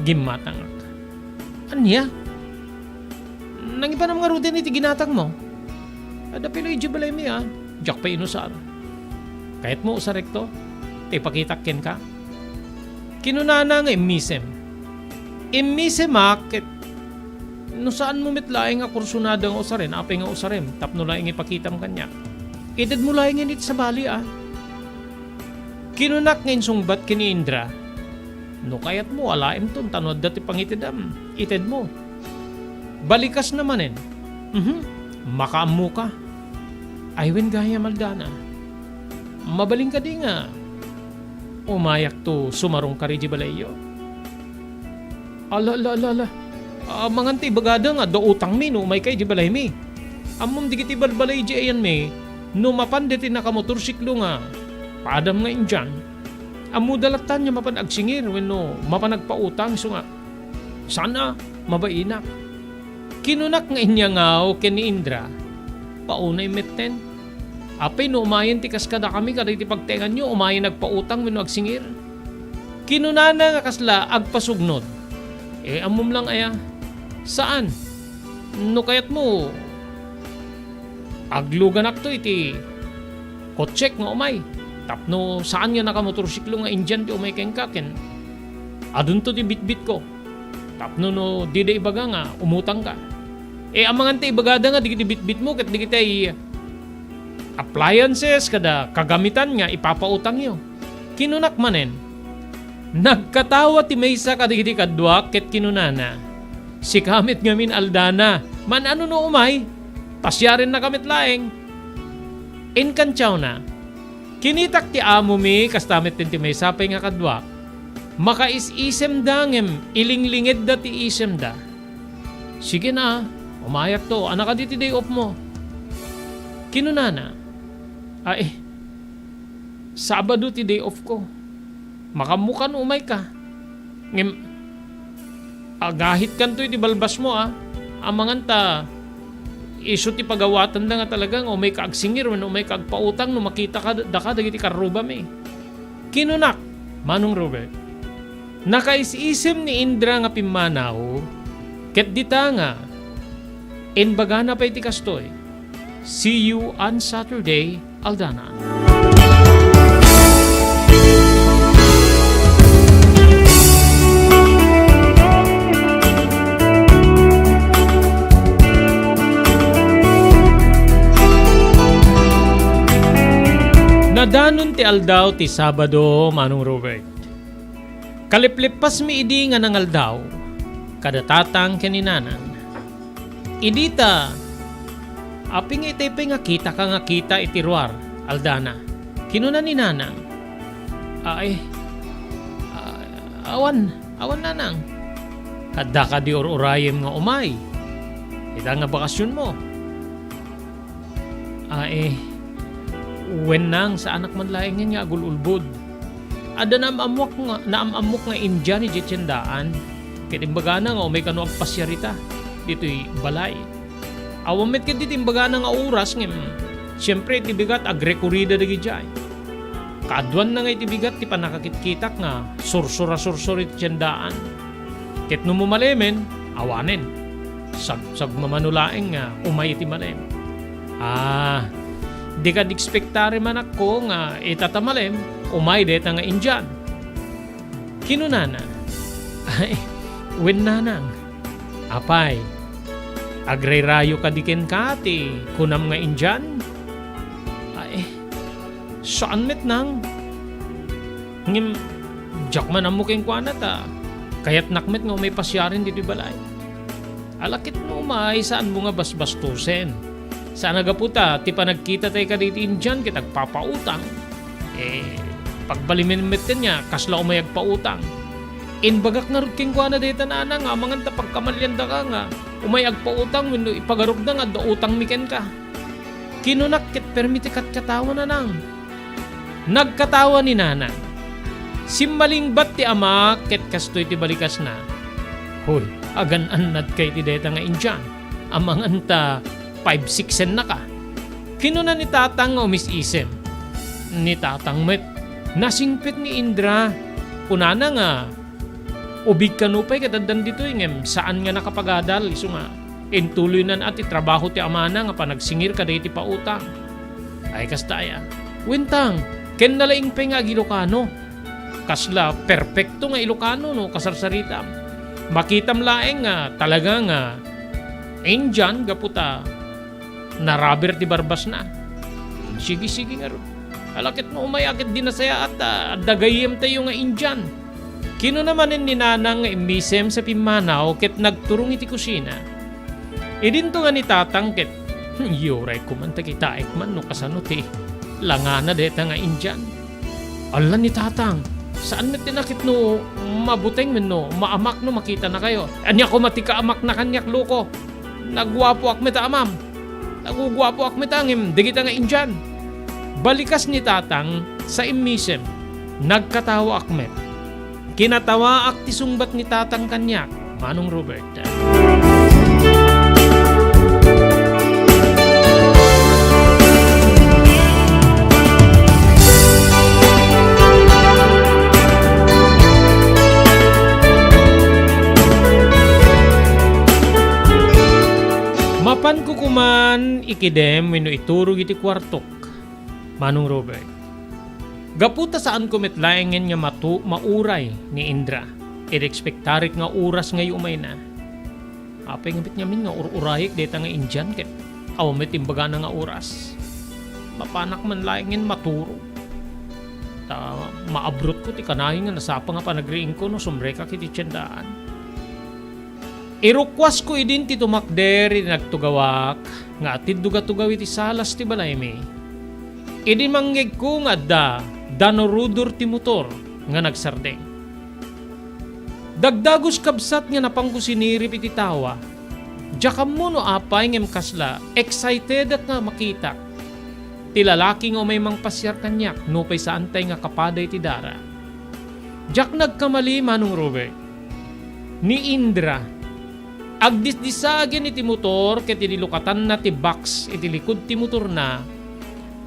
gimmatangak. Ania? Nangipanam ngaruden iti ginatangmo? Adda pay la idiay balaymi a, diak pay inusar. Kayatmo usarekto? Ta ipakitak kenka? Kinunana nga immisem. Immisemak ket no saanmo met laeng a kursonada nga usaren, apay nga usarem tapno laeng ipakitam kaniak? Itedmo laengen iti sabali a. Kinunak nga insungbat ken ni Indra, "No kayatmo, alaemton ta no adda ti pangitedam, itedmo." Balikasna manen, "Mhm, makaammoka. Ay wen gayam, Aldana. Mabalin kadi nga umayakto sumarungka idiay balayyo?" "Ala, ala, ala, ala. Amangan ta ibagada nga adda utangmi no umayka idiay balaymi. Ammom dagiti balbalay idiay ayanmi, no mapan dagiti nakamotorsiklo nga padam nga Indian, ammoda lattan nga mapan agsingir wenno mapan agpautang isu nga saan a mabainak." Kinunak nga inyangaw ken ni Indra, "Paunay metten. Apay no umayen ti kas kadakami kadagiti pagtaenganyo, umayen agpautang wenno agsingir?" Kinunana nga kasla agpasugnod, "Eh, ammom lang aya? Saan. No kayatmo, agluganakto iti kotsek nga umay. Tapno saan nga nakamotorsiklo nga Indian ti umay kenka ken adunto ti bitbitko. Tapno no dida ibaga nga umutangka. Eh, amangan ta ibagada nga dagiti bitbitmo ket dagiti appliances kada kagamitan nga ipapautangyo." Kinunak manen, "Nagkatawa ti maysa kadagiti kaduak ket kinunana, 'Sika met ngamin, Aldana, man-ano no umay? Pasiarennaka met laeng.'" Inkantiawna, "Kinitak ti amomi kasta met ti maysa pay nga kaduak. Makaisisemda ngem ilinglingedda ti isemda." "Sige na, umayakto. Anna kadi ti day off mo?" Kinunana, "Ay, Sabado ti day off ko. Makaammoka no umayka. Ngem, agahitkanto iti balbasmo, a. Amangan ta isu ti pagawatenda nga talaga nga umayka agsingir wenno umayka agpautang no makitaka daka dagiti karrubami." Kinunak, "Manong Robert, nakaisisem ni Indra nga pimmanaw, ket dita nga imbagana pay ti kastoy, 'See you on Saturday, Aldana.'" Nadanon ti aldaw ti Sabado, Manong Robert. Kaliplippasmi idi nga nangaldaw, kada tatang ken ni nanang. Idi ta, "Apay nga itay pay nga kitaka nga kita iti ruar, Aldana?" kinuna ni nanang. "Ay, a-, awan, awan, nanang. Adda kadi ur-urayem nga umay ita nga bakasionmo?" "Ay, wen nang, saanak man laengen nga agul-ulbod. Adda naam-ammoak nga, naam-ammok nga Indian idiay tiendaan. Ket imbagana nga umay kano agpasiar ita ditoy balay. Awan met ketdi ti imbagana nga oras ngem, siempre, iti bigat, agrekurida dagidiay." Kaaduanna nga iti bigat ti pannakakitkitak nga sursura-sursur iti tiendaan. Ket no mumalemen, awanen. Sag-, sagmamano laeng nga umay iti malem. Ah, dika ekspektari manakko nga ita ta malem, umay dayta nga Indian. Kinunana, "Ay, wen nanang, apay, agrayrayo kadi kenka ti kunam nga Indian?" "Ay, saan met nang. Ngem, diak man ammo kenkuana ta kayatnak met nga umay pasiaren ditoy balay." "Ala ket no umay, saanmo nga basbastosen. Saan a gapu ta ti panagkitatayo kadagiti Indian ket agpapautang. Eh, pagbalimen metten nga kasla umay agpautang. Imbagak ngarud kenkuana dayta nanang nga amangan ta pagkamaliandaka nga umay agpautang wenno ipagarupda nga adda utangmi kenka." Kinunak ket permi ti katkatawa, nanang. Nagkatawa ni nanang. Simmalingbat ti ama ket kastoy ti balikasna, "Hoy, agan-annadka iti dayta nga Indian. Amangan ta five sixen naka." Kinuna ni tatang nga umis-isem. Ni tatang met, nasingpet ni Indra. Kunana nga, "Ubig kano pay ket addan ditoy ngem saan nga nakapagadal, isu nga intuloynan a ti trabaho ti amana nga panagsingir kadagiti pautang." Ay, kasta aya. Wentang, ken nalaing pay nga agilokano. Kasla perpekto nga Ilokano no kasarsaritam. Makitam laeng nga talaga nga Indian gapu ta naraber ti barbasna. Sige, sige ngarud. Ala ket no umay a ket di nasayaat a adda gayyemtayo nga Indian. Kinuna manen ni nanang nga immisem sa pimmanaw ket nagturong iti kusina. Idinto nga ni tatang ket, "Hmm, iyurayko man ta kitaek man no kasano ti langana dayta nga Indian." Ala ni tatang, saan met ti nakit no mabuteng wenno maamak no makitanakayo. Ania koma ti kaamakna kaniak, loko? Naguapoak met a amam. Naguguapoak met a ngem dagita nga Indian. Balikas ni tatang sa immisem. Nagkatawaak met. Kinatawaak ti sungbat ni tatang kaniak, Manong Robert. Mapanko koman ikidem wenno iturog iti kuartok, Manong Robert. Gapu ta saanko met laengen nga matu-, mauray ni Indra. Inekspektarik nga oras nga umayna. Apay nga met ngamin nga ur-urayek dayta nga Indian ket awan met imbagana nga oras? Mapanak man laengen maturog. Ta maabrotko ti kanayon nga nasapa nga panagriingko no sumrekak iti tiendaan. Irukkuasko idin ti tumakder iti nagtugawak nga atiddugatugaw iti salas ti balaymi. Idi mangngegko nga adda danurudor ti motor nga nagsardeng. Dagdagus kabsat nga napanko sinirip iti tawa. Diak ammo no apay ngem kasla excitedek nga makitak ti lalaki nga umay mangpasiar kaniak nupay saantay nga kapaday ti dara. Diak nagkamali, Manong Robert. Ni Indra, agdisdisagen iti motor ket idi lukatanna ti box iti likud ti motorna,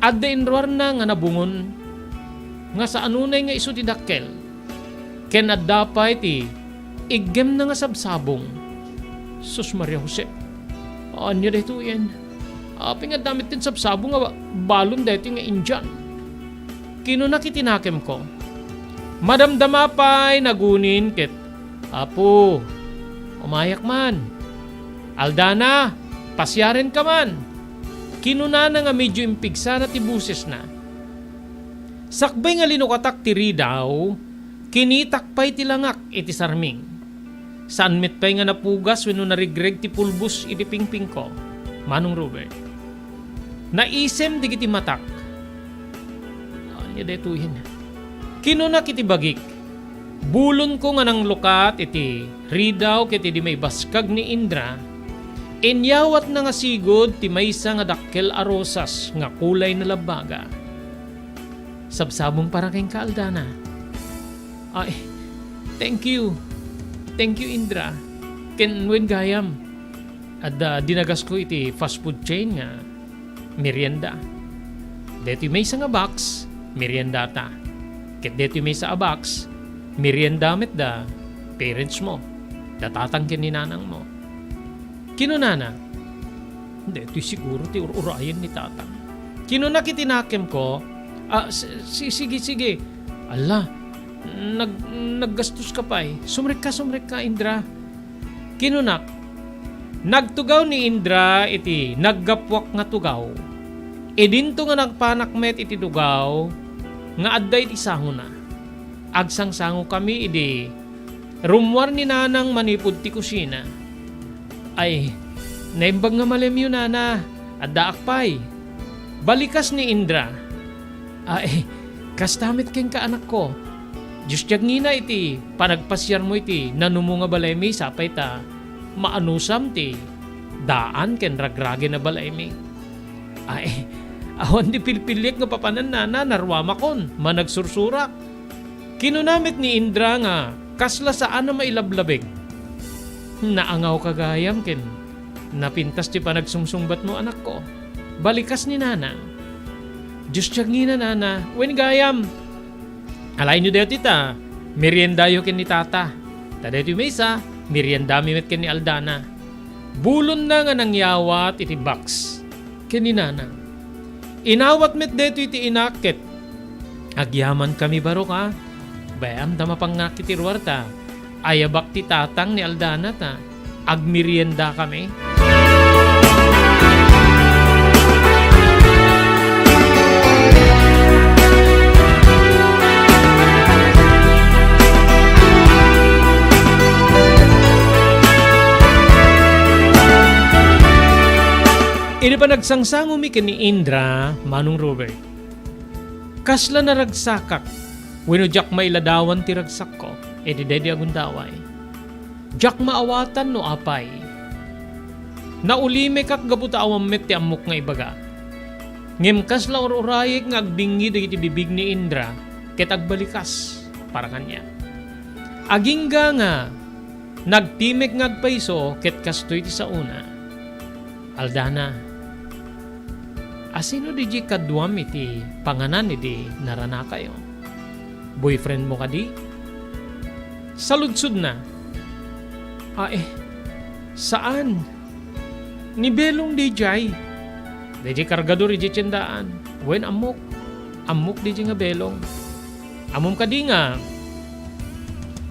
adda inruarna nga nabungon nga saanunay nga isu ti dakkel. Ken adda pay ti iggemna nga sabsabong. Sus Maria Jose, ania daytoyen? Apay nga adda met ti sabsabong nga ba-, balon daytoy nga Indian? Kinunak iti nakemko. Madamdama pay nagunin ket, "Apo, umayak man. Aldana, pasiarenka man," kinunana nga medyo impigsana ti bosesna. Sakbay nga linukatak ti ridaw, kinitak pay ti langak iti sarming. Saan met pay nga napugas wenno narigreg ti pulbos iti pingpingko, Manong Robert. Naisem dagiti matak. Ania daytoyen? Kinunak iti bagik. Bulonko nga nanglukat iti ridaw ket idi maibaskag ni Indra, inyawatna nga sigud ti maysa nga dakkel a rosas nga kulay na labbaga. "Sabsabong para kenka, Aldana." "Ay, thank you. Thank you, Indra. Ken wen gayam, adda dinagasko iti fast food chain nga merienda. Daytoy maysa nga box, meriendata. Ket daytoy maysa a box, merienda met da parents mo, da tatang ken ni nanang mo. Kinunana, "Daytoy siguro ti ur-urayen ni tatang." Kinunak iti nakemko, "Ah, si-, si-, sige, sige. Ala, nag-, naggastos ka pay. Sumrekka, sumrekka, Indra." Kinunak, "Nagtugaw ni Indra iti naggapuak nga tugaw. Idinto nga nagpanak met iti tugaw nga adda iti sangona. Agsangsangokami idi rummuar ni nanang manipud ti kusina." "Ay, naimbag nga malemyo, nana. Addaak pay." Balikas ni Indra, "Ay, kasta met kenka, anakko. Dios ti agngina iti panagpasiarmo iti nanumo nga balaymi, sapay ta maanusam ti daan ken ragragen a balaymi." "Ay, awan di pilpiliek nga papanan, nana, naruamakon, managsursurak." Kinuna met ni Indra nga kasla saan a mailablabeng, "Naangawka gayam ken napintas ti panagsungsungbatmo, anakko." Balikas ni nanang, "Dios ti agngina, nana. Wen gayam, alaenyo daytoy ta meriendayo ken ni tata. Ta daytoy maysa, meriendami met ken ni Aldana." Bulonna nga nangyawat iti box ken ni nanang. Inawat met daytoy ti inak ket agyamankami barok a. Bay-am ta mapannak iti ruar ta ayabak ti tatang ni Aldana ta agmeriendakami. Idi panagsangsangomi ken ni Indra, Manong Robert, kasla naragsakak wenno diak mailadawan ti ragsakko iti daydi a gundaway. Diak maawatan no apay. Naulimekak gapu ta awan met ti ammok nga ibaga. Ngem kasla ur-urayek nga agdingngi dagiti bibig ni Indra ket agbalikas para kaniak. Agingga nga nagtimek nga agpayso ket kastoy ti saona. Aldana, asino diay kaduam iti panganan idi naranakayo? Boyfriend mo kadi? Saludsodna, "Ae, saan. Ni Belong diay. Diay kargador idiay tiendaan. Wen, ammok. Ammok diay nga Belong. Ammom kadi nga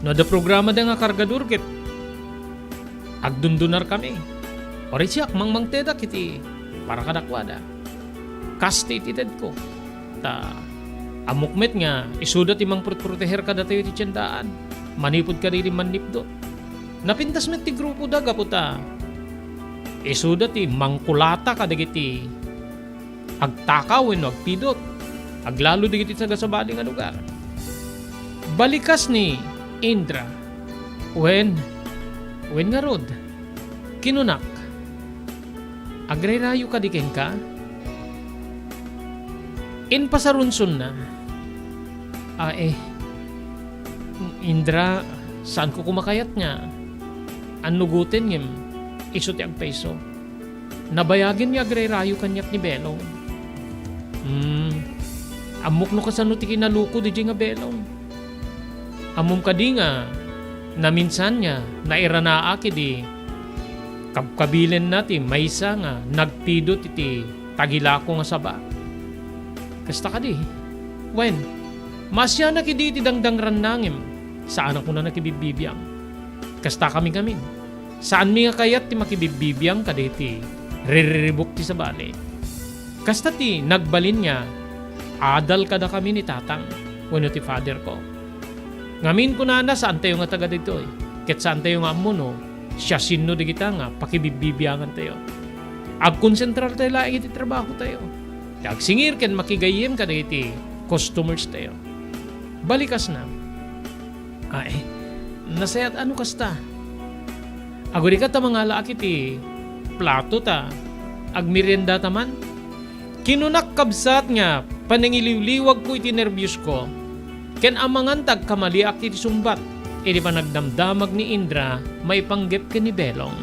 no adda programada nga kargador ket agdundunarkami. Uray siak, mangmangtedak iti para kadakuada. Kas ti itedko. Ta ammok met nga isuda ti mangprotproteher kadatayo iti tiendaan manipud kadagiti mannipdut." Napintas met ti grupoda gapu ta isuda ti mangkulata kadagiti agtakaw wenno agpidut, aglalo dagiti taga-sabali nga lugar. Balikas ni Indra, "Wen, wen ngarud," kinunak. "Agrayrayo kadi kenka?" Inpasarunsonna, "Ae, Indra, saanko koma kayat nga annugoten ngem isu ti agpayso. Nabayagen nga agrayrayo kaniak ni Belong. Hmm, ammok no kasano ti kinalukod idiay nga Belong. Ammom kadi nga naminsan nga nairanaak idi kabkabilenna ti maysa nga nagpidut iti tagilako nga saba. Kasta kadi? Wen, maasianak idi iti danggangranna ngem saanak unana nakibibbibiang. Kastakami ngamin. Saanmi nga kayat ti makibibbibiang kadagiti ririribuk ti sabali." Kasta ti nagbalin nga adal kadakami ni tatang wenno ti father ko. Ngamin, kunana, saantayo nga taga ditoy, ket saantayo nga ammo no siasino dagita nga pakibibbibiangantayo. Agkonsentrartayo laeng iti trabahotayo. Ti agsingir ken makigayyem kadagiti customerstayo. Balikasna, "Ay, nasayaat a no kasta. Agurika ta mangalaak iti plato ta agmeriendata man." Kinunak kabsat nga panangiliwliwagko iti nerbiosko, ken amangan ta agkamaliak iti sungbat idi panagdamdamag ni Indra maipanggep ken ni Belong.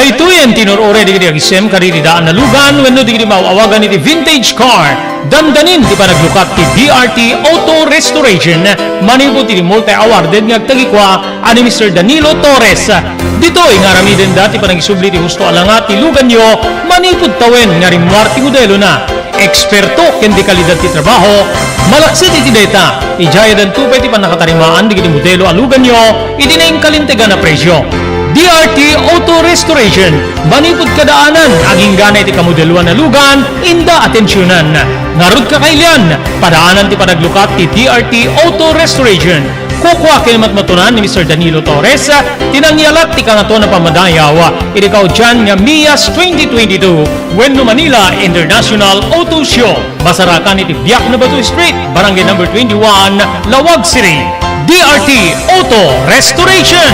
Daytoyen ti nur-uray dagiti agisem kadagiti daan a lugan wenno dagiti maaw-awagan iti vintage car. Dandanin ti panaglukat ti D R T Auto Restoration manipud iti multi-awarded nga agtagikua a ni Mister Danilo Torres. Ditoy nga aramidenda ti panagisubli ti husto a langa ti luganyo manipud tawen nga rimmuar ti modelona. Eksperto ken dekalidad ti trabaho, malaksid iti dayta, idiay addanto pay ti pannakatarimaan dagiti modelo a luganyo iti nainkalintegan a presio. D R T Auto Restoration, manipud kadaanan, agingga na iti kamodeloan a lugan, inda atensionan. Ngarud, kakailian, padaanan ti panaglukat ti D R T Auto Restoration. Kukua ken matmatunan ni Mister Danilo Torres ti nangyalak ti Kangatoan a Pammadayaw iti kaudian nga MIAS twenty twenty-two wenno Manila International Auto Show. Masarakan iti Biak na Bato Street, Barangay Number twenty-one, Laoag City. D R T Auto Restoration.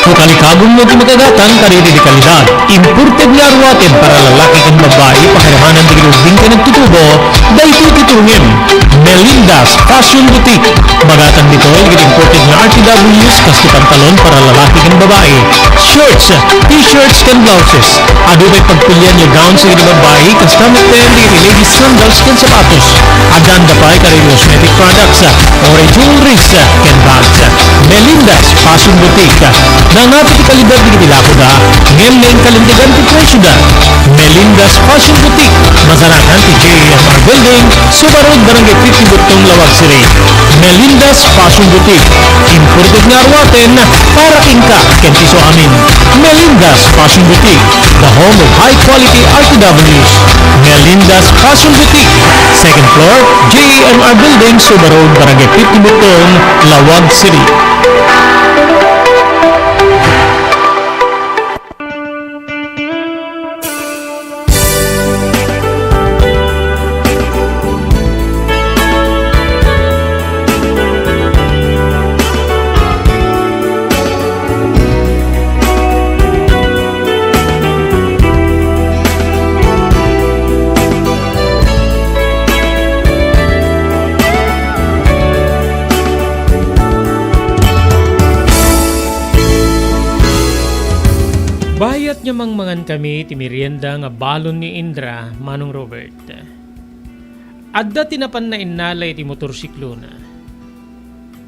No kalikagummo ti makagatang kadagiti dekalidad, imported nga aruaten para lalaki ken babbai, pakiramanan dagiti ubbing ken nagtutubo, daytoy ti turongem. Melinda's Fashion Boutique. Magatang ditoy dagiti imported nga R T Ws, kas ti pantalon para lalaki ken babbai, shorts, t-shirts ken blouses. Adu pay pagpilian nga gowns dagiti babbai, kasta met dagiti ladies sandals ken sapatos. Addaan da pay kadagiti cosmetic products, uray jewelries, ken bags. Melinda's Fashion Boutique. Nangngati ti kalidad dagiti lakoda, ngem nainkalintegan ti presioda. Melinda's Fashion Boutique. Masarakan ti J M R Building, Suba Road, Barangay fifty, Buttong, Laoag City. Melinda's Fashion Boutique. Imported nga aruaten para kenka ken ti isuamin. Melinda's Fashion Boutique, the home of high quality R T Ws. Melinda's Fashion Boutique, second floor, J M R Building, Suba Road, Barangay fifty, Buttong, Laoag City. Bayat nga mangmangan kami ti merienda nga balon ni Indra, Manong Robert. Adda ti napan nainnala iti motorsiklona.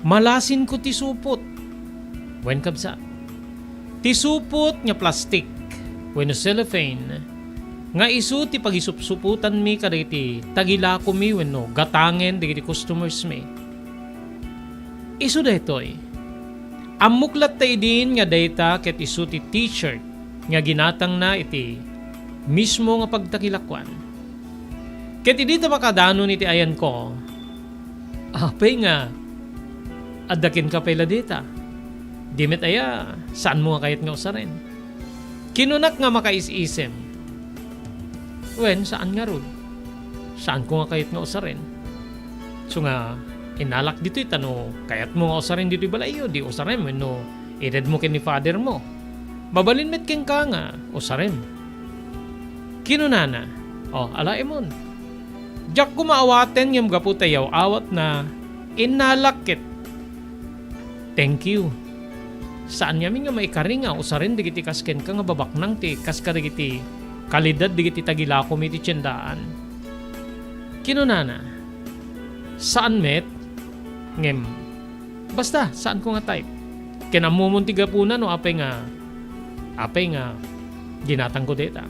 Malasinko ti supot. Wen, kabsat, ti supot nga plastik wenno cellophane nga isu ti pagisupsupotanmi kadagiti tagilakomi wenno gatangen dagiti customersmi. Isu daytoy. Ammok latta idin nga dayta ket isu ti t-shirt nga ginatangna iti mismo nga pagtagilakoan. Ket idi ta makadanon iti ayanko, apay nga adda kenka pay la dayta? Di met aya, saanmo nga kayat nga usaren? Kinunak nga makaisisem. Wen, saan ngarud. Saanko nga kayat nga usaren. So nga, innalak ditoy, ta no kayatmo nga usaren ditoy balayyo, di usarem wenno itedmo ken ni father mo. Mabalin met kenka nga usarem. Kinunana, "O, alaemon. Diak koma awaten ngem gapu ta yaw-awatna, innalak ket thank you. Saan ngamin nga maikari nga usaren dagiti kas kenka nga babaknang ti kas kadagiti kalidad dagiti tagilakom iti tiendaan." Kinunana, "Saan met, ngem basta, saanko nga type. Ken ammomon ti gapuna no apay nga, apay nga ginatangko dayta.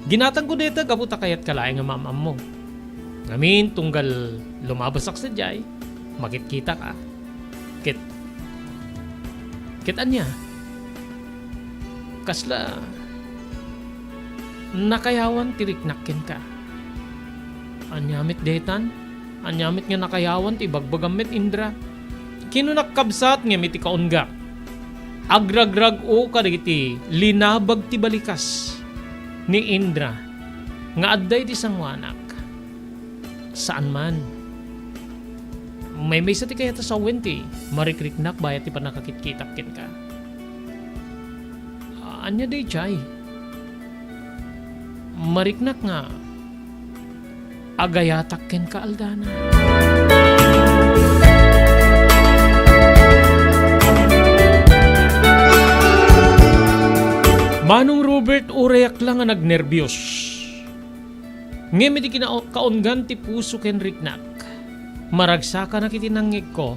Ginatangko dayta gapu ta kayatka laeng nga maam-ammo. Ngamin, tunggal lumabasak sadiay, makitkitak a. Ket, ket ania? Kasla nakayawan ti riknak kenka. Ania met daytan? Ania met nga nakayawan ti ibagbagam met, Indra?" Kinunak, "Kabsat, ngem iti kaunggak, agragrag-o kadagiti linabag ti balikas ni Indra nga adda iti sangoanak." "Saan man. Maymaysa ti kayat a sawen ti marikriknak bayat ti pannakakitkitak kenka." "Ania daydiay?" "Mariknak nga agayatak kenka aldana." Manong Robert, urayak la nga nagnerbios. Ngem idi kinakaungan ti puso ken riknak, maragsakanak iti nangngegko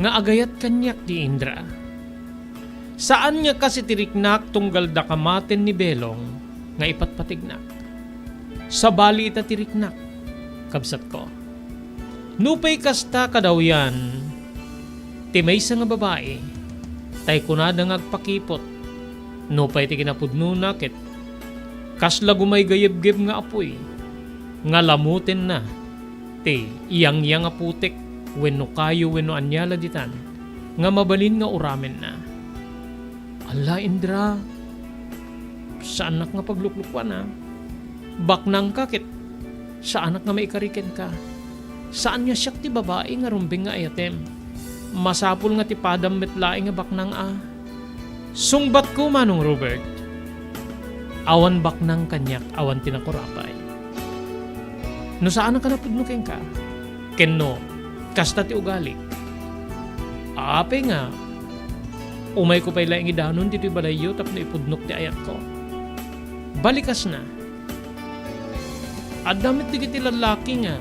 nga agayat kaniak ni Indra. Saan nga kas iti riknak tunggal da kamaten ni Belong nga ipatpategnak. Sabali ita ti riknak, kabsatko. Nupay kasta kadawyan ti maysa nga babai, tay kunada nga agpakipot, nupay ti kinapudnona ket kasla gumaygayebgeb nga apuy nga lamutenna ti iyangyang a putek wenno kayo wenno ania la ditan nga mabalin nga uramenna. Alla, Indra, saannak nga pagluklukuan, a. Baknangka ket saanak nga maikari kenka. Saan nga siak ti babai nga rumbeng nga ayatem. Masapul nga ti padam met laeng nga baknang, a. Sungbatko, Manong Robert, awan baknang kaniak, awan ti nakurapay. No saanak a napudno kenka, ken no kasta ti ugalik, apay nga umayko pay laeng idanon ditoy balayyo tapno ipudnok ti ayatko? Balikasna, adda met dagiti lallaki nga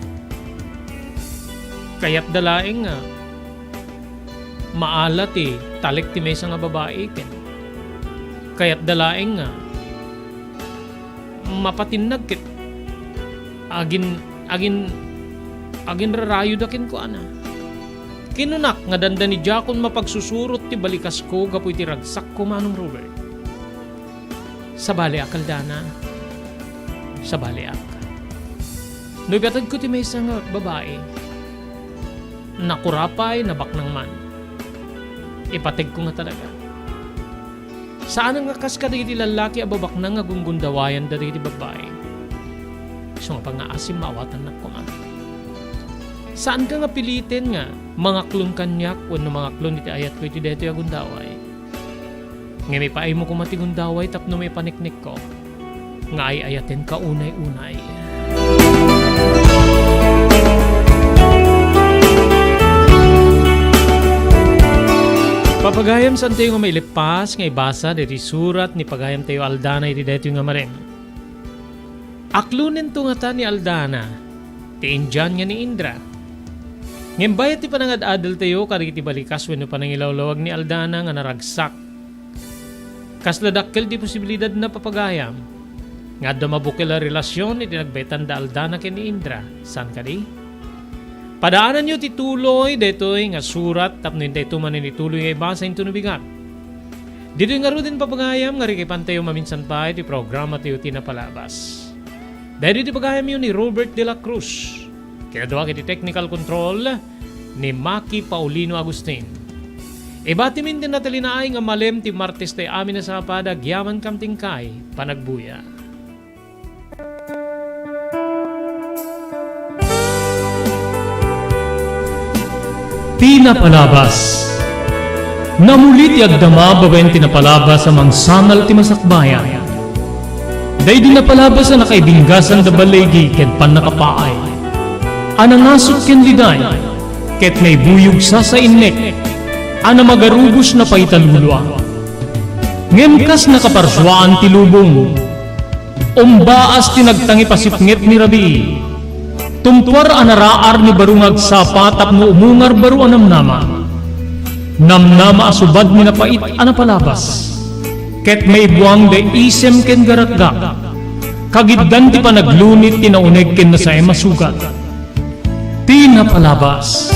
kayatda laeng nga maala ti talek ti maysa nga babai, ken kayatda laeng nga mapatinnag ket agin-, agin-, aginrarayoda kenkuana. Kinunak nga dandani diakon mapagsusurot ti balikasko gapu iti ragsakko, Manong Robert. Sabaliak, Aldana. Sabaliak. No ipatedko ti maysa nga babai, nakurapay, nabaknang man, ipategko nga talaga. Saan nga kas kadagiti lallaki a babaknang nga gunggundawayanda dagiti babbai. Isu nga pangngaasim, maawatannak koma. Saanka nga piliten nga mangaklon kaniak wenno mangaklon iti ayatko iti daytoy a gundaway. Ngem ipaaymo koma ti gundaway tapno maipaniknekko nga ay-ayatenka unay-unay. Papagayam, saantayo nga mailippas nga ibasa daytoy surat ni pagayamtayo Aldana iti daytoy nga marem. Aklonento ngata ni Aldana ti Indian nga ni Indra. Ngem bayat ti panangad-adeltayo kadagiti balikas wenno panangilawlawag ni Aldana nga naragsak, kasla dakkel ti posibilidadna, papagayam, nga adda mabukel a relasion iti nagbaetan da Aldana ken ni Indra. Saan kadi? Padaananyo ti tuloy daytoy nga surat tapno intayto manen ituloy nga ibasa intono bigat. Ditoy ngaruden, papagayam, nga rikipantayo maminsan pay ti programatayo ti napalabas. Daytoy ti pagayamyo ni Robert de la Cruz. Kinadua iti technical control ni Maki Paulino Agustin. Ibatimin ti natalinaay nga malem ti Martes tay amin a sapad agyaman kamtingkay panagbuya. Ti napalabas. Namuli ti agdama babaen ti napalabas a mangsangal ti masakbayan. Daydi napalabas a nakaibinggasan da baligi ken pannakapaay, a nangasut ken liday, ket naibuyog sasainnek, a namagarubos napaita lulua. Ngem kas nakaparsuaan ti lubong, umbaas ti nagtangipasipnget ni rabii. Tumpuar a naraar ni baro nga agsapa tapno umungar baro a namnama. Namnama a subad ni napait a napalabas. Ket maibuang da isem ken garakgak. Kagiddan ti panaglunit ti nauneg ken nasaem a sugat. Ti napalabas.